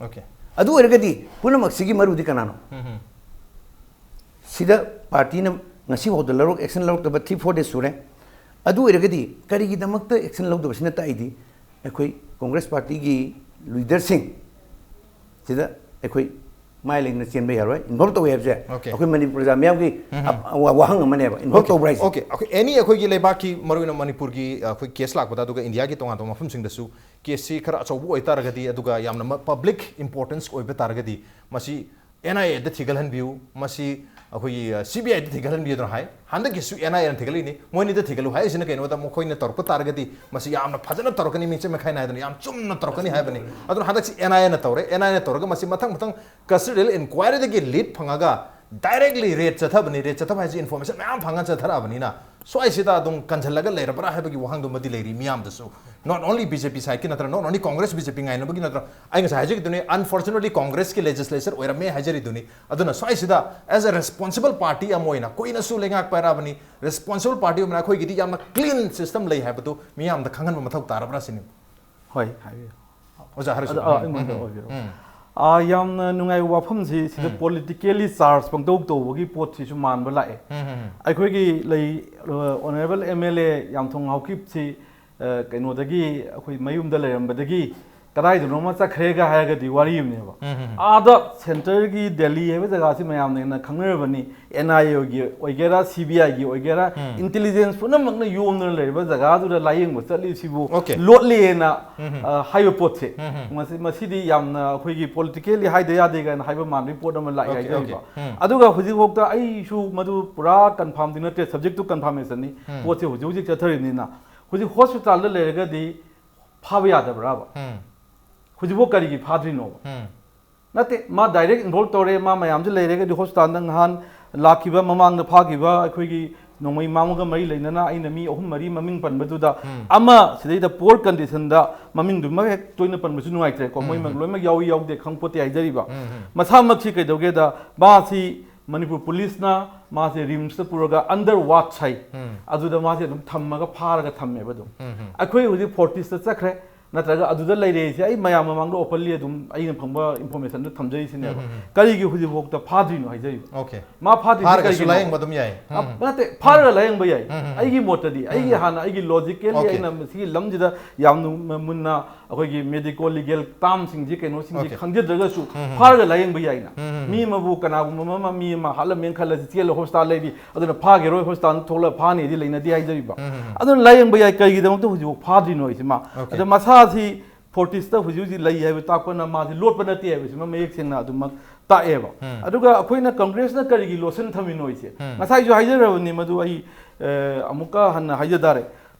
ꯑꯣꯀꯦ꯫ ꯑꯗꯨ ꯑꯣꯏꯔꯒꯗꯤ ꯄꯨꯝꯅꯃꯛꯁꯤꯒꯤ ꯃꯔꯨꯗꯤ ꯀꯅꯥꯅꯣ? ꯁꯤꯗ ꯄꯥꯔꯇꯤꯅ ꯉꯁꯤ ꯐꯥꯎꯗ ꯂꯧꯔꯛ, ꯑꯦꯛꯁꯟ ꯂꯧꯔꯛꯇꯕ three four days ꯁꯨꯔꯦ꯫ ꯑꯗꯨ ꯑꯣꯏꯔꯒꯗꯤ ꯀꯔꯤꯒꯤꯗꯃꯛꯇ ꯑꯦꯛꯁꯟ ꯂꯧꯗꯕꯁꯤꯅ ꯇꯥꯛꯏꯗꯤ, ꯑꯩꯈꯣꯏ ꯀꯣꯡꯒ꯭ꯔꯦꯁ ꯄꯥꯔꯇꯤꯒꯤ ꯂꯤꯗꯔꯁꯤꯡ ꯁꯤꯗ ꯑꯩꯈꯣꯏ ꯃꯥꯏ ꯂꯩꯅ ꯆꯦꯟꯕ ꯌꯥꯔꯣꯏ, ꯏꯟꯚꯣꯜꯕ ꯇꯧꯋꯦ ꯍꯥꯏꯕꯁꯦ꯫ Okay. ꯑꯩꯈꯣꯏ ꯃꯅꯤꯄꯨꯔ ꯄ꯭ꯔꯖꯥ ꯃꯤꯌꯥꯝꯒꯤ ꯑ-, ꯋꯥꯍꯪ ꯑꯃꯅꯦꯕ, ꯏꯟꯚꯣꯜꯕ ꯇꯧꯕ꯭ꯔꯥ ꯍꯥꯏꯁꯦ꯫ Okay, okay. Any ꯑꯩꯈꯣꯏꯒꯤ ꯂꯩꯕꯥꯛꯀꯤ ꯃꯔꯨꯑꯣꯏꯅ ꯃꯅꯤꯄꯨꯔꯒꯤ, ꯑ, ꯑꯩꯈꯣꯏ ꯀꯦꯁ ꯂꯥꯛꯄꯗ, ꯑꯗꯨꯒ ꯏꯟꯗꯤꯌꯥꯒꯤ ꯇꯣꯉꯥꯟ ꯇꯣꯉꯥꯟꯕ ꯃꯐꯝꯁꯤꯡꯗꯁꯨ ꯀꯦꯁꯁꯤ ꯈꯔ ꯑꯆꯧꯕ ꯑꯣꯏꯇꯥꯔꯒꯗꯤ, ꯑꯗꯨꯒ ꯌꯥꯝꯅ ꯃ-, ꯄꯕ꯭ꯂꯤꯛ ꯏꯝꯄꯣꯔꯇꯦꯟꯁ ꯑꯣꯏꯕ ꯇꯥꯔꯒꯗꯤ, ꯃꯁꯤ ꯑꯦꯟ ꯑꯥꯏ ꯑꯦꯗ ꯊꯤꯒꯠꯍꯟꯕꯤꯌꯨ, ꯃꯁꯤ ꯑꯩꯈꯣꯏꯒꯤ, ꯑ, ꯁꯤ ꯕꯤ ꯑꯥꯏꯗ ꯊꯤꯒꯠꯍꯟꯕꯤꯌꯨꯗꯅ ꯍꯥꯏ꯫ ꯍꯟꯗꯛꯀꯤꯁꯨ ꯑꯦꯟ ꯑꯥꯏ ꯑꯦꯅ ꯊꯤꯒꯠꯂꯛꯏꯅꯤ, ꯃꯣꯏꯅꯤꯗ ꯊꯤꯒꯠꯂꯨ ꯍꯥꯏꯁꯤꯅ ꯀꯩꯅꯣꯗ, ꯃꯈꯣꯏꯅ ꯇꯧꯔꯛꯄ ꯇꯥꯔꯒꯗꯤ ꯃꯁꯤ ꯌꯥꯝꯅ ꯐꯖꯅ ꯇꯧꯔꯛꯀꯅꯤ, ꯃꯤꯡꯆꯠ ꯃꯤꯈꯥꯏ ꯅꯥꯏꯗꯅ ꯌꯥꯝ ꯆꯨꯝꯅ ꯇꯧꯔꯛꯀꯅꯤ ꯍꯥꯏꯕꯅꯤ꯫ ꯑꯗꯨꯅ ꯍꯟꯗꯛꯁꯤ ꯑꯦꯟ ꯑꯥꯏ ꯑꯦꯅ ꯇꯧꯔꯦ, ꯑꯦꯟ ꯑꯥꯏ ꯑꯦꯅ ꯇꯧꯔꯒ ꯃꯁꯤ ꯃꯊꯪ ꯃꯊꯪ ꯀꯁꯇꯣꯗꯤꯌꯦꯜ ꯏꯟꯀ꯭ꯋꯥꯏꯔꯤꯗꯒꯤ ꯂꯤꯗ ꯐꯪꯉꯒ ꯗꯥꯏꯔꯦꯛꯂꯤ ꯔꯦꯗ ꯆꯠꯊꯕꯅꯤ꯫ ꯔꯦꯗ ꯆꯠꯊꯕ ꯍꯥꯏꯁꯤ ꯏꯟꯐꯣꯔꯃꯦꯁꯟ ꯃꯌꯥꯝ ꯐꯪꯉ ꯆꯠꯊꯔꯛꯑꯕꯅꯤꯅ, ꯁ꯭ꯋꯥꯏꯁꯤꯗ ꯑꯗꯨꯝ ꯀꯟꯁꯤꯜꯂꯒ ꯂꯩꯔꯕ꯭ꯔꯥ ꯍꯥꯏꯕꯒꯤ ꯋꯥꯍꯪꯗꯨꯃꯗꯤ ꯂꯩꯔꯤ ꯃꯤꯌꯥꯝꯗꯁꯨ꯫ Not only B J P ꯁꯥꯏꯠꯀꯤ ꯅꯠꯇ꯭ꯔꯒ not only Congress B J P ꯉꯥꯏꯅꯕꯒꯤ ꯅꯠꯇ꯭ꯔꯣ? ꯑꯩ ꯉꯁꯥꯏ ꯍꯥꯏꯖꯈꯤꯗꯨꯅꯤ, ꯑꯟꯐꯣꯔꯆꯨꯅꯦꯠꯂꯤ ꯀꯣꯡꯒ꯭ꯔꯦꯁꯀꯤ ꯂꯦꯖꯤꯁꯂꯦꯆꯔ ꯑꯣꯏꯔꯝꯃꯦ ꯍꯥꯏꯖꯔꯤꯗꯨꯅꯤ꯫ ꯑꯗꯨꯅ ꯁ꯭ꯋꯥꯏꯁꯤꯗ as a responsible party ꯑꯃ ꯑꯣꯏꯅ ꯀꯨꯏꯅꯁꯨ ꯂꯩꯉꯥꯛ ꯄꯥꯏꯔꯛꯑꯕꯅꯤ, ꯔꯦꯁꯄꯣꯟꯁꯤꯕꯜ ꯄꯥꯔꯇꯤ ꯑꯣꯏꯅ ꯑꯩꯈꯣꯏꯒꯤꯗꯤ ꯌꯥꯝꯅ ꯀ꯭ꯂꯤꯟ ꯁꯤꯁꯇꯝ ꯂꯩ ꯍꯥꯏꯕꯗꯨ ꯃꯤꯌꯥꯝꯗ ꯈꯪꯍꯟꯕ ꯃꯊꯧ ꯇꯥꯔꯕ꯭ꯔꯥ ꯁꯤꯅꯤ꯫ ꯍꯣꯏ, ꯍꯥꯏꯕꯤꯌꯨ꯫ ꯑꯣꯖꯥ ꯍꯥꯏꯔꯁꯨ꯫ ꯑꯗ, ꯑ, ꯎꯝ, ꯑꯩꯉꯣꯟꯗ ꯎꯝ, ꯑꯣꯏꯕꯤꯔꯣ꯫ ꯎꯝ꯫ ꯑ, ꯌꯥꯝꯅ ꯅꯨꯡꯉꯥꯏꯕ ꯋꯥꯐꯝꯁꯤ ꯁꯤꯗ ꯎꯝ꯫ ꯄꯣꯂꯤꯇꯤꯀꯦꯜꯂꯤ ꯆꯥꯔꯖ ꯄꯪꯇꯧ ꯇꯧꯕꯒꯤ ꯄꯣꯠꯁꯤꯁꯨ ꯃꯥꯟꯕ ꯂꯥꯛꯑꯦ꯫ ꯎꯝ, ꯎꯝ, ꯎꯝ꯫ ꯑꯩꯈꯣꯏꯒꯤ ꯂꯩ, ꯑ, ꯑꯣꯅꯔꯦꯕꯜ ꯑꯦꯝ ꯑꯦꯜ ꯑꯦ ꯌꯥꯝꯊꯣꯡ ꯍꯥꯎꯀꯤꯞꯁꯤ, ꯑ, ꯀꯩꯅꯣꯗꯒꯤ, ꯑꯩꯈꯣꯏ ꯃꯌꯨꯝꯗ ꯂꯩꯔꯝꯕꯗꯒꯤ ꯀꯗꯥꯏꯗꯅꯣꯃ ꯆꯠꯈ꯭ꯔꯦꯒ ꯍꯥꯏꯔꯒꯗꯤ ꯋꯥꯔꯤ ꯑꯃꯅꯦꯕ꯫ ꯎꯝ, ꯎꯝ, ꯎꯝ꯫ ꯑꯥꯗ ꯁꯦꯟꯇꯔꯒꯤ ꯗꯦꯜꯂꯤ ꯍꯥꯏꯕ ꯖꯒꯥꯁꯤ ꯃꯌꯥꯝꯅ ꯍꯦꯟꯅ ꯈꯪꯅꯔꯕꯅꯤ꯫ ꯑꯦꯟ ꯑꯥꯏ ꯑꯦꯒꯤ ꯑꯣꯏꯒꯦꯔꯥ, ꯁꯤ ꯕꯤ ꯑꯥꯏꯒꯤ ꯑꯣꯏꯒꯦꯔꯥ, ꯎꯝ꯫ ꯏꯟꯇꯦꯂꯤꯖꯦꯟꯁ ꯄꯨꯝꯅꯃꯛꯅ ꯌꯣꯝꯗꯨꯅ ꯂꯩꯔꯤꯕ ꯖꯒꯥꯗꯨꯗ ꯂꯥꯏꯌꯦꯡꯕ ꯆꯠꯂꯤꯁꯤꯕꯨ Okay. ꯂꯣꯠꯂꯦꯅ, ꯎꯝ, ꯎꯝ꯫ ꯑ, ꯍꯥꯏꯕ ꯄꯣꯠꯁꯦ꯫ ꯎꯝ, ꯎꯝ꯫ ꯃꯁꯤ, ꯃꯁꯤꯗꯤ ꯌꯥꯝꯅ ꯑꯩꯈꯣꯏꯒꯤ ꯄꯣꯂꯤꯇꯤꯀꯦꯜꯂꯤ ꯍꯥꯏꯗ ꯌꯥꯗꯦ ꯀꯥꯏꯅ ꯍꯥꯏꯕ ꯃꯥꯟꯕꯒꯤ ꯄꯣꯠ ꯑꯃ ꯂꯥꯛꯑꯦ Okay, ꯍꯥꯏꯖꯔꯤꯕ꯫ Okay. ꯎꯝ꯫ ꯑꯗꯨꯒ ꯍꯧꯖꯤꯛꯐꯥꯎꯗ ꯑꯩꯁꯨ ꯃꯗꯨ ꯄꯨꯔꯥ ꯀꯟꯐꯥꯔꯝꯗꯤ ꯅꯠꯇꯦ, ꯁꯕꯖꯦꯛꯇꯨ ꯀꯟꯐꯥꯔꯃꯦꯁꯟꯅꯤ꯫ ꯎꯝ꯫ ꯄꯣꯠꯁꯦ ꯍꯧꯖꯤꯛ ꯍꯧꯖꯤꯛ ꯆꯠꯊꯔꯤꯕꯅꯤꯅ꯫ ꯍꯧꯖꯤꯛ ꯍꯣꯁꯄꯤꯇꯥꯜꯗ ꯂꯩꯔꯒꯗꯤ ꯐꯥꯕ ꯌꯥꯗꯕ꯭ꯔꯥꯕ? ꯎꯝ꯫ ꯍꯧꯖꯤꯛꯐꯥꯎ ꯀꯔꯤꯒꯤ ꯐꯥꯗ꯭ꯔꯤꯅꯣꯕ? ꯎꯝ. ꯅꯠꯇꯦ, ꯃꯥ ꯗꯥꯏꯔꯦꯛ ꯏꯟꯚꯣꯜꯕ ꯇꯧꯔꯦ, ꯃꯥ ꯃꯌꯥꯝꯁꯦ ꯂꯩꯔꯒꯗꯤ ꯍꯣꯁꯄꯤꯇꯥꯜꯗ ꯉꯍꯥꯟ ꯂꯥꯛꯈꯤꯕ, ꯃꯃꯥꯡꯗ ꯐꯥꯈꯤꯕ ꯑꯩꯈꯣꯏꯒꯤ ꯅꯣꯡꯃꯩ ꯃꯥꯡꯕꯒ ꯃꯔꯤ ꯂꯩꯅꯅ ꯑꯩꯅ ꯃꯤ ꯑꯍꯨꯝ ꯃꯔꯤ ꯃꯃꯤꯡ ꯄꯟꯕꯗꯨꯗ, ꯎꯝ. ꯑꯃ ꯁꯤꯗꯩꯗ ꯄꯣꯔ ꯀꯟꯗꯤꯁꯟꯗ, ꯃꯃꯤꯡꯗꯨꯃꯛ ꯍꯦꯛ ꯇꯣꯏꯅ ꯄꯟꯕꯁꯨ ꯅꯨꯡꯉꯥꯏꯇ꯭ꯔꯦꯀꯣ, ꯃꯣꯏ ꯎꯝ. ꯂꯣꯏꯅꯃꯛ ꯌꯥꯎꯏ ꯌꯥꯎꯗꯦ ꯈꯪꯄꯣꯠꯇꯦ ꯍꯥꯏꯖꯔꯤꯕ꯫ ꯎꯝ. ꯃꯁꯥꯃꯛꯁꯤ ꯀꯩꯗꯧꯒꯦꯗ, ꯃꯥꯁꯤ ꯃꯅꯤꯄꯨꯔ ꯄꯨꯂꯤꯁꯅ ꯃꯥꯁꯦ ꯔꯤꯝꯁꯇ ꯄꯨꯔꯒ ꯑꯟꯗꯔ ꯋꯥꯠꯆ ꯍꯥꯏ, ꯎꯝ. ꯑꯗꯨꯗ ꯃꯥꯁꯦ ꯑꯗꯨꯝ ꯊꯝꯃꯒ ꯐꯥꯔꯒ ꯊꯝꯃꯦꯕ ꯑꯗꯨꯝ꯫ ꯎꯝ. ꯑꯩꯈꯣꯏ ꯍꯧꯖꯤꯛ ꯐꯣꯔꯇꯤꯁꯇ ꯆꯠꯈ꯭ꯔꯦ, ꯅꯠꯇ꯭ꯔꯒ ꯑꯗꯨꯗ ꯂꯩꯔꯦꯁꯦ ꯑꯩ ꯃꯌꯥꯝ ꯃꯃꯥꯡꯗ ꯑꯣꯄꯟꯂꯤ ꯑꯗꯨꯝ ꯑꯩꯅ ꯐꯪꯕ ꯏꯟꯐꯣꯔꯃꯦꯁꯟꯗꯣ ꯊꯝꯖꯔꯤꯁꯤꯅꯦꯕ꯫ ꯎꯝ, ꯎꯝ, ꯎꯝ. ꯀꯔꯤꯒꯤ ꯍꯧꯖꯤꯛꯐꯥꯎꯗ ꯐꯥꯗ꯭ꯔꯤꯅꯣ ꯍꯥꯏꯖꯔꯤꯕ꯫ Okay. ꯃꯥ ꯐꯥꯗ꯭ꯔꯤꯁꯦ ꯐꯥꯔꯒꯁꯨ ꯀꯔꯤꯒꯤꯅꯣ? ꯂꯥꯌꯦꯡꯕ ꯑꯗꯨꯝ ꯌꯥꯏ꯫ ꯑ, ꯎꯝ. ꯅꯠꯇꯦ, ꯐꯥꯔꯒ ꯂꯥꯌꯦꯡꯕ ꯌꯥꯏ꯫ ꯎꯝ, ꯎꯝ, ꯎꯝ. ꯑꯩꯒꯤ ꯃꯣꯠꯇꯗꯤ, ꯑꯩꯒꯤ ꯎꯝ. ꯍꯥꯟꯅ ꯑꯩꯒꯤ ꯂꯣꯖꯤꯀꯦꯜꯂꯤ Okay. ꯑꯩꯅ ꯃꯁꯤꯒꯤ ꯂꯝꯁꯤꯗ ꯌꯥꯝꯅ ꯃꯨꯟꯅ ꯑꯩꯈꯣꯏꯒꯤ ꯃꯦꯗꯤꯀꯣ ꯂꯤꯒꯦꯜ ꯇꯥꯝꯁꯤꯡꯁꯤ, ꯀꯩꯅꯣꯁꯤꯡꯁꯤ Okay. ꯈꯪꯖꯗ꯭ꯔꯒꯁꯨ ꯎꯝ, ꯎꯝ. ꯐꯥꯔꯒ ꯂꯥꯌꯦꯡꯕ ꯌꯥꯏꯅ꯫ ꯎꯝ, ꯎꯝ. ꯃꯤ ꯑꯃꯕꯨ, ꯀꯅꯥꯒꯨꯝꯕ ꯑꯃ, ꯃꯤ ꯑꯃ ꯍꯥꯠꯂꯝꯃꯦꯅ ꯈꯜꯂꯁꯤ, ꯆꯦꯜꯂ ꯍꯣꯁꯄꯤꯇꯥꯜ ꯂꯩꯔꯤ, ꯑꯗꯨꯅ ꯐꯥꯈꯤꯔꯣꯏ, ꯍꯣꯁꯄꯤꯇꯥꯜꯗ ꯊꯣꯛꯂꯒ ꯐꯥꯅꯤꯗꯤ ꯂꯩꯅꯗꯦ ꯍꯥꯏꯖꯔꯤꯕ꯫ ꯎꯝ, ꯎꯝ, ꯎꯝ. ꯑꯗꯨꯅ ꯂꯥꯌꯦꯡꯕ ꯌꯥꯏ, ꯀꯩꯒꯤꯗꯃꯛꯇ ꯍꯧꯖꯤꯛꯐꯥꯎ ꯐꯥꯗ꯭ꯔꯤꯅꯣ ꯍꯥꯏꯁꯦ ꯃꯥ꯫ Okay. ꯑꯗ ꯃꯁꯥꯁꯤ ꯐꯣꯔꯇꯤꯁꯇ ꯍꯧꯖꯤꯛ ꯍꯧꯖꯤꯛ ꯂꯩ ꯍꯥꯏꯕ ꯇꯥꯛꯄꯅ ꯃꯥꯁꯤ ꯂꯣꯠꯄ ꯅꯠꯇꯦ ꯍꯥꯏꯕꯁꯤꯃ ꯃꯌꯦꯛ ꯁꯦꯡꯅ ꯑꯗꯨꯃꯛ ꯇꯥꯛꯑꯦꯕ꯫ ꯎꯝ. ꯑꯗꯨꯒ ꯑꯩꯈꯣꯏꯅ ꯀꯪꯒ꯭ꯔꯦꯁꯅ ꯀꯔꯤꯒꯤ ꯂꯣꯠꯁꯤꯟ ꯊꯝꯃꯤꯅꯣ ꯍꯥꯏꯁꯦ, ꯎꯝ. ꯉꯁꯥꯏꯁꯨ ꯍꯥꯏꯖꯔꯕꯅꯤ ꯃꯗꯨ ꯑꯩ, ꯑ, ꯑꯃꯨꯛꯀ ꯍꯟꯅ ꯍꯥꯏꯖ ꯇꯥꯔꯦ꯫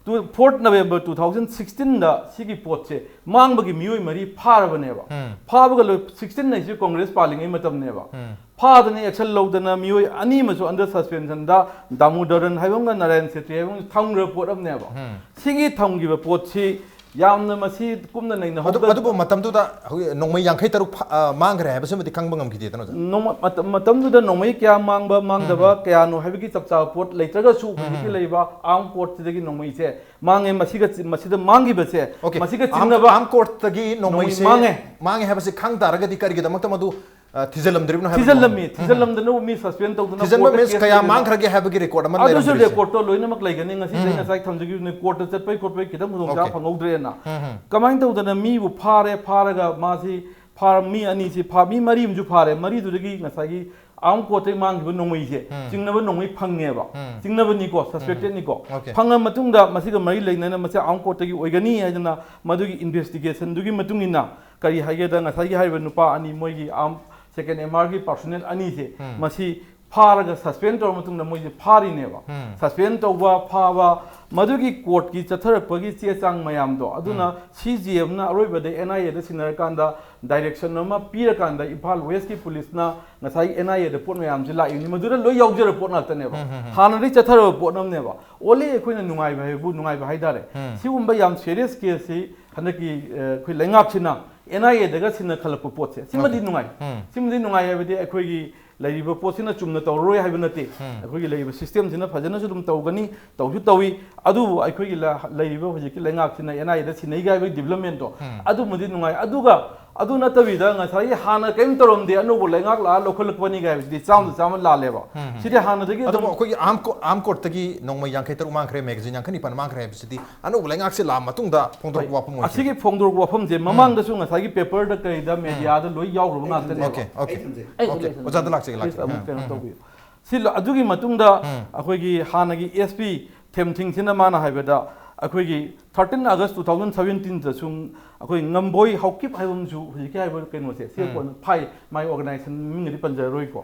Fourth November two thousand sixteenꯗ ꯁꯤꯒꯤ ꯄꯣꯠꯁꯦ ꯃꯥꯡꯕꯒꯤ ꯃꯤꯑꯣꯏ ꯃꯔꯤ ꯐꯥꯔꯕꯅꯦꯕ꯫ ꯎꯝ. ꯐꯥꯕꯒ ꯂꯣꯏ, sixteen ꯍꯥꯏꯁꯤ ꯀꯪꯒ꯭ꯔꯦꯁ ꯄꯥꯜꯂꯤꯉꯩ ꯃꯇꯝꯅꯦꯕ꯫ ꯎꯝ. ꯐꯥꯗꯅ action ꯂꯧꯗꯅ ꯃꯤꯑꯣꯏ ꯑꯅꯤ ꯑꯃꯁꯨ under suspensionꯗ, ꯗꯥꯃꯣꯗꯔꯟ ꯍꯥꯏꯕ ꯑꯃꯒ ꯅꯥꯔꯥꯌꯟ ꯁꯦꯇ꯭ꯔꯤ ꯍꯥꯏꯕ ꯑꯃꯒ ꯊꯝꯈ꯭ꯔꯕ ꯄꯣꯠ ꯑꯃꯅꯦꯕ꯫ ꯎꯝ. ꯁꯤꯒꯤ ꯊꯝꯈꯤꯕ ꯄꯣꯠꯁꯤ ꯌꯥꯝꯅ ꯃꯁꯤ ꯀꯨꯞꯅ ꯅꯩꯅꯍꯧꯗ- ꯑꯗꯨ- ꯑꯗꯨꯕꯨ ꯃꯇꯝꯗꯨꯗ ꯍꯧꯖꯤꯛ ꯅꯣꯡꯃꯩ ꯌꯥꯡꯈꯩ ꯇꯔꯨꯛ ꯐꯥ-, ꯑ, ꯃꯥꯡꯈ꯭ꯔꯦ ꯍꯥꯏꯕꯁꯤꯃꯗꯤ ꯈꯪꯕ ꯉꯝꯈꯤꯗꯦꯗꯅ ꯑꯣꯖꯥ? ꯅꯣꯡꯃ-, ꯃꯇꯝ, ꯃꯇꯝꯗꯨꯗ ꯅꯣꯡꯃꯩ ꯀꯌꯥ ꯃꯥꯡꯕ ꯃꯥꯡꯗꯕ ꯀꯌꯥꯅꯣ ꯍꯥꯏꯕꯒꯤ ꯆꯞ ꯆꯥꯕ ꯄꯣꯠ ꯂꯩꯇ꯭ꯔꯒꯁꯨ, ꯍꯧꯖꯤꯛꯀꯤ ꯂꯩꯔꯤꯕ ꯑꯥꯔꯝ ꯀꯣꯔꯠꯁꯤꯗꯒꯤ ꯅꯣꯡꯃꯩꯁꯦ ꯃꯥꯡꯉꯦ, ꯃꯁꯤꯒ ꯆꯤ-, ꯃꯁꯤꯗ ꯃꯥꯡꯈꯤꯕꯁꯦ, Okay. ꯃꯁꯤꯒ ꯑꯥꯔꯝ- ꯆꯤꯡꯅꯕ ꯑꯥꯔꯝ ꯀꯣꯔꯠꯇꯒꯤ ꯅꯣꯡꯃꯩꯁꯦ ꯅꯣꯡꯃꯩ ꯃꯥꯡꯉꯦ꯫ ꯃꯥꯡꯉꯦ ꯍꯥꯏꯕꯁꯤ ꯈꯪ ꯇꯥꯔꯒꯗꯤ ꯀꯔꯤꯒꯤꯗꯃꯛꯇ ꯃꯗꯨ, ꯑ, ꯊꯤꯖꯤꯜꯂꯝꯗ꯭ꯔꯤꯕꯅꯣ ꯍꯥꯏꯕꯗꯨ ꯊꯤꯖꯤꯜꯂꯝꯃꯤ, ꯎꯝ, ꯎꯝ. ꯊꯤꯖꯤꯜꯂꯝꯗꯅ ꯃꯤ suspend ꯇꯧꯗꯅ ꯊꯤꯖꯤꯟꯕ courtꯇ means case ꯀꯌꯥ ꯂꯩꯗꯅ ꯃꯥꯡꯈ꯭ꯔꯒꯦ ꯍꯥꯏꯕꯒꯤ record ꯑꯃ ꯑꯗꯨꯁꯨ ꯂꯩꯔꯝꯗ꯭ꯔꯤꯁꯦ? Recordꯇꯣ ꯂꯣꯏꯅꯃꯛ ꯂꯩꯒꯅꯤ꯫ ꯉꯁꯤ ꯑꯩ ꯎꯝ. ꯉꯁꯥꯏ ꯊꯝꯖꯈꯤꯕꯅꯤ, courtꯇ ꯆꯠꯄꯩ ꯈꯣꯠꯄꯩ ꯈꯤꯇꯪ ꯈꯨꯗꯣꯡꯆꯥꯕ Okay. ꯐꯪꯍꯧꯗ꯭ꯔꯦꯅ꯫ ꯎꯝ, ꯎꯝ. ꯀꯃꯥꯏꯅ ꯇꯧꯗꯅ ꯃꯤꯕꯨ ꯐꯥꯔꯦ, ꯐꯥꯔꯒ ꯃꯥꯁꯤ ꯐꯥꯔ-, ꯃꯤ ꯑꯅꯤꯁꯤ ꯐꯥ-, ꯃꯤ ꯃꯔꯤ ꯑꯃꯁꯨ ꯐꯥꯔꯦ, ꯃꯔꯤꯗꯨꯗꯒꯤ ꯉꯁꯥꯏꯒꯤ ꯑꯥꯔꯝ ꯀꯣꯔꯠꯇꯒꯤ ꯃꯥꯡꯈꯤꯕ ꯅꯣꯡꯃꯩꯁꯦ ꯎꯝ. ꯆꯤꯡꯅꯕ ꯅꯣꯡꯃꯩ ꯐꯪꯉꯦꯕ꯫ ꯎꯝ. ꯆꯤꯡꯅꯕꯅꯤꯀꯣ, suspectedꯅꯤꯀꯣ꯫ Okay. ꯐꯪꯉ ꯃꯇꯨꯡꯗ ꯃꯁꯤꯒ ꯃꯔꯤ ꯂꯩꯅꯅ ꯃꯁꯤ ꯑꯥꯔꯝ ꯀꯣꯔꯠꯇꯒꯤ ꯑꯣꯏꯒꯅꯤ ꯍꯥꯏꯗꯅ ꯃꯗꯨꯒꯤ investigationꯗꯨꯒꯤ ꯃꯇꯨꯡ ꯏꯟꯅ ꯀꯔꯤ ꯍꯥꯏꯒꯦꯗ, ꯉꯁꯥꯏꯒꯤ ꯍꯥꯏꯔꯤꯕ ꯅꯨꯄꯥ ꯑꯅꯤ, ꯃꯣꯏꯒꯤ ꯑꯥꯔꯝ second M R ꯒꯤ personnel ꯑꯅꯤꯁꯦ ꯎꯝ. ꯃꯁꯤ ꯐꯥꯔꯒ ꯁꯁꯄꯦꯟ ꯇꯧꯔ ꯃꯇꯨꯡꯗ ꯃꯣꯏꯁꯦ ꯐꯥꯔꯤꯅꯦꯕ꯫ ꯁꯁꯄꯦꯟ ꯇꯧꯕ, ꯐꯥꯕ, ꯃꯗꯨꯒꯤ ꯀꯣꯔꯠꯀꯤ ꯆꯠꯊꯔꯛꯄꯒꯤ ꯆꯦ ꯆꯥꯡ ꯃꯌꯥꯝꯗꯣ, ꯑꯗꯨꯅ ꯁꯤ ꯖꯤ ꯑꯦꯝꯅ ꯑꯔꯣꯏꯕꯗ ꯑꯦꯟ ꯑꯥꯏ ꯑꯦꯗ ꯁꯤꯟꯅꯔꯀꯥꯟꯗ ꯗꯥꯏꯔꯦꯛꯁꯟ ꯑꯃ ꯄꯤꯔꯀꯥꯟꯗ ꯏꯝꯐꯥꯜ ꯋꯦꯁꯀꯤ ꯄꯨꯂꯤꯁꯅ ꯉꯁꯥꯏ ꯑꯦꯟ ꯑꯥꯏ ꯑꯦꯗ ꯄꯣꯠ ꯃꯌꯥꯝꯁꯦ ꯂꯥꯛꯏꯕꯅꯤ, ꯃꯗꯨꯗ ꯂꯣꯏ ꯌꯥꯎꯖꯔꯕ ꯄꯣꯠ ꯉꯥꯛꯇꯅꯦꯕ꯫ ꯍꯥꯟꯅꯗꯒꯤ ꯆꯠꯊꯔꯕ ꯄꯣꯠ ꯑꯃꯅꯦꯕ꯫ ꯑꯣꯟꯂꯤ ꯑꯩꯈꯣꯏꯅ ꯅꯨꯡꯉꯥꯏꯕ ꯍꯥꯏꯕꯨ ꯅꯨꯡꯉꯥꯏꯕ ꯍꯥꯏꯇꯥꯔꯦ꯫ ꯁꯤꯒꯨꯝꯕ ꯌꯥꯝ ꯁꯦꯔꯤꯌꯁ ꯀꯦꯁꯁꯤ ꯍꯟꯗꯛꯀꯤ, ꯑ, ꯑꯩꯈꯣꯏ ꯂꯩꯉꯥꯛꯁꯤꯅ ꯑꯦꯟ ꯑꯥꯏ ꯑꯦꯗꯒ ꯁꯤꯟꯅ ꯈꯜꯂꯛꯄ ꯄꯣꯠꯁꯦ, ꯁꯤꯃꯗꯤ ꯅꯨꯡꯉꯥꯏ꯫ ꯁꯤꯃꯗꯤ ꯅꯨꯡꯉꯥꯏ ꯍꯥꯏꯕꯗꯤ ꯑꯩꯈꯣꯏꯒꯤ ꯂꯩꯔꯤꯕ ꯄꯣꯠꯁꯤꯅ ꯆꯨꯝꯅ ꯇꯧꯔꯔꯣꯏ ꯍꯥꯏꯕ ꯅꯠꯇꯦ꯫ ꯑꯩꯈꯣꯏꯒꯤ ꯂꯩꯔꯤꯕ ꯁꯤꯁꯇꯦꯝꯁꯤꯅ ꯐꯖꯅꯁꯨ ꯑꯗꯨꯝ ꯇꯧꯒꯅꯤ, ꯇꯧꯁꯨ ꯇꯧꯏ꯫ ꯑꯗꯨꯕꯨ ꯑꯩꯈꯣꯏꯒꯤ ꯂ-, ꯂꯩꯔꯤꯕ ꯍꯧꯖꯤꯛꯀꯤ ꯂꯩꯉꯥꯛꯁꯤꯅ ꯑꯦꯟ ꯑꯥꯏ ꯑꯦꯗ ꯁꯤꯟꯅꯩꯒ ꯍꯥꯏꯕꯒꯤ ꯗꯤꯕ꯭ꯂꯞꯃꯦꯟꯗꯣ, ꯑꯗꯨꯃꯗꯤ ꯅꯨꯡꯉꯥꯏ꯫ ꯑꯗꯨꯒ ꯑꯗꯨ ꯅꯠꯇꯕꯤꯗ ꯉꯁꯥꯏꯒꯤ ꯍꯥꯟꯅ ꯀꯔꯤꯝ ꯇꯧꯔꯝꯗꯦ, ꯑꯅꯧꯕ ꯂꯩꯉꯥꯛ ꯂꯥꯛꯑ ꯂꯧꯈꯠꯂꯛꯄꯅꯤ ꯀꯥꯏ ꯍꯥꯏꯕꯁꯤꯗꯤ ꯆꯥꯝꯗ ꯆꯥꯝꯃ ꯂꯥꯜꯂꯦꯕ꯫ ꯁꯤꯗꯤ ꯍꯥꯟꯅꯗꯒꯤ ꯑꯗꯨꯕꯨ ꯑꯗꯨꯝ ꯑꯩꯈꯣꯏꯒꯤ ꯑꯥꯔꯝ ꯀꯣ-, ꯑꯥꯔꯝ ꯀꯣꯔꯠꯇꯒꯤ ꯅꯣꯡꯃꯩ ꯌꯥꯡꯈꯩ ꯇꯔꯨꯛ ꯃꯥꯡꯈ꯭ꯔꯦ, ꯃꯦꯒꯥꯖꯤꯟ ꯌꯥꯡꯈꯩ ꯅꯤꯄꯥꯟ ꯃꯥꯡꯈ꯭ꯔꯦ ꯍꯥꯏꯕꯁꯤꯗꯤ ꯑꯅꯧꯕ ꯂꯩꯉꯥꯛꯁꯦ ꯂꯥꯛꯑ ꯃꯇꯨꯡꯗ ꯐꯣꯡꯗꯣꯔꯛꯄ ꯋꯥꯐꯝ ꯑꯣꯏꯗꯣꯏꯅꯤ꯫ ꯑꯁꯤꯒꯤ ꯐꯣꯡꯗꯣꯔꯛꯄ ꯋꯥꯐꯝꯁꯦ ꯃꯃꯥꯡꯗꯁꯨ ꯉꯁꯥꯏꯒꯤ ꯄꯦꯄꯔꯗ ꯀꯔꯤꯗ ꯃꯦꯗꯤꯌꯥꯗ ꯂꯣꯏ ꯌꯥꯎꯈ꯭ꯔꯕ ꯉꯥꯛꯇꯅꯦꯕ꯫ Okay, okay. ꯑꯩ ꯊꯝꯖꯒꯦ꯫ ꯑꯣꯀꯦ, ꯑꯣꯖꯥꯗ ꯂꯥꯛꯆꯒꯦ, ꯂꯥꯛꯆꯒꯦ꯫ ꯑꯃꯨꯛ ꯀꯩꯅꯣ ꯇꯧꯕꯤꯌꯨ꯫ ꯁꯤ ꯂ-, ꯑꯗꯨꯒꯤ ꯃꯇꯨꯡꯗ ꯑꯩꯈꯣꯏꯒꯤ ꯍꯥꯟꯅꯒꯤ ꯑꯦꯁ ꯄꯤ ꯊꯦꯝꯊꯤꯡꯁꯤꯅ ꯃꯥꯅ ꯍꯥꯏꯕꯗ, ꯑꯩꯈꯣꯏꯒꯤ thirteen August two thousand seventeenꯗꯁꯨ ꯑꯩꯈꯣꯏ ꯉꯝꯕꯣꯏ ꯍꯧꯀꯤꯞ ꯍꯥꯏꯕ ꯑꯃꯁꯨ ꯍꯧꯖꯤꯛꯀꯤ ꯍꯥꯏꯕ ꯀꯩꯅꯣꯁꯦ, ꯁꯤ ꯀꯣꯟꯅ ꯐꯥꯏ, ꯃꯥꯏ organization ꯃꯃꯤꯡꯒꯗꯤ ꯄꯟꯖꯔꯔꯣꯏꯀꯣ꯫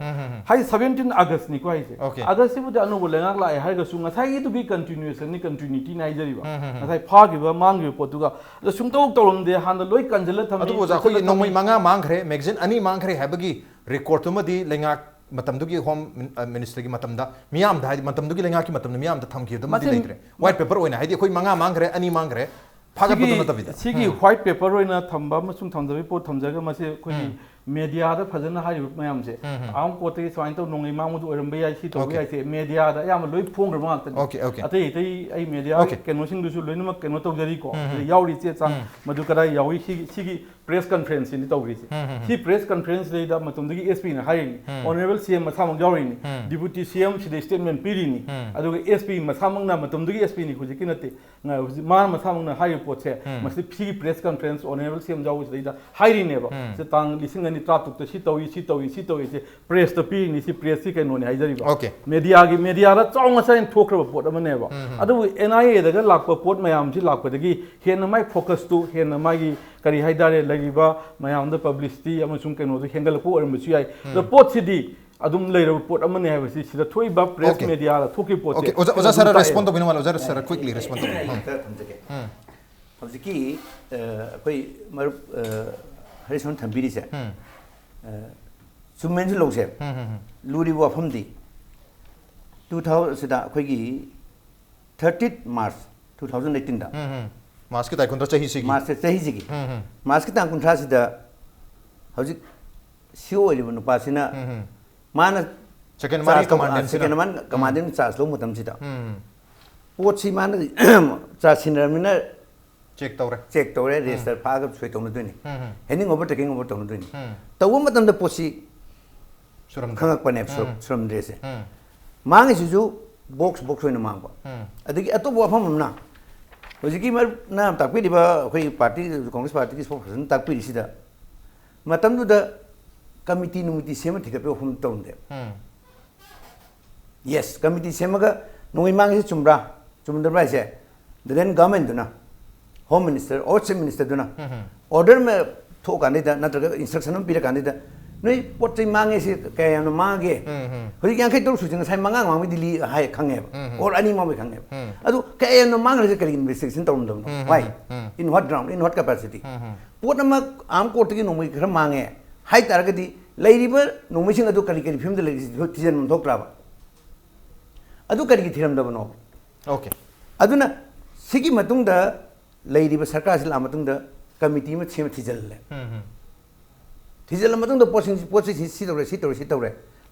ꯍꯥꯏ seventeen Augustꯅꯤꯀꯣ ꯍꯥꯏꯁꯦ꯫ ꯑꯣꯀꯦ꯫ Augustꯁꯤꯕꯨꯗꯤ ꯑꯅꯧꯕ ꯂꯩꯉꯥꯛ ꯂꯥꯛꯑꯦ ꯍꯥꯏꯔꯒꯁꯨ ꯉꯁꯥꯏꯒꯤꯗꯨꯒꯤ continuationꯅꯤ, continuityꯅꯤ ꯍꯥꯏꯖꯔꯤꯕ꯫ ꯉꯁꯥꯏ ꯐꯥꯈꯤꯕ, ꯃꯥꯡꯈꯤꯕ ꯄꯣꯠꯇꯨꯒ꯫ ꯑꯗꯣ ꯁꯨꯡꯇꯧ ꯇꯧꯔꯝꯗꯦ, ꯍꯥꯟꯅ ꯂꯣꯏ ꯀꯟꯁꯤꯜꯂ ꯊꯝꯃꯤ, ꯑꯗꯨꯕꯨ ꯑꯣꯖꯥ, ꯑꯩꯈꯣꯏꯒꯤ ꯀꯟꯁꯤꯜꯂ ꯊꯝꯃꯤ꯫ ꯅꯣꯡꯃꯩ ꯃꯉꯥ ꯃꯥꯡꯈ꯭ꯔꯦ, ꯃꯦꯒꯥꯖꯤꯟ ꯑꯅꯤ ꯃꯥꯡꯈ꯭ꯔꯦ ꯍꯥꯏꯕꯒꯤ ꯔꯦꯀꯣꯔꯠꯇꯨꯃꯗꯤ ꯂꯩꯉꯥꯛ ꯃꯇꯝꯗꯨꯒꯤ ꯍꯣꯝ ꯃꯤꯟ-, ꯑ, ꯃꯤꯅꯤꯁꯇ꯭ꯔꯤꯒꯤ ꯃꯇꯝꯗ ꯃꯤꯌꯥꯝꯗ, ꯍꯥꯏꯗꯤ ꯃꯇꯝꯗꯨꯒꯤ ꯂꯩꯉꯥꯛꯀꯤ ꯃꯇꯝꯗ ꯃꯤꯌꯥꯝꯗ ꯊꯝꯈꯤꯕꯗꯨꯃꯗꯤ ꯃꯁꯤ ꯂꯩꯇ꯭ꯔꯦ꯫ ꯋꯥꯏꯠ ꯄꯦꯄꯔ ꯑꯣꯏꯅ, ꯍꯥꯏꯗꯤ ꯑꯩꯈꯣꯏ ꯃꯉꯥ ꯃꯥꯡꯈ꯭ꯔꯦ, ꯑꯅꯤ ꯃꯥꯡꯈ꯭ꯔꯦ, ꯐꯥꯒꯠꯄꯗꯨ ꯁꯤꯒꯤ, ꯅꯠꯇꯕꯤꯗ꯫ ꯁꯤꯒꯤ ꯎꯝ꯫ ꯋꯥꯏꯠ ꯄꯦꯄꯔ ꯑꯣꯏꯅ ꯊꯝꯕ ꯑꯃꯁꯨꯡ ꯊꯝꯖꯕꯒꯤ ꯄꯣꯠ ꯊꯝꯖꯔꯒ ꯃꯁꯤ ꯑꯩꯈꯣꯏꯒꯤ ꯎꯝ꯫ ꯃꯦꯗꯤꯌꯥꯗ ꯐꯖꯅ ꯍꯥꯏꯔꯤꯕ ꯃꯌꯥꯝꯁꯦ, ꯎꯝ, ꯎꯝ꯫ ꯑꯥꯔꯝ ꯀꯣꯔꯠꯇꯒꯤ ꯁꯨꯃꯥꯏꯅ ꯇꯧ ꯅꯣꯡꯃꯩ ꯃꯥꯡꯕꯗꯨ ꯑꯣꯏꯔꯝꯕ ꯌꯥꯏ, ꯁꯤ ꯇꯧꯕ ꯑꯣꯀꯦ꯫ ꯌꯥꯏ, ꯁꯦ ꯃꯦꯗꯤꯌꯥꯗ ꯑꯌꯥꯝꯕ ꯂꯣꯏ ꯐꯣꯡꯈ꯭ꯔꯕ ꯉꯥꯛꯇꯅꯤ꯫ Okay, okay. ꯑꯇꯩ ꯑꯇꯩ ꯑꯩ ꯃꯦꯗꯤꯌꯥ ꯑꯣꯀꯦ꯫ ꯀꯩꯅꯣꯁꯤꯡꯗꯨꯁꯨ ꯂꯣꯏꯅꯃꯛ ꯀꯩꯅꯣ ꯇꯧꯖꯔꯤꯀꯣ꯫ ꯎꯝ, ꯎꯝ꯫ ꯁꯤꯗ ꯌꯥꯎꯔꯤ ꯆꯦ ꯆꯥꯡ ꯎꯝ꯫ ꯃꯗꯨ ꯀꯗꯥꯏ ꯌꯥꯎꯏ, ꯁꯤꯒꯤ, ꯁꯤꯒꯤ ꯄ꯭ꯔꯦꯁ ꯀꯟꯐꯔꯦꯟꯁꯁꯤꯅꯤ ꯇꯧꯔꯤꯁꯦ꯫ ꯎꯝ, ꯎꯝ, ꯎꯝ꯫ ꯁꯤ ꯄ꯭ꯔꯦꯁ ꯀꯟꯐꯔꯦꯟꯁꯁꯤꯗꯩꯗ ꯃꯇꯝꯗꯨꯒꯤ ꯑꯦꯁ ꯄꯤꯅ ꯍꯥꯏꯔꯤꯅꯤ, ꯎꯝ꯫ ꯑꯣꯅꯔꯦꯕꯜ ꯁꯤ ꯑꯦꯝ ꯃꯁꯥꯃꯛ ꯌꯥꯎꯔꯤꯅꯤ, ꯎꯝ꯫ ꯗꯤꯄꯨꯇꯤ ꯁꯤ ꯑꯦꯝ ꯁꯤꯗ ꯁ꯭ꯇꯦꯠꯃꯦꯟ ꯄꯤꯔꯤꯅꯤ, ꯎꯝ꯫ ꯑꯗꯨꯒ ꯑꯦꯁ ꯄꯤ ꯃꯁꯥꯃꯛꯅ, ꯃꯇꯝꯗꯨꯒꯤ ꯑꯦꯁ ꯄꯤꯅꯤ, ꯍꯧꯖꯤꯛꯀꯤ ꯅꯠꯇꯦ, ꯉ-, ꯍꯧꯖꯤꯛ ꯃꯥꯅ ꯃꯁꯥꯃꯛꯅ ꯍꯥꯏꯔꯤꯕ ꯄꯣꯠꯁꯦ, ꯎꯝ꯫ ꯃꯁꯤ ꯁꯤꯒꯤ ꯄ꯭ꯔꯦꯁ ꯀꯟꯐꯔꯦꯟꯁ ꯑꯣꯅꯔꯦꯕꯜ ꯁꯤ ꯑꯦꯝ ꯌꯥꯎꯕꯁꯤꯗꯩꯗ ꯍꯥꯏꯔꯤꯅꯦꯕ꯫ ꯎꯝ꯫ ꯁꯤ ꯇꯥꯡ ꯂꯤꯁꯤꯡ ꯑꯅꯤ ꯇꯔꯥꯇꯔꯨꯛꯇ ꯁꯤ ꯇꯧꯏ, ꯁꯤ ꯇꯧꯏ, ꯁꯤ ꯇꯧꯏ, ꯁꯤ ꯄ꯭ꯔꯦꯁꯇ ꯄꯤꯔꯤꯅꯤ, ꯁꯤ ꯄ꯭ꯔꯦꯁꯁꯤ ꯀꯩꯅꯣꯅꯤ ꯍꯥꯏꯖꯔꯤꯕ꯫ ꯑꯣꯀꯦ꯫ ꯃꯦꯗꯤꯌꯥꯒꯤ, ꯃꯦꯗꯤꯌꯥꯗ ꯆꯥꯎꯅ ꯆꯥꯎꯅ ꯊꯣꯛꯈ꯭ꯔꯕ ꯄꯣꯠ ꯑꯃꯅꯦꯕ꯫ ꯎꯝ, ꯎꯝ꯫ ꯑꯗꯨꯕꯨ ꯑꯦꯟ ꯑꯥꯏ ꯑꯦꯗꯒ ꯂꯥꯛꯄ ꯄꯣꯠ ꯃꯌꯥꯝꯁꯤ ꯂꯥꯛꯄꯗꯒꯤ ꯍꯦꯟꯅ ꯃꯥꯏ ꯐꯣꯀꯁꯇꯨ, ꯍꯦꯟꯅ ꯃꯥꯒꯤ ꯀꯔꯤ ꯍꯥꯏꯇꯥꯔꯦ, ꯂꯩꯔꯤꯕ ꯃꯌꯥꯝꯗ ꯄꯕ꯭ꯂꯤꯁꯤꯇꯤ ꯑꯃꯁꯨꯡ ꯀꯩꯅꯣꯗꯨ ꯍꯦꯟꯒꯠꯂꯛꯄ ꯑꯣꯏꯔꯝꯕꯁꯨ ꯌꯥꯏ꯫ ꯑꯗꯣ ꯎꯝ꯫ ꯄꯣꯠꯁꯤꯗꯤ ꯑꯗꯨꯝ ꯂꯩꯔꯕ ꯄꯣꯠ ꯑꯃꯅꯤ ꯍꯥꯏꯕꯁꯤ ꯁꯤꯗ ꯊꯣꯛꯏꯕ ꯄ꯭ꯔꯦꯁ Okay. ꯃꯦꯗꯤꯌꯥꯗ ꯊꯣꯛꯈꯤꯕ ꯄꯣꯠꯁꯦ Okay, ꯑꯣꯖꯥ ꯑꯣꯖꯥ ꯑꯗꯨꯝ ꯁꯥꯔ ꯇꯥꯛꯑꯦ꯫ ꯔꯦꯁꯄꯣꯟ ꯇꯧꯕꯤꯅꯣ ꯃꯥꯜꯂꯦ, ꯑꯣꯖꯥ ꯁꯥꯔ quickly ꯔꯦꯁꯄꯣꯟ ꯇꯧꯕꯤꯅꯣ꯫ ꯑꯩ ꯎꯝ. ꯈꯔ ꯊꯝꯖꯒꯦ꯫ ꯎꯝ. ꯍꯧꯖꯤꯛꯀꯤ ꯑ, ꯑꯩꯈꯣꯏ ꯃꯔꯨꯞ ꯑ, ꯍꯔꯤꯁꯟ ꯊꯝꯕꯤꯔꯤꯁꯦ ꯎꯝ. ꯑ, ꯆꯨꯝꯃꯦꯅꯁꯨ ꯂꯧꯁꯦ꯫ ꯎꯝ, ꯎꯝ, ꯎꯝ. ꯂꯨꯔꯤꯕ ꯋꯥꯐꯝꯗꯤ ꯇꯨ ꯊꯥꯎꯖꯟ ꯁꯤꯗ ꯑꯩꯈꯣꯏꯒꯤ ꯊꯥꯔꯇꯤꯠ ꯃꯥꯔꯆ ꯇꯨ ꯊꯥꯎꯖꯟ ꯑꯩꯠꯇꯤꯟꯗ ꯎꯝ, ꯎꯝ. ꯃꯥꯔꯁꯀꯤ ꯇꯥꯔꯤꯛ ꯀꯨꯟꯊ꯭ꯔꯥ ꯆꯍꯤꯁꯤꯒꯤ. ꯃꯥꯔꯁ ꯆꯍꯤꯁꯤꯒꯤ ꯎꯝ, ꯎꯝ. ꯃꯥꯔꯁꯀꯤ ꯇꯥꯡ ꯀꯨꯟꯊ꯭ꯔꯥꯁꯤꯗ ꯍꯧꯖꯤꯛ ꯁꯤ ꯑꯣꯏꯔꯤꯕ ꯅꯨꯄꯥꯁꯤꯅ ꯎꯝ, ꯎꯝ. ꯃꯥꯅ ꯁꯦꯀꯦꯟ ꯆꯥꯔꯖ ꯃꯥꯔꯤ ꯇꯧꯕ- ꯀꯃꯥꯟꯗꯦꯟꯁꯤꯅ. ꯁꯦꯀꯦꯟ ꯃꯥꯟ ꯀꯃꯥꯟꯗꯦꯟ ꯆꯥꯔꯖ ꯂꯧꯕ ꯃꯇꯝꯁꯤꯗ ꯎꯝ. ꯄꯣꯠꯁꯤ ꯃꯥꯅ ꯆꯥꯔꯖ ꯁꯤꯟꯅꯔꯕꯅꯤꯅ ꯆꯦꯛ ꯇꯧꯔꯦ. ꯆꯦꯛ ꯇꯧꯔꯦ, ꯔꯦꯖꯤꯁꯇꯔ ꯐꯥꯔꯒ ꯁꯣꯏ ꯇꯧꯅꯗꯣꯏꯅꯤ꯫ ꯎꯝ, ꯎꯝ. Handiqui over taking over ꯇꯧꯅꯗꯣꯏꯅꯤ꯫ ꯎꯝ. ꯇꯧꯕ ꯃꯇꯝꯗ ꯄꯣꯠꯁꯤ ꯁꯨꯔꯝꯗ꯭ꯔꯦ. ꯈꯪꯉꯛꯄꯅꯦ, ꯁꯨꯔ- ꯎꯝ. ꯁꯨꯔꯝꯗ꯭ꯔꯦꯁꯦ꯫ ꯎꯝ. ꯃꯥꯡꯉꯤꯁꯤꯁꯨ ꯕꯣꯛꯁ ꯕꯣꯛꯁ ꯑꯣꯏꯅ ꯃꯥꯡꯕ꯫ ꯎꯝ. ꯑꯗꯒꯤ ꯑꯇꯣꯞꯄ ꯋꯥꯐꯝ ꯑꯃꯅ, ꯍꯧꯖꯤꯛꯀꯤ ꯃꯔꯨꯞꯅ ꯇꯥꯛꯄꯤꯔꯤꯕ ꯑꯩꯈꯣꯏ ꯄꯥꯔꯇꯤ, ꯀꯣꯡꯒ꯭ꯔꯦꯁ ꯄꯥꯔꯇꯤꯒꯤ ꯁ꯭ꯄꯣꯛꯁ ꯄꯥꯔꯁꯟ ꯇꯥꯛꯄꯤꯔꯤꯁꯤꯗ, ꯃꯇꯝꯗꯨꯗ ꯀꯃꯤꯇꯤ ꯅꯨꯃꯤꯇꯤ ꯁꯦꯝꯃ ꯊꯤꯒꯠꯄꯒꯤ ꯋꯥꯐꯝ ꯇꯧꯔꯝꯗꯦ꯫ ꯎꯝ. ꯌꯦꯁ, ꯀꯃꯤꯇꯤ ꯁꯦꯝꯃꯒ ꯅꯣꯡꯃꯩ ꯃꯥꯡꯉꯤꯁꯤ ꯆꯨꯝꯕ꯭ꯔꯥ? ꯆꯨꯝꯗꯕ꯭ꯔꯥ ꯍꯥꯏꯁꯦ? ꯗꯦꯟ ꯒꯚꯔꯟꯃꯦꯟꯗꯨꯅ, ꯍꯣꯝ ꯃꯤꯅꯤꯁꯇꯔ ꯑꯣꯔ ꯆꯤꯐ ꯃꯤꯅꯤꯁꯇꯔꯗꯨꯅ ꯎꯝ. ꯑꯣꯔꯗꯔ ꯑꯃ ꯊꯣꯛꯑꯀꯥꯟꯗꯩꯗ ꯅꯠꯇ꯭ꯔꯒ ꯏꯟꯁꯇ꯭ꯔꯛꯁꯟ ꯑꯃ ꯄꯤꯔꯀꯥꯟꯗꯩꯗ, "ꯅꯣꯏ ꯄꯣꯠ ꯆꯩ ꯃꯥꯡꯉꯦ, ꯁꯤ ꯀꯌꯥ ꯌꯥꯝꯅ ꯃꯥꯡꯉꯒꯦ?" ꯎꯝ, ꯎꯝ. ꯍꯧꯖꯤꯛ ꯌꯥꯡꯈꯩ ꯇꯔꯨꯛ ꯁꯨꯁꯤ, ꯉꯁꯥꯏ ꯃꯉꯥ ꯃꯥꯡꯕꯩꯗꯤ ꯂꯤ-, ꯍꯥꯏ ꯈꯪꯉꯦꯕ꯫ ꯎꯝ, ꯎꯝ. ꯑꯣꯔ ꯑꯅꯤ ꯃꯥꯡꯕꯩ ꯈꯪꯉꯦꯕ꯫ ꯎꯝ. ꯑꯗꯨ ꯀꯌꯥ ꯌꯥꯝꯅ ꯃꯥꯡꯈ꯭ꯔꯁꯦ ꯀꯔꯤꯒꯤ ꯏꯟꯚꯦꯁꯇꯤꯒꯦꯁꯟ ꯇꯧꯔꯝꯗꯕꯅꯣ? Um, Why? Um, um. In what ground? In what capacity? Um, um. ꯄꯣꯠ ꯑꯃ ꯑꯥꯔꯝ ꯀꯣꯔꯠꯇꯒꯤ ꯅꯣꯡꯃꯩ ꯈꯔ ꯃꯥꯡꯉꯦ ꯍꯥꯏ ꯇꯥꯔꯒꯗꯤ, ꯂꯩꯔꯤꯕ ꯅꯣꯡꯃꯩꯁꯤꯡ ꯑꯗꯨ ꯀꯔꯤ ꯀꯔꯤ ꯐꯤꯕꯝꯗ ꯂꯩꯔꯤ ꯊꯤꯖꯤꯟꯕ ꯊꯣꯛꯇ꯭ꯔꯕ? ꯑꯗꯨ ꯀꯔꯤꯒꯤ ꯊꯤꯔꯝꯗꯕꯅꯣ? Okay. ꯑꯗꯨꯅ ꯁꯤꯒꯤ ꯃꯇꯨꯡꯗ ꯂꯩꯔꯤꯕ ꯁꯔꯀꯥꯔꯁꯤ ꯂꯥꯛꯑ ꯃꯇꯨꯡꯗ ꯀꯃꯤꯇꯤ ꯑꯃ ꯁꯦꯝꯃ ꯊꯤꯖꯤꯜꯂꯦ꯫ ꯎꯝ, ꯎꯝ. ꯊꯤꯖꯤꯜꯂ ꯃꯇꯨꯡꯗ ꯄꯣꯠꯁꯤꯡꯁꯤ, ꯄꯣꯠꯁꯤ ꯁꯤ, ꯁꯤ ꯇꯧꯔꯦ, ꯁꯤ ꯇꯧꯔꯦ, ꯁꯤ ꯇꯧꯔꯦ,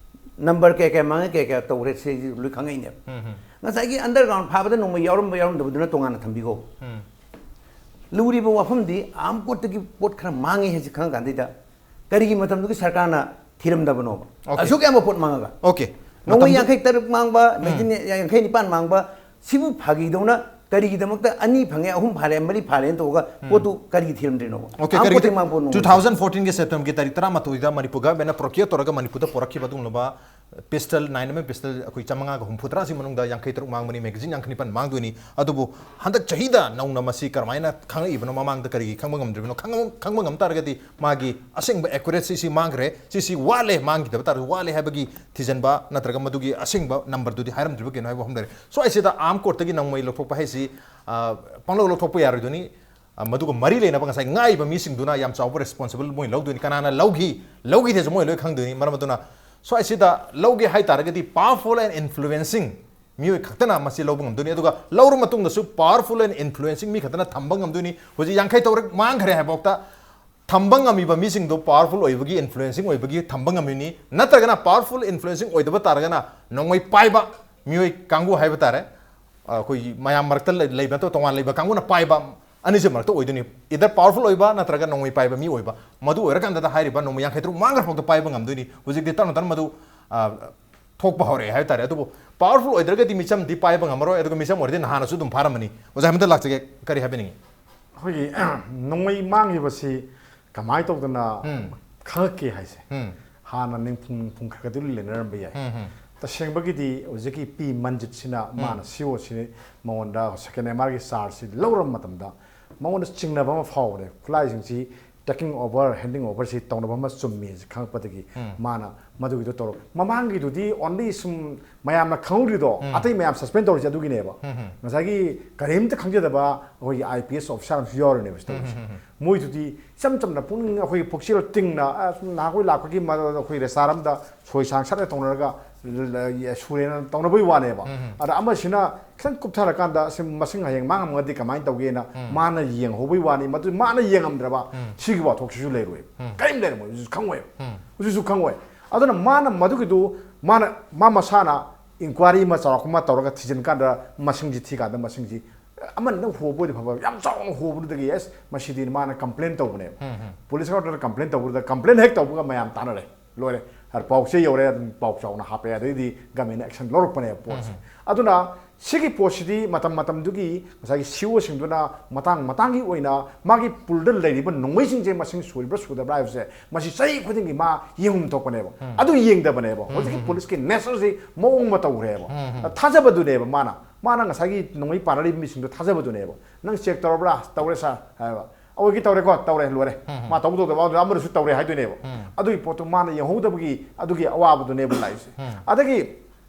ꯅꯝꯕꯔ ꯀꯌꯥ ꯀꯌꯥ ꯃꯥꯡꯉꯦ, ꯀꯌꯥ ꯀꯌꯥ ꯇꯧꯔꯦ, ꯁꯤ ꯂꯣꯏ ꯈꯪꯉꯛꯏꯅꯦꯕ꯫ ꯎꯝ, ꯎꯝ. ꯉꯁꯥꯏꯒꯤ ꯑꯟꯗꯔꯒ꯭ꯔꯥꯎꯟ ꯐꯥꯕꯗ ꯅꯣꯡꯃꯩ ꯌꯥꯎꯔꯝꯕ ꯌꯥꯎꯔꯝꯗꯕꯗꯨꯅ ꯇꯣꯉꯥꯟꯅ ꯊꯝꯕꯤꯈꯣ꯫ ꯎꯝ. ꯂꯨꯔꯤꯕ ꯋꯥꯐꯝꯗꯤ ꯑꯥꯔꯝ ꯀꯣꯔꯠꯇꯒꯤ ꯄꯣꯠ ꯈꯔ ꯃꯥꯡꯉꯦ ꯍꯥꯏꯁꯤ ꯈꯪꯉ ꯀꯥꯟꯗꯩꯗ ꯀꯔꯤꯒꯤ ꯃꯇꯝꯗꯨꯒꯤ ꯁꯔꯀꯥꯔꯅ ꯊꯤꯔꯝꯗꯕꯅꯣꯕ? Okay. ꯑꯁꯨꯛ ꯌꯥꯝꯕ ꯄꯣꯠ ꯃꯥꯡꯉꯒ Okay. ꯅꯣꯡꯃꯩ ꯃꯇꯝꯗꯨ- ꯌꯥꯡꯈꯩ ꯇꯔꯨꯛ ꯃꯥꯡꯕ, ꯎꯝ. ꯌꯥꯡꯈꯩ ꯅꯤꯄꯥꯟ ꯃꯥꯡꯕ, ꯁꯤꯕꯨ ꯐꯥꯒꯤꯗꯧꯅ ꯀꯔꯤꯒꯤꯗꯃꯛꯇ ꯑꯅꯤ ꯐꯪꯉꯦ, ꯑꯍꯨꯝ ꯐꯥꯔꯦ, ꯃꯔꯤ ꯐꯥꯔꯦꯅ ꯇꯧꯔꯒ ꯄꯣꯠꯇꯨ ꯀꯔꯤꯒꯤ ꯊꯤꯔꯝꯗ꯭ꯔꯤꯅꯣꯕ? Okay, ꯑꯥꯔꯝ ꯀꯔꯤꯒꯤ- ꯀꯣꯔꯠꯇꯒꯤ ꯃꯥꯡꯕ ꯄꯣꯠ ꯅꯣꯡꯃꯩ two thousand fourteen ꯒꯤ September ꯒꯤ ꯇꯥꯔꯤꯛ ꯇꯔꯥꯃꯥꯊꯣꯏꯗ ꯃꯅꯤꯄꯨꯔ ꯒꯚꯔꯟꯃꯦꯟꯠꯅ procure ꯇꯧꯔꯒ ꯃꯅꯤꯄꯨꯔꯗ ꯄꯨꯔꯛꯈꯤꯕ ꯑꯗꯨꯒꯨꯝꯂꯕ pistol, nine M M pistol ꯑꯩꯈꯣꯏ ꯆꯥꯝꯃꯉꯥꯒ ꯍꯨꯝꯐꯨꯇꯔꯥꯁꯤ ꯃꯅꯨꯡꯗ ꯌꯥꯡꯈꯩ ꯇꯔꯨꯛ ꯃꯥꯡꯕꯅꯤ, ꯃꯦꯒꯥꯖꯤꯟ ꯌꯥꯡꯈꯩ ꯅꯤꯄꯥꯟ ꯃꯥꯡꯗꯣꯏꯅꯤ꯫ ꯑꯗꯨꯕꯨ ꯍꯟꯗꯛ ꯆꯍꯤꯗ ꯅꯧꯅ ꯃꯁꯤ ꯀꯔꯝꯍꯥꯏꯅ ꯈꯪꯉꯛꯏꯕꯅꯣ, ꯃꯃꯥꯡꯗ ꯀꯔꯤꯒꯤ ꯈꯪꯕ ꯉꯝꯗ꯭ꯔꯤꯕꯅꯣ, ꯈꯪꯕ ꯈꯪꯕ ꯉꯝ ꯇꯥꯔꯒꯗꯤ ꯃꯥꯒꯤ ꯑꯁꯦꯡꯕ ꯑꯦꯀꯨꯔꯦꯠꯁꯤ ꯁꯤ ꯃꯥꯡꯈ꯭ꯔꯦ, ꯁꯤ ꯁꯤ ꯋꯥꯠꯂꯦ, ꯃꯥꯡꯈꯤꯗꯕ ꯇꯥꯔꯒꯗꯤ ꯋꯥꯠꯂꯦ ꯍꯥꯏꯕꯒꯤ ꯊꯤꯖꯤꯟꯕ ꯅꯠꯇ꯭ꯔꯒ ꯃꯗꯨꯒꯤ ꯑꯁꯦꯡꯕ ꯅꯝꯕꯔꯗꯨꯗꯤ ꯍꯥꯏꯔꯝꯗ꯭ꯔꯤꯕ ꯀꯩꯅꯣ ꯍꯥꯏꯕ ꯋꯥꯐꯝ ꯂꯩꯔꯦ꯫ ꯁ꯭ꯋꯥꯏꯁꯤꯗ ꯑꯥꯔꯝ ꯀꯣꯔꯠꯇꯒꯤ ꯅꯣꯡꯃꯩ ꯂꯧꯊꯣꯛꯄ ꯍꯥꯏꯁꯤ, ꯑ, ꯄꯪꯂꯧ ꯂꯧꯊꯣꯛꯄ ꯌꯥꯔꯣꯏꯗꯣꯏꯅꯤ꯫ ꯑ, ꯃꯗꯨꯒ ꯃꯔꯤ ꯂꯩꯅꯕ ꯉꯁꯥꯏ ꯉꯥꯛꯏꯕ ꯃꯤꯁꯤꯡꯗꯨꯅ ꯌꯥꯝ ꯆꯥꯎꯕ ꯔꯦꯁꯄꯣꯟꯁꯤꯕꯜ ꯃꯣꯏ ꯂꯧꯗꯣꯏꯅꯤ꯫ ꯀꯅꯥꯅ ꯂꯧꯈꯤ, ꯂꯧꯈꯤꯗꯦꯁꯨ ꯃꯣꯏ ꯂꯣꯏ ꯈꯪꯗꯣꯏꯅꯤ꯫ ꯃꯔꯝ ꯑꯗꯨꯅ ꯁ꯭ꯋꯥꯏꯁꯤꯗ ꯂꯧꯒꯦ ꯍꯥꯏ ꯇꯥꯔꯒꯗꯤ powerful and influencing ꯃꯤꯑꯣꯏ ꯈꯛꯇꯅ ꯃꯁꯤ ꯂꯧꯕ ꯉꯝꯗꯣꯏꯅꯤ꯫ ꯑꯗꯨꯒ ꯂꯧꯔ ꯃꯇꯨꯡꯗꯁꯨ powerful and influencing ꯃꯤ ꯈꯛꯇꯅ ꯊꯝꯕ ꯉꯝꯗꯣꯏꯅꯤ꯫ ꯍꯧꯖꯤꯛ ꯌꯥꯡꯈꯩ ꯇꯔꯨꯛ ꯃꯥꯡꯈ꯭ꯔꯦ ꯍꯥꯏꯐꯥꯎꯗ ꯊꯝꯕ ꯉꯝꯃꯤꯕ ꯃꯤꯁꯤꯡꯗꯣ powerful ꯑꯣꯏꯕꯒꯤ, influencing ꯑꯣꯏꯕꯒꯤ ꯊꯝꯕ ꯉꯝꯃꯤꯅꯤ꯫ ꯅꯠꯇ꯭ꯔꯒꯅ powerful, influencing ꯑꯣꯏꯗꯕ ꯇꯥꯔꯒꯅ ꯅꯣꯡꯃꯩ ꯄꯥꯏꯕ ꯃꯤꯑꯣꯏ ꯀꯥꯡꯕꯨ ꯍꯥꯏꯕ ꯇꯥꯔꯦ, ꯑꯩꯈꯣꯏꯒꯤ ꯃꯌꯥꯝ ꯃꯔꯛꯇ ꯂꯩ-, ꯂꯩꯕ ꯅꯠꯇꯕ ꯇꯣꯉꯥꯟ ꯂꯩꯕ ꯀꯥꯡꯕꯨꯅ ꯄꯥꯏꯕ ꯑꯅꯤꯁꯤ ꯃꯔꯛꯇ ꯑꯣꯏꯗꯣꯏꯅꯤ꯫ Either powerful ꯑꯣꯏꯕ ꯅꯠꯇ꯭ꯔꯒ ꯅꯣꯡꯃꯩ ꯄꯥꯏꯕ ꯃꯤ ꯑꯣꯏꯕ꯫ ꯃꯗꯨ ꯑꯣꯏꯔꯀꯥꯟꯗꯗ ꯍꯥꯏꯔꯤꯕ ꯅꯣꯡꯃꯩ ꯌꯥꯡꯈꯩ ꯇꯔꯨꯛ ꯃꯥꯡꯈ꯭ꯔ ꯐꯥꯎꯗ ꯄꯥꯏꯕ ꯉꯝꯗꯣꯏꯅꯤ꯫ ꯍꯧꯖꯤꯛꯇꯤ ꯇꯞꯅ ꯇꯞꯅ ꯃꯗꯨ, ꯑ, ꯊꯣꯛꯄ ꯍꯧꯔꯛꯑꯦ ꯍꯥꯏꯕ ꯇꯥꯔꯦ꯫ ꯑꯗꯨꯕꯨ powerful ꯑꯣꯏꯗ꯭ꯔꯒꯗꯤ ꯃꯤꯆꯝꯗꯤ ꯄꯥꯏꯕ ꯉꯝꯃꯔꯣꯏ, ꯑꯗꯨꯒ ꯃꯤꯆꯝ ꯑꯣꯏꯔꯗꯤ ꯅꯍꯥꯟꯅꯁꯨ ꯑꯗꯨꯝ ꯐꯥꯔꯝꯃꯅꯤ꯫ ꯑꯣꯖꯥ ꯍꯦꯃꯟꯇ ꯂꯥꯛꯆꯒꯦ, ꯀꯔꯤ ꯍꯥꯏꯕꯤꯅꯤꯡꯉꯤ? ꯑꯩꯈꯣꯏꯒꯤ ꯅꯣꯡꯃꯩ ꯃꯥꯡꯈꯤꯕꯁꯤ ꯀꯃꯥꯏꯅ ꯇꯧꯗꯅ ꯎꯝ꯫ ꯈꯪꯉꯛꯀꯦ ꯍꯥꯏꯁꯦ ꯎꯝ꯫ ꯍꯥꯟꯅ ꯅꯤꯡꯐꯨꯡ ꯅꯤꯡꯐꯨꯡ ꯈꯔ ꯈꯔꯗꯤ ꯂꯩꯅꯔꯝꯕ ꯌꯥꯏ꯫ ꯎꯝ, ꯎꯝ꯫ ꯇꯁꯦꯡꯕꯒꯤꯗꯤ ꯍꯧꯖꯤꯛꯀꯤ ꯄꯤ ꯃꯟꯖꯤꯠꯁꯤꯅ ꯃꯥꯅ ꯁꯤ ꯑꯣ ꯁꯤ ꯃꯉꯣꯟꯗ ꯁꯦꯀꯦꯟ ꯑꯦꯝ ꯑꯥꯔꯒꯤ ꯆꯥꯔꯖꯁꯤ ꯂꯧꯔꯕ ꯃꯇꯝꯗ ꯃꯉꯣꯟꯗ ꯆꯤꯡꯅꯕ ꯑꯃ ꯐꯥꯎꯕꯅꯦ꯫ ꯈꯨꯠꯂꯥꯏꯁꯤꯡꯁꯤ taking over, handing over ꯁꯤ ꯇꯧꯅꯕ ꯑꯃ ꯆꯨꯝꯃꯤ ꯈꯪꯉꯛꯄꯗꯒꯤ ꯎꯝ꯫ ꯃꯥꯅ ꯃꯗꯨꯒꯤꯗꯣ ꯇꯧꯔꯛ꯫ ꯃꯃꯥꯡꯒꯤꯗꯨꯗꯤ only ꯁꯨꯝ ꯃꯌꯥꯝꯅ ꯈꯪꯍꯧꯔꯤꯗꯣ, ꯎꯝ꯫ ꯑꯇꯩ ꯃꯌꯥꯝ suspend ꯇꯧꯔꯤꯁꯦ ꯑꯗꯨꯒꯤꯅꯦꯕ꯫ ꯎꯝ, ꯎꯝ꯫ ꯉꯁꯥꯏꯒꯤ ꯀꯔꯤꯝꯇ ꯈꯪꯖꯗꯕ ꯑꯩꯈꯣꯏꯒꯤ ꯑꯥꯏ ꯄꯤ ꯑꯦꯁ ꯑꯣꯐꯤꯁꯥꯔ ꯑꯃꯁꯨ ꯌꯥꯎꯔꯤꯅꯦꯕ ꯁꯤ ꯇꯧꯔꯤꯁꯦ꯫ ꯎꯝ, ꯎꯝ, ꯎꯝ꯫ ꯃꯣꯏꯗꯨꯗꯤ ꯏꯆꯝ ꯆꯝꯅ ꯄꯨꯛꯅꯤꯡ ꯑꯩꯈꯣꯏꯒꯤ ꯄꯨꯛꯆꯦꯜ ꯇꯤꯡꯅ, "ꯑ, ꯁꯨꯝ ꯅꯍꯥꯟꯈꯣꯏ ꯂꯥꯛꯄꯒꯤ ꯃ-, ꯑꯩꯈꯣꯏ ꯔꯦꯁꯇꯥꯔ ꯑꯃꯗ ꯁꯣꯏ ꯁꯥꯡ ꯁꯠꯅ ꯇꯧꯅꯔꯒ ꯂ-, ꯂ-, ꯁꯨꯔꯦꯅ" ꯇꯧꯅꯕꯒꯤ ꯋꯥꯅꯦꯕ꯫ ꯎꯝ, ꯎꯝ꯫ ꯑꯗ ꯑꯃꯁꯤꯅ ꯈꯤꯇꯪ ꯀꯨꯞꯊꯔꯀꯥꯟꯗ ꯁꯤ ꯃꯁꯤꯡ ꯍꯌꯦꯡ ꯃꯥꯡꯉꯝꯃꯒꯗꯤ ꯀꯃꯥꯏꯅ ꯇꯧꯒꯦꯅ ꯎꯝ꯫ ꯃꯥꯅ ꯌꯦꯡꯍꯧꯕꯒꯤ ꯋꯥꯅꯤ꯫ ꯃꯗꯨ ꯃꯥꯅ ꯌꯦꯡꯉꯝꯗ꯭ꯔꯕ ꯎꯝ꯫ ꯁꯤꯒꯤ ꯋꯥꯊꯣꯛꯁꯤꯁꯨ ꯂꯩꯔꯣꯏ꯫ ꯎꯝ꯫ ꯀꯔꯤꯝ ꯂꯩꯔꯝꯃꯣꯏ, ꯍꯧꯖꯤꯛꯁꯨ ꯈꯪꯉꯣꯏꯕ꯫ ꯎꯝ꯫ ꯍꯧꯖꯤꯛꯁꯨ ꯈꯪꯉꯣꯏ꯫ ꯑꯗꯨꯅ ꯃꯥꯅ ꯃꯗꯨꯒꯤꯗꯨ ꯃꯥꯅ ꯃꯥ ꯃꯁꯥꯅ inquiry ꯑꯃ ꯆꯥꯎꯔꯥꯛꯄ ꯑꯃ ꯇꯧꯔꯒ ꯊꯤꯖꯤꯟ ꯀꯥꯟꯗ ꯃꯁꯤꯡꯁꯤ ꯊꯤ ꯀꯥꯟꯗ ꯃꯁꯤꯡꯁꯤ ꯑꯃꯅ ꯍꯣꯕ ꯑꯣꯏꯗꯤ ꯐꯕ, ꯌꯥꯝ ꯆꯥꯎꯅ ꯍꯣꯕꯗꯨꯗꯒꯤ ꯑꯦꯁ ꯃꯁꯤꯗꯤ ꯃꯥꯅ complain ꯇꯧꯕꯅꯦꯕ꯫ ꯎꯝ, ꯎꯝ꯫ ꯄꯨꯂꯤꯁ ꯍꯦꯗꯀ꯭ꯋꯥꯇꯔꯗ complain ꯇꯧꯕꯗꯨꯗ complain ꯍꯦꯛ ꯇꯧꯕꯒ ꯃꯌꯥꯝ ꯇꯥꯟꯅꯔꯦ, ꯂꯣꯏꯔꯦ꯫ ꯑꯗ ꯄꯥꯎ ꯆꯦ ꯌꯧꯔꯦ, ꯑꯗꯨꯝ ꯄꯥꯎ ꯆꯥꯎꯅ ꯍꯥꯞꯄꯦ, ꯑꯗꯩꯗꯤ government action ꯂꯧꯔꯛꯄꯅꯦꯕ ꯄꯣꯠꯁꯦ꯫ ꯎꯝ꯫ ꯑꯗꯨꯅ ꯁꯤꯒꯤ ꯄꯣꯠꯁꯤꯗꯤ ꯃꯇꯝ ꯃꯇꯝꯗꯨꯒꯤ ꯉꯁꯥꯏꯒꯤ ꯁꯤꯏ ꯑꯣꯁꯤꯡꯗꯨꯅ ꯃꯇꯥꯡ ꯃꯇꯥꯡꯒꯤ ꯑꯣꯏꯅ ꯃꯥꯒꯤ ꯄꯨꯜꯗ ꯂꯩꯔꯤꯕ ꯅꯣꯡꯃꯩꯁꯤꯡꯁꯦ ꯃꯁꯤꯡ ꯁꯨꯔꯤꯕ꯭ꯔꯥ ꯁꯨꯗꯕ꯭ꯔꯥ ꯍꯥꯏꯕꯁꯦ ꯃꯁꯤ ꯆꯍꯤ ꯈꯨꯗꯤꯡꯒꯤ ꯃꯥ ꯌꯦꯡꯐꯝ ꯊꯣꯛꯄꯅꯦꯕ꯫ ꯑꯗꯨ ꯌꯦꯡꯗꯕꯅꯦꯕ꯫ ꯍꯧꯖꯤꯛꯀꯤ ꯄꯨꯂꯤꯁꯀꯤ ꯅꯦꯆꯔꯁꯤ ꯃꯑꯣꯡ ꯑꯃ ꯇꯧꯈ꯭ꯔꯦꯕ꯫ ꯊꯥꯖꯕꯗꯨꯅꯦꯕ ꯃꯥꯅ ꯃꯥꯅ ꯉꯁꯥꯏꯒꯤ ꯅꯣꯡꯃꯩ ꯄꯥꯅꯔꯤꯕ ꯃꯤꯁꯤꯡꯗꯣ ꯊꯥꯖꯕꯗꯨꯅꯦꯕ꯫ "ꯅꯪ ꯆꯦꯛ ꯇꯧꯔꯕ꯭ꯔꯥ?" "ꯇꯧꯔꯦ ꯁꯥꯔ" ꯍꯥꯏꯕ꯫ "ꯑꯣꯏꯒꯤ ꯇꯧꯔꯦꯀꯣ?" "ꯇꯧꯔꯦ, ꯂꯣꯏꯔꯦ"꯫ ꯃꯥ ꯇꯧꯗꯧꯗꯕ ꯑꯃꯗꯨꯅ ꯑꯃꯗꯨꯁꯨ ꯇꯧꯔꯦ ꯍꯥꯏꯗꯣꯏꯅꯦꯕ꯫ ꯑꯗꯨꯒꯤ ꯄꯣꯠꯇꯣ ꯃꯥꯅ ꯌꯦꯡꯍꯧꯗꯕꯒꯤ ꯑꯗꯨꯒꯤ ꯑꯋꯥꯕꯗꯨꯅꯦꯕ ꯂꯥꯛꯏꯁꯦ꯫ ꯑꯗꯒꯤ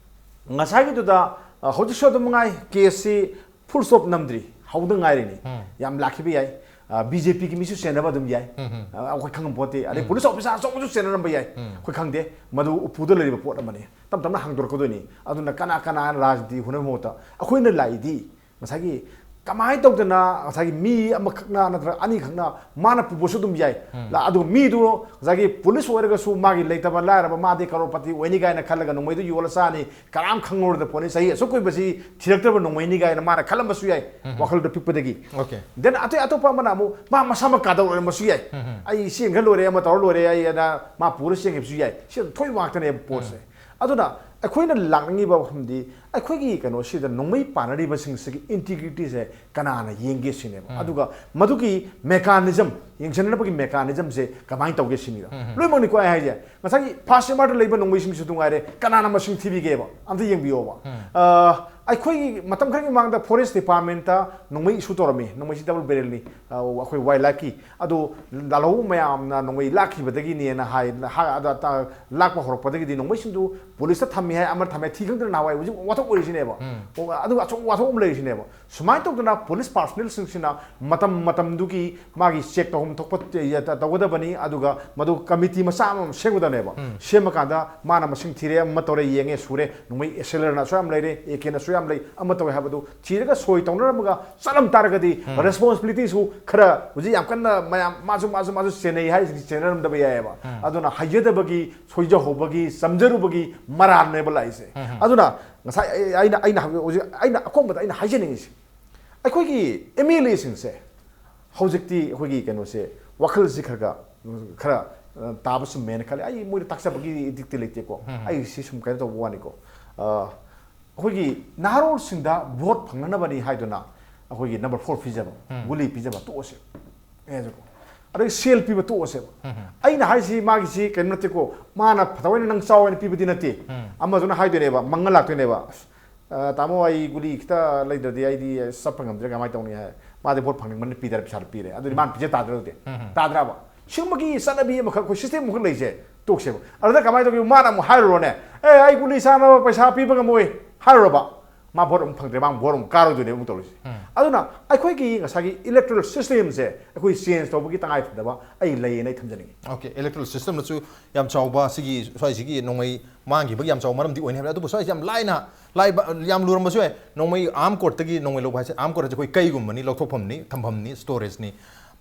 ꯉꯁꯥꯏꯒꯤꯗꯨꯗ, ꯑ, ꯍꯧꯖꯤꯛꯁꯨ ꯑꯗꯨꯝ ꯉꯥꯏ, ꯀꯦꯁꯁꯤ ꯐꯨꯜ ꯁ꯭ꯇꯣꯞ ꯅꯝꯗ꯭ꯔꯤ, ꯍꯧꯗ ꯉꯥꯏꯔꯤꯅꯤ꯫ ꯌꯥꯝ ꯂꯥꯛꯈꯤꯕ ꯌꯥꯏ꯫ ꯑ, ꯕꯤ ꯖꯦ ꯄꯤꯒꯤ ꯃꯤꯁꯨ ꯆꯦꯟꯅꯕ ꯑꯗꯨꯝ ꯌꯥꯏ꯫ ꯑ, ꯑꯩꯈꯣꯏ ꯈꯪꯉꯝꯄꯣꯠꯇꯦ꯫ ꯑꯗꯩ ꯄꯨꯂꯤꯁ ꯑꯣꯐꯤꯁꯥꯔ ꯑꯆꯧꯕꯁꯨ ꯆꯦꯟꯅꯔꯝꯕ ꯌꯥꯏ꯫ ꯑꯩꯈꯣꯏ ꯈꯪꯗꯦ꯫ ꯃꯗꯨ ꯎꯄꯨꯗ ꯂꯩꯔꯤꯕ ꯄꯣꯠ ꯑꯃꯅꯤ꯫ ꯇꯞ ꯇꯞꯅ ꯍꯥꯡꯗꯣꯔꯛꯀꯗꯣꯏꯅꯤ꯫ ꯑꯗꯨꯅ ꯀꯅꯥ ꯀꯅꯥ ꯔꯥꯖꯅꯤꯇꯤ ꯍꯣꯠꯅꯕ ꯃꯍꯨꯠꯇ ꯑꯩꯈꯣꯏꯅ ꯂꯥꯛꯏꯗꯤ ꯉꯁꯥꯏꯒꯤ ꯀꯃꯥꯏꯅ ꯇꯧꯗꯅ ꯉꯁꯥꯏꯒꯤ ꯃꯤ ꯑꯃꯈꯛꯅ ꯅꯠꯇ꯭ꯔꯒ ꯑꯅꯤꯈꯛꯅ ꯃꯥꯅ ꯄꯨꯕꯁꯨ ꯑꯗꯨꯝ ꯌꯥꯏ꯫ ꯂ-, ꯑꯗꯨ ꯃꯤꯗꯨ ꯉꯁꯥꯏꯒꯤ ꯄꯨꯂꯤꯁ ꯑꯣꯏꯔꯒꯁꯨ ꯃꯥꯒꯤ ꯂꯩꯇꯕ ꯂꯥꯏꯔꯕ ꯃꯥꯗꯤ ꯀꯔꯣꯔꯄꯇꯤ ꯑꯣꯏꯅꯤ ꯀꯥꯏꯅ ꯈꯜꯂꯒ ꯅꯣꯡꯃꯩꯗꯨ ꯌꯣꯜꯂ ꯆꯥꯅꯤ, ꯀꯅꯥꯝ ꯈꯪꯉꯔꯣꯏꯗ ꯄꯣꯠꯅꯤ꯫ ꯆꯍꯤ ꯑꯁꯨꯛ ꯀꯨꯏꯕꯁꯤ ꯊꯤꯔꯛꯇ꯭ꯔꯕ ꯅꯣꯡꯃꯩꯅꯤ ꯀꯥꯏꯅ ꯃꯥꯅ ꯈꯜꯂꯝꯕꯁꯨ ꯌꯥꯏ, ꯋꯥꯈꯜꯗ ꯄꯤꯛꯄꯗꯒꯤ꯫ Okay. Then ꯑꯇꯩ ꯑꯇꯣꯞꯄ ꯑꯃꯅ ꯑꯃꯨꯛ ꯃꯥ ꯃꯁꯥꯃꯛ ꯀꯥꯗꯧ ꯑꯣꯏꯔꯝꯕꯁꯨ ꯌꯥꯏ꯫ ꯑꯩ ꯆꯦꯟꯈ꯭ꯔ ꯂꯣꯏꯔꯦ, ꯑꯃ ꯇꯧꯔ ꯂꯣꯏꯔꯦ, ꯑꯩ ꯑꯅ ꯃꯥ ꯄꯨꯔ ꯆꯦꯟꯈꯤꯕꯁꯨ ꯌꯥꯏ꯫ ꯁꯤ ꯊꯣꯛꯏꯕ ꯉꯥꯛꯇꯅꯦꯕ ꯄꯣꯠꯁꯦ꯫ ꯑꯗꯨꯅ ꯑꯩꯈꯣꯏꯅ ꯂꯥꯛꯅꯤꯡꯉꯤꯕ ꯋꯥꯐꯝꯗꯤ ꯑꯩꯈꯣꯏꯒꯤ ꯀꯩꯅꯣꯁꯤꯗ ꯅꯣꯡꯃꯩ ꯄꯥꯅꯔꯤꯕꯁꯤꯡꯁꯤꯒꯤ ꯏꯟꯇꯤꯒ꯭ꯔꯤꯇꯤꯁꯦ ꯀꯅꯥꯅ ꯌꯦꯡꯒꯦ ꯁꯤꯅꯦꯕ꯫ ꯑꯗꯨꯒ ꯃꯗꯨꯒꯤ ꯃꯦꯀꯥꯅꯤꯖꯝ, ꯌꯦꯡꯁꯤꯟꯅꯕꯒꯤ ꯃꯦꯀꯥꯅꯤꯖꯝꯁꯦ ꯀꯃꯥꯏꯅ ꯇꯧꯒꯦ ꯁꯤꯅꯤꯗ꯫ ꯂꯣꯏꯅꯃꯛꯅꯤꯀꯣ ꯑꯩ ꯍꯥꯏꯁꯦ꯫ ꯉꯁꯥꯏꯒꯤ ꯐꯥꯔꯁ ꯑꯦꯝ ꯑꯥꯔꯗ ꯂꯩꯕ ꯅꯣꯡꯃꯩꯁꯤꯡꯁꯨ ꯑꯗꯨꯝ ꯉꯥꯏꯔꯦ, ꯀꯅꯥꯅ ꯃꯁꯤꯡ ꯊꯤꯕꯤꯒꯦꯕ? ꯑꯝꯇ ꯌꯦꯡꯕꯤꯌꯣꯕ꯫ ꯑ, ꯑꯩꯈꯣꯏꯒꯤ ꯃꯇꯝ ꯈꯔꯒꯤ ꯃꯃꯥꯡꯗ ꯐꯣꯔꯦꯁ ꯗꯤꯄꯥꯔꯠꯃꯦꯟꯇ ꯅꯣꯡꯃꯩ ꯏꯁꯨ ꯇꯧꯔꯝꯃꯤ, ꯅꯣꯡꯃꯩꯁꯤ ꯗꯕꯜ ꯕꯦꯔꯦꯜꯅꯤ, ꯑ, ꯑꯩꯈꯣꯏ ꯋꯥꯏꯜ ꯂꯥꯏꯐꯀꯤ꯫ ꯑꯗꯣ ꯂꯥꯜꯍꯧꯕ ꯃꯌꯥꯝꯅ ꯅꯣꯡꯃꯩ ꯂꯥꯛꯈꯤꯕꯗꯒꯤꯅꯦꯅ ꯍꯥꯏ, ꯍꯥ-, ꯑꯗ ꯇ-, ꯂꯥꯛꯄ ꯍꯧꯔꯛꯄꯗꯒꯤꯗꯤ ꯅꯣꯡꯃꯩꯁꯤꯡꯗꯨ ꯄꯨꯂꯤꯁꯇ ꯊꯝꯃꯤ ꯍꯥꯏ, ꯑꯃ ꯊꯝꯃꯤ ꯍꯥꯏ, ꯊꯤ ꯈꯪꯗꯅ ꯅꯍꯥꯟꯋꯥꯏ ꯍꯧꯖꯤꯛ ꯋꯥꯊꯣꯛ ꯑꯣꯏꯔꯤꯁꯤꯅꯦꯕ꯫ ꯑꯣ, ꯑꯗꯨꯒ ꯑꯆꯧꯕ ꯋꯥꯊꯣꯛ ꯑꯃ ꯂꯩꯔꯤꯁꯤꯅꯦꯕ꯫ ꯁꯨꯃꯥꯏꯅ ꯇꯧꯗꯅ ꯄꯨꯂꯤꯁ ꯄꯥꯔꯁꯅꯦꯜꯁꯤꯡꯁꯤꯅ ꯃꯇꯝ ꯃꯇꯝꯗꯨꯒꯤ ꯃꯥꯒꯤ ꯆꯦꯛ ꯇꯧꯐꯝ ꯊꯣꯛꯄ ꯇ-, ꯇꯧꯒꯗꯕꯅꯤ꯫ ꯑꯗꯨꯒ ꯃꯗꯨ ꯀꯃꯤꯇꯤ ꯃꯆꯥ ꯑꯃ ꯁꯦꯝꯒꯗꯕꯅꯦꯕ꯫ ꯁꯦꯝꯃꯀꯥꯟꯗ ꯃꯥꯅ ꯃꯁꯤꯡ ꯊꯤꯔꯦ, ꯑꯃ ꯇꯧꯔꯦ, ꯌꯦꯡꯉꯦ, ꯁꯨꯔꯦ, ꯅꯣꯡꯃꯩ ꯑꯦꯁ ꯑꯦꯜ ꯑꯥꯔꯅ ꯑꯁꯨꯛ ꯌꯥꯝ ꯂꯩꯔꯦ, ꯑꯦ ꯀꯦꯅ ꯑꯁꯨꯛ ꯌꯥꯝ ꯂꯩ, ꯑꯃ ꯇꯧꯋꯦ ꯍꯥꯏꯕꯗꯨ ꯊꯤꯔꯒ ꯁꯣꯏ ꯇꯧꯅꯔꯝꯃꯒ ꯆꯠꯂꯝ ꯇꯥꯔꯒꯗꯤ ꯔꯦꯁꯄꯣꯟꯁꯤꯕꯤꯂꯤꯇꯤꯁꯨ ꯈꯔ ꯍꯧꯖꯤꯛ ꯌꯥꯝ ꯀꯟꯅ ꯃꯌꯥꯝ ꯃꯥꯁꯨ, ꯃꯥꯁꯨ, ꯃꯥꯁꯨ ꯆꯦꯟꯅꯩ ꯍꯥꯏꯔꯤꯁꯤꯗꯤ ꯆꯦꯟꯅꯔꯝꯗꯕ ꯌꯥꯏꯑꯕ꯫ ꯑꯗꯨꯅ ꯍꯩꯖꯗꯕꯒꯤ, ꯁꯣꯏꯖꯍꯧꯕꯒꯤ, ꯆꯝꯖꯔꯨꯕꯒꯤ ꯃꯔꯥꯜꯅꯦꯕ ꯂꯥꯛꯏꯁꯦ꯫ ꯑꯗꯨꯅ ꯉꯁꯥꯏ ꯑꯩ-, ꯑꯩꯅ, ꯑꯩꯅ ꯍꯧꯖꯤꯛ, ꯍꯧꯖꯤꯛ ꯑꯩꯅ ꯑꯀꯣꯟꯕꯗ ꯑꯩꯅ ꯍꯥꯏꯖꯅꯤꯡꯉꯤꯁꯦ, ꯑꯩꯈꯣꯏꯒꯤ ꯑꯦꯝ ꯑꯦꯜ ꯑꯦꯁꯤꯡꯁꯦ ꯍꯧꯖꯤꯛꯇꯤ ꯑꯩꯈꯣꯏꯒꯤ ꯀꯩꯅꯣꯁꯦ, ꯋꯥꯈꯜꯁꯤ ꯈꯔ ꯈꯔ, ꯈꯔ, ꯑ, ꯇꯥꯕ ꯆꯨꯝꯃꯦꯅ ꯈꯜꯂꯦ꯫ ꯑꯩ ꯃꯣꯏꯗ ꯇꯥꯛꯆꯕꯒꯤ ꯏꯗꯤꯛꯇꯤ ꯂꯩꯇꯦꯀꯣ꯫ ꯑꯩ ꯁꯤ ꯁꯨꯝ ꯀꯩꯅꯣ ꯇꯧꯕ ꯋꯥꯅꯤꯀꯣ꯫ ꯑ, ꯑꯩꯈꯣꯏꯒꯤ ꯅꯍꯥꯔꯣꯜꯁꯤꯡꯗ ꯚꯣꯠ ꯐꯪꯅꯅꯕꯅꯤ ꯍꯥꯏꯗꯨꯅ ꯑꯩꯈꯣꯏꯒꯤ ꯅꯝꯕꯔ ꯐꯣꯔ ꯄꯤꯖꯕ, ꯎꯝ꯫ ꯒꯨꯂꯤ ꯄꯤꯖꯕ ꯇꯣꯛꯑꯁꯦ꯫ ꯑꯦ, ꯑꯗꯒꯤ ꯁꯦꯜ ꯄꯤꯕ ꯇꯣꯛꯑꯁꯦꯕ꯫ ꯎꯝ꯫ ꯑꯩꯅ ꯍꯥꯏꯁꯤ ꯃꯥꯒꯤꯁꯤ ꯀꯩꯅꯣ ꯅꯠꯇꯦꯀꯣ, ꯃꯥꯅ ꯊꯑꯣꯏꯅ ꯅꯪ ꯆꯥꯎ ꯍꯥꯏꯅ ꯄꯤꯕꯗꯤ ꯅꯠꯇꯦ꯫ ꯎꯝ꯫ ꯑꯃꯗꯨꯅ ꯍꯥꯏꯗꯣꯏꯅꯦꯕ, ꯃꯪꯉ ꯂꯥꯛꯇꯣꯏꯅꯦꯕ, "ꯑꯁ, ꯑ, ꯇꯥꯃꯣ, ꯑꯩ ꯒꯨꯂꯤ ꯈꯤꯇ ꯂꯩꯗ꯭ꯔꯗꯤ ꯑꯩꯗꯤ ꯆꯠꯄ ꯉꯝꯗ꯭ꯔꯦ, ꯀꯃꯥꯏꯅ ꯇꯧꯅꯤ?" ꯍꯥꯏ꯫ ꯃꯥꯗꯤ ꯚꯣꯠ ꯐꯪꯅꯤꯡꯕꯅ ꯄꯤꯗꯔ ꯄꯩꯁꯥꯗꯣ ꯄꯤꯔꯦ꯫ ꯑꯗꯨꯗꯤ ꯃꯥꯅ ꯄꯤꯖ ꯇꯥꯗ꯭ꯔꯥ ꯑꯗꯨꯗꯤ? ꯎꯝ꯫ ꯇꯥꯗ꯭ꯔꯥꯕ? ꯁꯤꯒꯨꯝꯕꯒꯤ ꯆꯠꯅꯕꯤ ꯑꯃꯈꯛ, ꯑꯩꯈꯣꯏ ꯁꯤꯁꯇꯦꯝ ꯑꯃꯈꯛ ꯂꯩꯁꯦ ꯇꯣꯛꯁꯦꯕ꯫ ꯑꯗꯨꯗ ꯀꯃꯥꯏꯅ ꯇꯧꯒꯦ? ꯃꯥꯅ ꯑꯃꯨꯛ ꯍꯥꯏꯔꯨꯔꯣꯅꯦ, "ꯑꯦ, ꯑꯩ ꯒꯨꯂꯤ ꯆꯥꯅꯕ ꯄꯩꯁꯥ ꯄꯤꯕ ꯉꯝꯃꯣꯏ" ꯍꯥꯏꯔꯨꯔꯕ, ꯃꯥ ꯚꯣꯠ ꯑꯃꯨꯛ ꯐꯪꯗ꯭ꯔꯦ, ꯃꯥ ꯚꯣꯠ ꯑꯃꯨꯛ ꯀꯥꯔꯣꯏꯗꯣꯏꯅꯦꯕ ꯑꯃꯨꯛ ꯇꯧꯔꯤꯁꯦ꯫ ꯎꯝ꯫ ꯑꯗꯨꯅ ꯑꯩꯈꯣꯏꯒꯤ ꯉꯁꯥꯏꯒꯤ electoral system ꯁꯦ ꯑꯩꯈꯣꯏ change ꯇꯧꯕꯒꯤ ꯇꯉꯥꯏ ꯐꯗꯕ ꯑꯩ ꯂꯩꯌꯦꯅ ꯑꯩ ꯊꯝꯖꯅꯤꯡꯉꯤ꯫ Okay, electoral system ꯅꯁꯨ ꯌꯥꯝ ꯆꯥꯎꯕ ꯁꯤꯒꯤ ꯁ꯭ꯋꯥꯏꯁꯤꯒꯤ ꯅꯣꯡꯃꯩ ꯃꯥꯡꯈꯤꯕꯒꯤ ꯌꯥꯝ ꯆꯥꯎꯕ ꯃꯔꯝꯗꯤ ꯑꯣꯏꯅꯤ ꯍꯥꯏꯕꯅꯤ꯫ ꯑꯗꯨꯕꯨ ꯁ꯭ꯋꯥꯏꯁꯤ ꯌꯥꯝ ꯂꯥꯏꯅ, ꯂꯥꯏꯕ, ꯌꯥꯝ ꯂꯨꯔꯝꯕꯁꯨ ꯌꯥꯏ꯫ ꯅꯣꯡꯃꯩ arm court ꯇꯒꯤ ꯅꯣꯡꯃꯩ ꯂꯧꯕ ꯍꯥꯏꯁꯦ, arm court ꯍꯥꯏꯁꯦ ꯑꯩꯈꯣꯏ ꯀꯩꯒꯨꯝꯕꯅꯤ, ꯂꯧꯊꯣꯛꯐꯝꯅꯤ, ꯊꯝꯐꯝꯅꯤ, storage ꯅꯤ꯫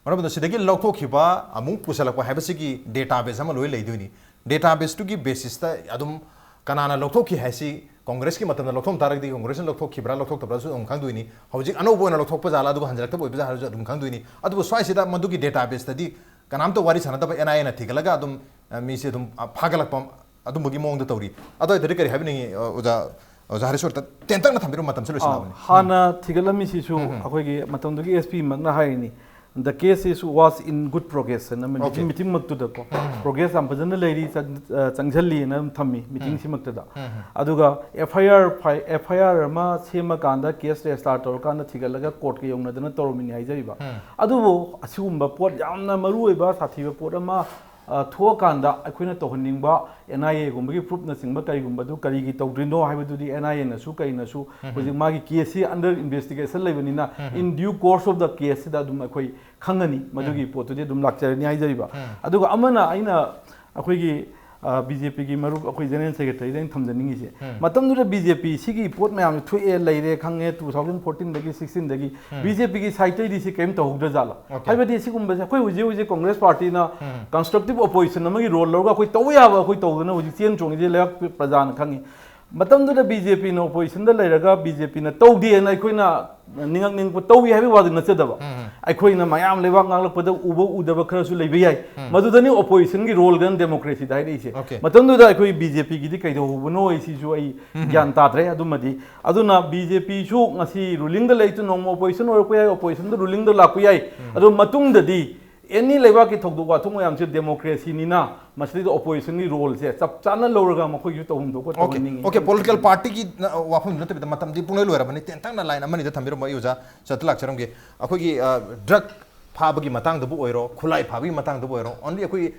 ꯃꯔꯝ ꯑꯗꯨꯅ ꯁꯤꯗꯒꯤ ꯂꯧꯊꯣꯛꯈꯤꯕ ꯑꯃꯨꯛ ꯄꯨꯁꯜꯂꯛꯄ ꯍꯥꯏꯕꯁꯤꯒꯤ database ꯑꯃ ꯂꯣꯏ ꯂꯩꯗꯣꯏꯅꯤ꯫ Database ꯇꯨꯒꯤ basis ꯇ ꯑꯗꯨꯝ ꯀꯅꯥꯅ ꯂꯧꯊꯣꯛꯈꯤ ꯍꯥꯏꯁꯤ, ꯀꯣꯡꯒ꯭ꯔꯦꯁꯀꯤ ꯃꯇꯝꯗ ꯂꯧꯊꯣꯛ ꯇꯥꯔꯒꯗꯤ ꯀꯣꯡꯒ꯭ꯔꯦꯁꯅ ꯂꯧꯊꯣꯛꯈꯤꯕ꯭ꯔꯥ ꯂꯧꯊꯣꯛꯇꯕ꯭ꯔꯥꯁꯨ ꯑꯗꯨꯝ ꯈꯪꯗꯣꯏꯅꯤ꯫ ꯍꯧꯖꯤꯛ ꯑꯅꯧꯕ ꯑꯣꯏꯅ ꯂꯧꯊꯣꯛꯄ ꯖꯥꯠꯂꯥ, ꯑꯗꯨꯒ ꯍꯟꯖꯤꯜꯂꯛꯇꯕ ꯑꯣꯏꯕ ꯖꯥꯠꯂꯥꯁꯨ ꯑꯗꯨꯝ ꯈꯪꯗꯣꯏꯅꯤ꯫ ꯑꯗꯨꯕꯨ ꯁ꯭ꯋꯥꯏꯁꯤꯗ ꯃꯗꯨꯒꯤ database ꯇꯗꯤ ꯀꯅꯥꯝꯇ ꯋꯥꯔꯤ ꯁꯥꯟꯅꯗꯕ, N I A ꯅ ꯊꯤꯒꯠꯂꯒ ꯑꯗꯨꯝ, ꯑ, ꯃꯤꯁꯦ ꯑꯗꯨꯝ, ꯑ, ꯐꯥꯒꯠꯂꯛꯄ ꯑꯗꯨꯝꯕꯒꯤ ꯃꯑꯣꯡꯗ ꯇꯧꯔꯤ꯫ ꯑꯗꯨꯋꯥꯏꯗꯗꯤ ꯀꯔꯤ ꯍꯥꯏꯕꯤꯅꯤꯡꯉꯤ, ꯑ, ꯑꯣꯖꯥ, ꯑꯣꯖꯥ ꯍꯔꯤꯁꯣꯔꯇ ꯇꯦꯟꯇꯛꯅ ꯊꯝꯕꯤꯔꯝꯃꯨ, ꯃꯇꯝꯁꯨ ꯑꯥ, ꯂꯣꯏꯁꯤꯜꯂꯛꯑꯕꯅꯤ꯫ ꯍꯥꯟꯅ ꯊꯤꯒꯠꯂꯝꯃꯤꯁꯤꯁꯨ ꯎꯝ, ꯎꯝ꯫ ꯑꯩꯈꯣꯏꯒꯤ ꯃꯇꯝꯗꯨꯒꯤ S P ꯃꯛꯅ ꯍꯥꯏꯔꯤꯅꯤ, "The case is was in good progress" ꯍꯥꯏꯅ ꯑꯃ Okay. meeting ꯃꯛꯇꯨꯗꯀꯣ, ꯎꯝ꯫ "Progress ꯌꯥꯝ ꯐꯖꯅ ꯂꯩꯔꯤ, ꯆꯪ-, ꯑ, ꯆꯪꯁꯤꯜꯂꯤꯅ" ꯑꯗꯨꯝ ꯊꯝꯃꯤ meeting ꯎꯝ꯫ ꯁꯤꯃꯛꯇꯗ꯫ ꯎꯝ, ꯎꯝ꯫ ꯑꯗꯨꯒ F I R ꯐꯥꯏ-, F I R ꯑꯃ ꯁꯦꯝꯃꯀꯥꯟꯗ case register ꯇꯧꯔꯀꯥꯟꯗ ꯊꯤꯒꯠꯂꯒ court ꯀ ꯌꯧꯅꯗꯅ ꯇꯧꯔꯝꯃꯤꯅꯤ ꯍꯥꯏꯖꯔꯤꯕ꯫ ꯎꯝ꯫ ꯑꯗꯨꯕꯨ ꯑꯁꯤꯒꯨꯝꯕ ꯄꯣꯠ, ꯌꯥꯝꯅ ꯃꯔꯨꯑꯣꯏꯕ ꯁꯥꯊꯤꯕ ꯄꯣꯠ ꯑꯃ ꯑ, ꯊꯣꯛꯑꯀꯥꯟꯗ ꯑꯩꯈꯣꯏꯅ ꯇꯧꯍꯟꯅꯤꯡꯕ N I A ꯒꯨꯝꯕꯒꯤ proof ꯅꯆꯤꯡꯕ ꯀꯔꯤꯒꯨꯝꯕꯗꯨ ꯀꯔꯤꯒꯤ ꯇꯧꯗ꯭ꯔꯤꯅꯣ ꯍꯥꯏꯕꯗꯨꯗꯤ N I A ꯅꯁꯨ ꯀꯔꯤꯅꯁꯨ ꯎꯝ꯫ ꯍꯧꯖꯤꯛ ꯃꯥꯒꯤ case ꯁꯤ under investigation ꯂꯩꯕꯅꯤꯅ ꯎꯝ꯫ In due course of the case ꯁꯤꯗ ꯑꯗꯨꯝ ꯑꯩꯈꯣꯏ ꯈꯪꯉꯅꯤ, ꯃꯗꯨꯒꯤ ꯎꯝ꯫ ꯄꯣꯠꯇꯨꯗꯤ ꯑꯗꯨꯝ ꯂꯥꯛꯆꯔꯅꯤ ꯍꯥꯏꯖꯔꯤꯕ꯫ ꯎꯝ꯫ ꯑꯗꯨꯒ ꯑꯃꯅ ꯑꯩꯅ ꯑꯩꯈꯣꯏꯒꯤ, ꯑ, B J P ꯒꯤ ꯃꯔꯨꯞ ꯑꯩꯈꯣꯏ General Secretary ꯗ ꯑꯩꯅ ꯊꯝꯖꯅꯤꯡꯉꯤꯁꯦ, ꯎꯝ꯫ ꯃꯇꯝꯗꯨꯗ B J P ꯁꯤꯒꯤ ꯄꯣꯠ ꯃꯌꯥꯝꯁꯦ ꯊꯣꯛꯑꯦ ꯂꯩꯔꯦ ꯈꯪꯉꯦ, two thousand fourteen ꯗꯒꯤ sixteen ꯗꯒꯤ ꯎꯝ꯫ B J P ꯒꯤ side ꯇꯩꯗꯤ ꯁꯤ ꯀꯔꯤꯝ ꯇꯧꯍꯧꯗ꯭ꯔꯖꯥꯠꯂꯣ? Okay. ꯍꯥꯏꯕꯗꯤ ꯁꯤꯒꯨꯝꯕꯁꯦ ꯑꯩꯈꯣꯏ ꯍꯧꯖꯤꯛ ꯍꯧꯖꯤꯛ Congress party ꯅ ꯎꯝ꯫ constructive opposition ꯑꯃꯒꯤ role ꯂꯧꯔꯒ ꯑꯩꯈꯣꯏ ꯇꯧꯕ ꯌꯥꯕ ꯑꯩꯈꯣꯏ ꯇꯧꯗꯅ ꯍꯧꯖꯤꯛ ꯆꯦꯟ ꯆꯣꯡꯉꯤꯁꯦ ꯂꯩꯕꯥꯛ ꯄ꯭ꯔꯖꯥꯅ ꯈꯪꯉꯤ꯫ ꯃꯇꯝꯗꯨꯗ ꯕꯤ ꯖꯦ ꯄꯤꯅ ꯑꯣꯄꯣꯖꯤꯁꯟꯗ ꯂꯩꯔꯒ ꯕꯤ ꯖꯦ ꯄꯤꯅ ꯇꯧꯗꯦꯅ ꯑꯩꯈꯣꯏꯅ ꯅꯤꯡꯉꯛ ꯅꯤꯡꯉꯛꯄ ꯇꯧꯏ ꯍꯥꯏꯕꯒꯤ ꯋꯥꯗꯨ ꯅꯠꯆꯗꯕ, ꯑꯩꯈꯣꯏꯅ ꯃꯌꯥꯝ ꯂꯩꯕꯥꯛ ꯉꯥꯡꯂꯛꯄꯗ ꯎꯕ ꯎꯗꯕ ꯈꯔꯁꯨ ꯂꯩꯕ ꯌꯥꯏ꯫ ꯃꯗꯨꯗꯅꯤ ꯑꯣꯄꯣꯖꯤꯁꯟꯒꯤ ꯔꯣꯜꯒꯅ ꯗꯦꯃꯣꯀ꯭ꯔꯦꯁꯤꯗ ꯍꯥꯏꯔꯛꯏꯁꯦ꯫ Okay. ꯃꯇꯝꯗꯨꯗ ꯑꯩꯈꯣꯏ ꯕꯤ ꯖꯦ ꯄꯤꯒꯤꯗꯤ ꯀꯩꯗꯧꯍꯧꯕꯅꯣ ꯑꯩꯁꯤꯁꯨ ꯑꯩ ꯒ꯭ꯌꯥꯟ ꯇꯥꯗ꯭ꯔꯦ꯫ ꯑꯗꯨꯃꯗꯤ ꯑꯗꯨꯅ ꯕꯤ ꯖꯦ ꯄꯤꯁꯨ ꯉꯁꯤ ꯔꯨꯂꯤꯡꯗ ꯂꯩꯔꯁꯨ ꯅꯣꯡꯃ ꯑꯣꯄꯣꯖꯤꯁꯟ ꯑꯣꯏꯔꯛꯄ ꯌꯥꯏ, ꯑꯣꯄꯣꯖꯤꯁꯟꯗ ꯔꯨꯂꯤꯡꯗ ꯂꯥꯛꯄ ꯌꯥꯏ꯫ ꯑꯗꯨ ꯃꯇꯨꯡꯗꯗꯤ ꯑꯦꯅꯤ ꯂꯩꯕꯥꯛꯀꯤ ꯊꯧꯗꯣꯛ ꯋꯥꯊꯣꯛ ꯃꯌꯥꯝꯁꯦ ꯗꯦꯃꯣꯀ꯭ꯔꯦꯁꯤꯅꯤꯅ ꯃꯁꯤꯗꯩꯗ ꯑꯣꯄꯣꯖꯤꯁꯟꯒꯤ ꯔꯣꯜꯁꯦ ꯆꯞ ꯆꯥꯅ ꯂꯧꯔꯒ ꯃꯈꯣꯏꯒꯤꯁꯨ ꯇꯧꯐꯝ ꯊꯣꯛꯄ ꯑꯣꯀꯦ ꯇꯧꯍꯟꯅꯤꯡꯉꯤ꯫ ꯑꯣꯀꯦ, ꯄꯣꯂꯤꯇꯤꯀꯦꯜ ꯄꯥꯔꯇꯤꯒꯤ ꯋꯥꯐꯝꯗꯨ ꯅꯠꯇꯕꯤꯗ ꯃꯇꯝꯗꯤ ꯄꯨꯡꯂꯣꯏ ꯂꯣꯏꯔꯕꯅꯤ꯫ ꯇꯦꯟꯇꯛꯅ ꯂꯥꯏꯟ ꯑꯃꯅꯤꯗ ꯊꯝꯕꯤꯔꯝꯕ ꯑꯩ ꯑꯣꯖꯥ ꯆꯠꯇ ꯂꯥꯛꯆꯔꯝꯒꯦ꯫ ꯑꯩꯈꯣꯏꯒꯤ ꯗ꯭ꯔꯒ ꯐꯥꯕꯒꯤ ꯃꯇꯥꯡꯗꯕꯨ ꯑꯣꯏꯔꯣ, ꯈꯨꯠꯂꯥꯏ ꯐꯥꯕꯒꯤ ꯃꯇꯥꯡꯗꯕꯨ ꯑꯣꯏꯔꯣ, ꯑꯣꯟꯂꯤ ꯑꯩꯈꯣꯏꯒꯤ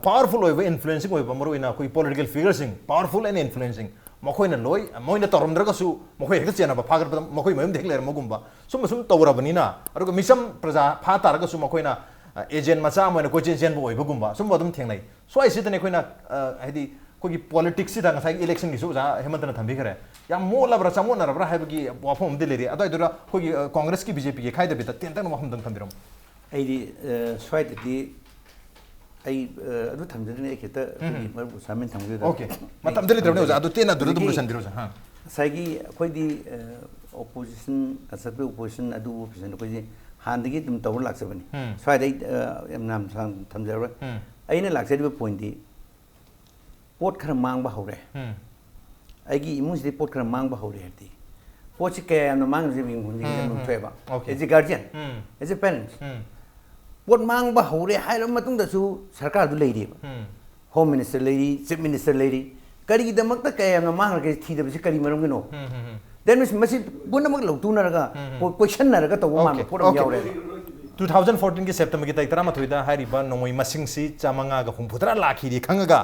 ꯄꯥꯋꯔꯐꯨꯜ ꯑꯣꯏꯕ, ꯏꯟꯐ꯭ꯂꯨꯌꯦꯟꯁꯤꯡ ꯑꯣꯏꯕ, ꯃꯔꯨꯑꯣꯏꯅ ꯑꯩꯈꯣꯏ ꯄꯣꯂꯤꯇꯤꯀꯦꯜ ꯐꯤꯒꯔꯁꯤꯡ, ꯄꯥꯋꯔꯐꯨꯜ ꯑꯦꯟ ꯏꯟꯐ꯭ꯂꯨꯌꯦꯟꯁꯤꯡ, ꯃꯈꯣꯏꯅ ꯂꯣꯏ, ꯃꯣꯏꯅ ꯇꯧꯔꯝꯗ꯭ꯔꯒꯁꯨ ꯃꯈꯣꯏ ꯍꯦꯛꯇ ꯆꯦꯟꯅꯕ, ꯐꯥꯒꯠꯄꯗ ꯃꯈꯣꯏ ꯃꯌꯨꯝꯗ ꯍꯦꯛ ꯂꯩꯔꯝꯕꯒꯨꯝꯕ, ꯁꯨꯝꯕ ꯁꯨꯝ ꯇꯧꯔꯕꯅꯤꯅ, ꯑꯗꯨꯒ ꯃꯤꯆꯝ ꯄ꯭ꯔꯖꯥ ꯐꯥ ꯇꯥꯔꯒꯁꯨ ꯃꯈꯣꯏꯅ ꯑꯦꯖꯦꯟ ꯃꯆꯥ ꯑꯃ ꯑꯣꯏꯅ ꯀꯣꯏꯆꯦꯟ ꯆꯦꯟꯕ ꯑꯣꯏꯕꯒꯨꯝꯕ, ꯁꯨꯝꯕ ꯑꯗꯨꯝ ꯊꯦꯡꯅꯩ꯫ ꯁ꯭ꯋꯥꯏꯁꯤꯗꯅꯦ ꯑꯩꯈꯣꯏꯅ, ꯑ, ꯍꯥꯏꯗꯤ ꯑꯩꯈꯣꯏꯒꯤ ꯄꯣꯂꯤꯇꯤꯛꯁꯁꯤꯗ ꯉꯁꯥꯏꯒꯤ ꯏꯂꯦꯛꯁꯟꯒꯤꯁꯨ ꯑꯣꯖꯥ ꯍꯦꯃꯟꯇꯅ ꯊꯝꯕꯤꯈ꯭ꯔꯦ, ꯌꯥꯝ ꯃꯣꯠꯂꯕ꯭ꯔꯥ ꯆꯃꯣꯠꯅꯔꯕ꯭ꯔꯥ ꯍꯥꯏꯕꯒꯤ ꯋꯥꯐꯝ ꯑꯃꯗꯤ ꯂꯩꯔꯤ꯫ ꯑꯗꯨꯋꯥꯏꯗꯨꯗ ꯑꯩꯈꯣꯏꯒꯤ, ꯑ, ꯀꯣꯡꯒ꯭ꯔꯦꯁꯀꯤ, ꯕꯤ ꯖꯦ ꯄꯤꯒꯤ ꯈꯥꯏꯗꯕꯤꯗ ꯇꯦꯟꯇꯛꯅ ꯋꯥꯐꯝꯗꯪ ꯊꯝꯕꯤꯔꯝꯃꯨ꯫ ꯑꯩꯗꯤ, ꯑ, ꯁ꯭ꯋꯥꯏꯗꯗꯤ ꯑꯩ, ꯑ, ꯑꯗꯨ ꯊꯝꯖꯗ꯭ꯔꯤꯉꯩ ꯑꯩ ꯈꯤꯇ ꯑꯩꯈꯣꯏꯒꯤ ꯃꯔꯨꯞ ꯎꯁꯥꯃꯤꯟ ꯊꯝꯈꯤꯕꯗ ꯑꯣꯀꯦ, ꯃꯇꯝꯗ ꯂꯩꯇ꯭ꯔꯕꯅꯤ ꯑꯣꯖꯥ, ꯑꯗꯨ ꯇꯦꯟꯅ ꯑꯗꯨꯗ ꯑꯗꯨꯝ ꯑꯗꯒꯤ ꯂꯣꯏꯁꯤꯟꯕꯤꯔꯣ ꯑꯣꯖꯥ꯫ ꯑꯥ꯫ ꯉꯁꯥꯏꯒꯤ ꯑꯩꯈꯣꯏꯗꯤ, ꯑ, ꯑꯣꯄꯣꯖꯤꯁꯟ, ꯀꯟꯁꯇ꯭ꯔꯛꯇꯤꯚ ꯑꯣꯄꯣꯖꯤꯁꯟ, ꯑꯗꯨ ꯑꯣꯄꯣꯖꯤꯁꯟ ꯑꯩꯈꯣꯏꯁꯦ ꯍꯥꯟꯅꯗꯒꯤ ꯑꯗꯨꯝ ꯇꯧꯔ ꯂꯥꯛꯆꯕꯅꯤ꯫ ꯎꯝ꯫ ꯁ꯭ꯋꯥꯏꯗ ꯑꯩ, ꯑ, ꯌꯥꯝ ꯌꯥꯝ ꯁꯥꯡ ꯊꯝꯖꯔꯔꯣꯏ꯫ ꯎꯝ꯫ ꯑꯩꯅ ꯂꯥꯛꯆꯔꯤꯕ ꯄꯣꯏꯟꯗꯤ ꯄꯣꯠ ꯈꯔ ꯃꯥꯡꯕ ꯍꯧꯔꯦ꯫ ꯎꯝ꯫ ꯑꯩꯒꯤ ꯏꯃꯨꯡꯁꯤꯗꯤ ꯄꯣꯠ ꯈꯔ ꯃꯥꯡꯕ ꯍꯧꯔꯦ ꯍꯥꯏꯔꯗꯤ ꯄꯣꯠꯁꯤ ꯀꯌꯥ ꯌꯥꯝꯅ ꯃꯥꯡꯈ꯭ꯔꯤꯁꯦ ꯌꯦꯡꯐꯝ ꯎꯝ, ꯎꯝ꯫ ꯊꯣꯛꯑꯦꯕ꯫ Okay. As a guardian, um. as a parents, ꯎꯝ꯫ ꯄꯣꯠ ꯃꯥꯡꯕ ꯍꯧꯔꯦ ꯍꯥꯏꯔꯕ ꯃꯇꯨꯡꯗꯁꯨ ꯁꯔꯀꯥꯔꯗꯨ ꯂꯩꯔꯤꯕ꯫ ꯎꯝ꯫ ꯍꯣꯝ ꯃꯤꯅꯤꯁꯇꯔ ꯂꯩꯔꯤ, ꯆꯤꯐ ꯃꯤꯅꯤꯁꯇꯔ ꯂꯩꯔꯤ, ꯀꯔꯤꯒꯤꯗꯃꯛꯇ ꯀꯌꯥ ꯌꯥꯝꯅ ꯃꯥꯡꯈ꯭ꯔꯒꯦ ꯊꯤꯗꯕꯁꯤ ꯀꯔꯤ ꯃꯔꯝꯒꯤꯅꯣ? ꯎꯝ, ꯎꯝ, ꯎꯝ꯫ That means ꯃꯁꯤ ꯄꯨꯝꯅꯃꯛ ꯂꯧꯊꯣꯛꯅꯔꯒ ꯎꯝ, ꯎꯝ꯫ ꯀꯣ-, ꯀꯣꯏꯁꯟꯅꯔꯒ ꯇꯧꯕ ꯃꯥꯟꯕ Okay, ꯄꯣꯠ ꯑꯃ okay. ꯌꯥꯎꯔꯦ꯫ Two thousand fourteen ꯒꯤ ꯁꯦꯞꯇꯦꯝꯕꯔꯒꯤ ꯇꯥꯔꯤꯛ ꯇꯔꯥꯃꯥꯊꯣꯏꯗ ꯍꯥꯏꯔꯤꯕ ꯅꯣꯡꯃꯩ ꯃꯁꯤꯡꯁꯤ ꯆꯥꯃꯉꯥꯒ ꯍꯨꯝꯐꯨꯇꯔꯥ ꯂꯥꯛꯈꯤꯗꯤ ꯈꯪꯉꯒ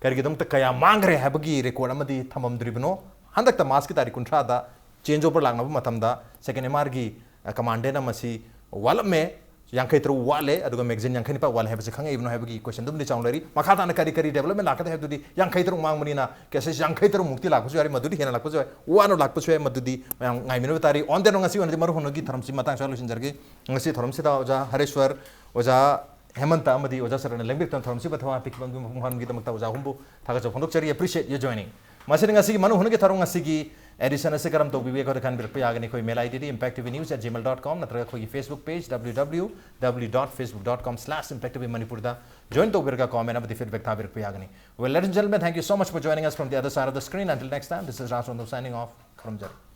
ꯀꯔꯤꯒꯤꯗꯃꯛꯇ ꯀꯌꯥ ꯃꯥꯡꯈ꯭ꯔꯦ ꯍꯥꯏꯕꯒꯤ ꯔꯦꯀꯣꯔꯗ ꯑꯃꯗꯤ ꯊꯝꯃꯝꯗ꯭ꯔꯤꯕꯅꯣ? ꯍꯟꯗꯛꯇ ꯃꯥꯔꯆꯀꯤ ꯇꯥꯔꯤꯛ ꯀꯨꯟꯊ꯭ꯔꯥꯗ change over ꯂꯥꯛꯅꯕ ꯃꯇꯝꯗ second M R ꯒꯤ, ꯑ, commandant ꯑꯃꯁꯤ ꯋꯥꯠꯂꯝꯃꯦ, ꯌꯥꯡꯈꯩ ꯇꯔꯨꯛ ꯋꯥꯠꯂꯦ, ꯑꯗꯨꯒ magazine ꯌꯥꯡꯈꯩ ꯅꯤꯄꯥꯟ ꯋꯥꯠꯂꯦ ꯍꯥꯏꯕꯁꯤ ꯈꯪꯉꯛꯏꯕꯅꯣ ꯍꯥꯏꯕꯒꯤ question ꯑꯗꯨꯝꯗꯤ ꯆꯥꯎꯅ ꯂꯩꯔꯤ꯫ ꯃꯈꯥ ꯇꯥꯅ ꯀꯔꯤ ꯀꯔꯤ development ꯂꯥꯛꯀꯗꯦ ꯍꯥꯏꯕꯗꯨꯗꯤ ꯌꯥꯡꯈꯩ ꯇꯔꯨꯛ ꯃꯥꯡꯕꯅꯤꯅ cases ꯌꯥꯡꯈꯩ ꯇꯔꯨꯛ ꯃꯨꯛꯇꯤ ꯂꯥꯛꯄꯁꯨ ꯌꯥꯏ, ꯃꯗꯨꯗꯤ ꯍꯦꯟꯅ ꯂꯥꯛꯄꯁꯨ ꯌꯥꯏ, ꯋꯥꯅ ꯂꯥꯛꯄꯁꯨ ꯌꯥꯏ, ꯃꯗꯨꯗꯤ ꯃꯌꯥꯝ ꯉꯥꯏꯃꯤꯟꯅꯕ ꯇꯥꯔꯤ꯫ On the note, ꯉꯁꯤ ꯑꯣꯏꯅꯗꯤ ꯃꯔꯨꯞ ꯍꯣꯟꯅꯒꯤ ꯊꯧꯔꯝꯁꯤ ꯃꯇꯥꯡ ꯁ꯭ꯋꯥꯏꯗ ꯂꯣꯏꯁꯤꯟꯖꯔꯒꯦ꯫ ꯉꯁꯤ ꯊꯧꯔꯝꯁꯤꯗ ꯑꯣꯖꯥ ꯍꯔꯦꯁ꯭ꯋꯔ, ꯑꯣꯖꯥ ꯍꯦꯃꯟꯇ ꯑꯃꯗꯤ ꯑꯣꯖꯥ ꯁꯔꯅ ꯂꯦꯡꯕꯤꯔꯛꯇꯨꯅ ꯊꯧꯔꯝꯁꯤꯕ ꯊꯋꯥꯏ ꯄꯤꯈꯤꯕ ꯃꯐꯝꯒꯤꯗꯃꯛꯇ ꯑꯣꯖꯥ ꯑꯍꯨꯝꯕꯨ ꯊꯥꯒꯠꯆꯕ ꯐꯣꯡꯗꯣꯛꯆꯔꯤ꯫ Appreciate your joining. ꯃꯁꯤꯅ ꯉꯁꯤꯒꯤ ꯃꯅꯨꯡ ꯍꯨꯠꯅꯒꯤ ꯊꯧꯔꯝ ꯑꯁꯤꯒꯤ edition ꯑꯁꯤ ꯀꯔꯝ ꯇꯧꯕꯤꯕꯒꯦ ꯍꯥꯏꯕꯗ ꯈꯟꯕꯤꯔꯛꯄ ꯌꯥꯒꯅꯤ ꯑꯩꯈꯣꯏ mail id D impact t v news at gmail dot com ꯅꯠꯇ꯭ꯔꯒ ꯑꯩꯈꯣꯏꯒꯤ Facebook page w w w dot facebook dot com slash impact t v manipur ꯗ join ꯇꯧꯕꯤꯔꯒ comment ꯑꯃꯗꯤ feedback ꯊꯥꯕꯤꯔꯛꯄ ꯌꯥꯒꯅꯤ. Well, ladies and gentlemen, thank you so much for joining us from the other side of the screen. Until next time, this is Raj Rondon signing off. ꯈꯨꯔꯨꯝꯖꯔꯤ.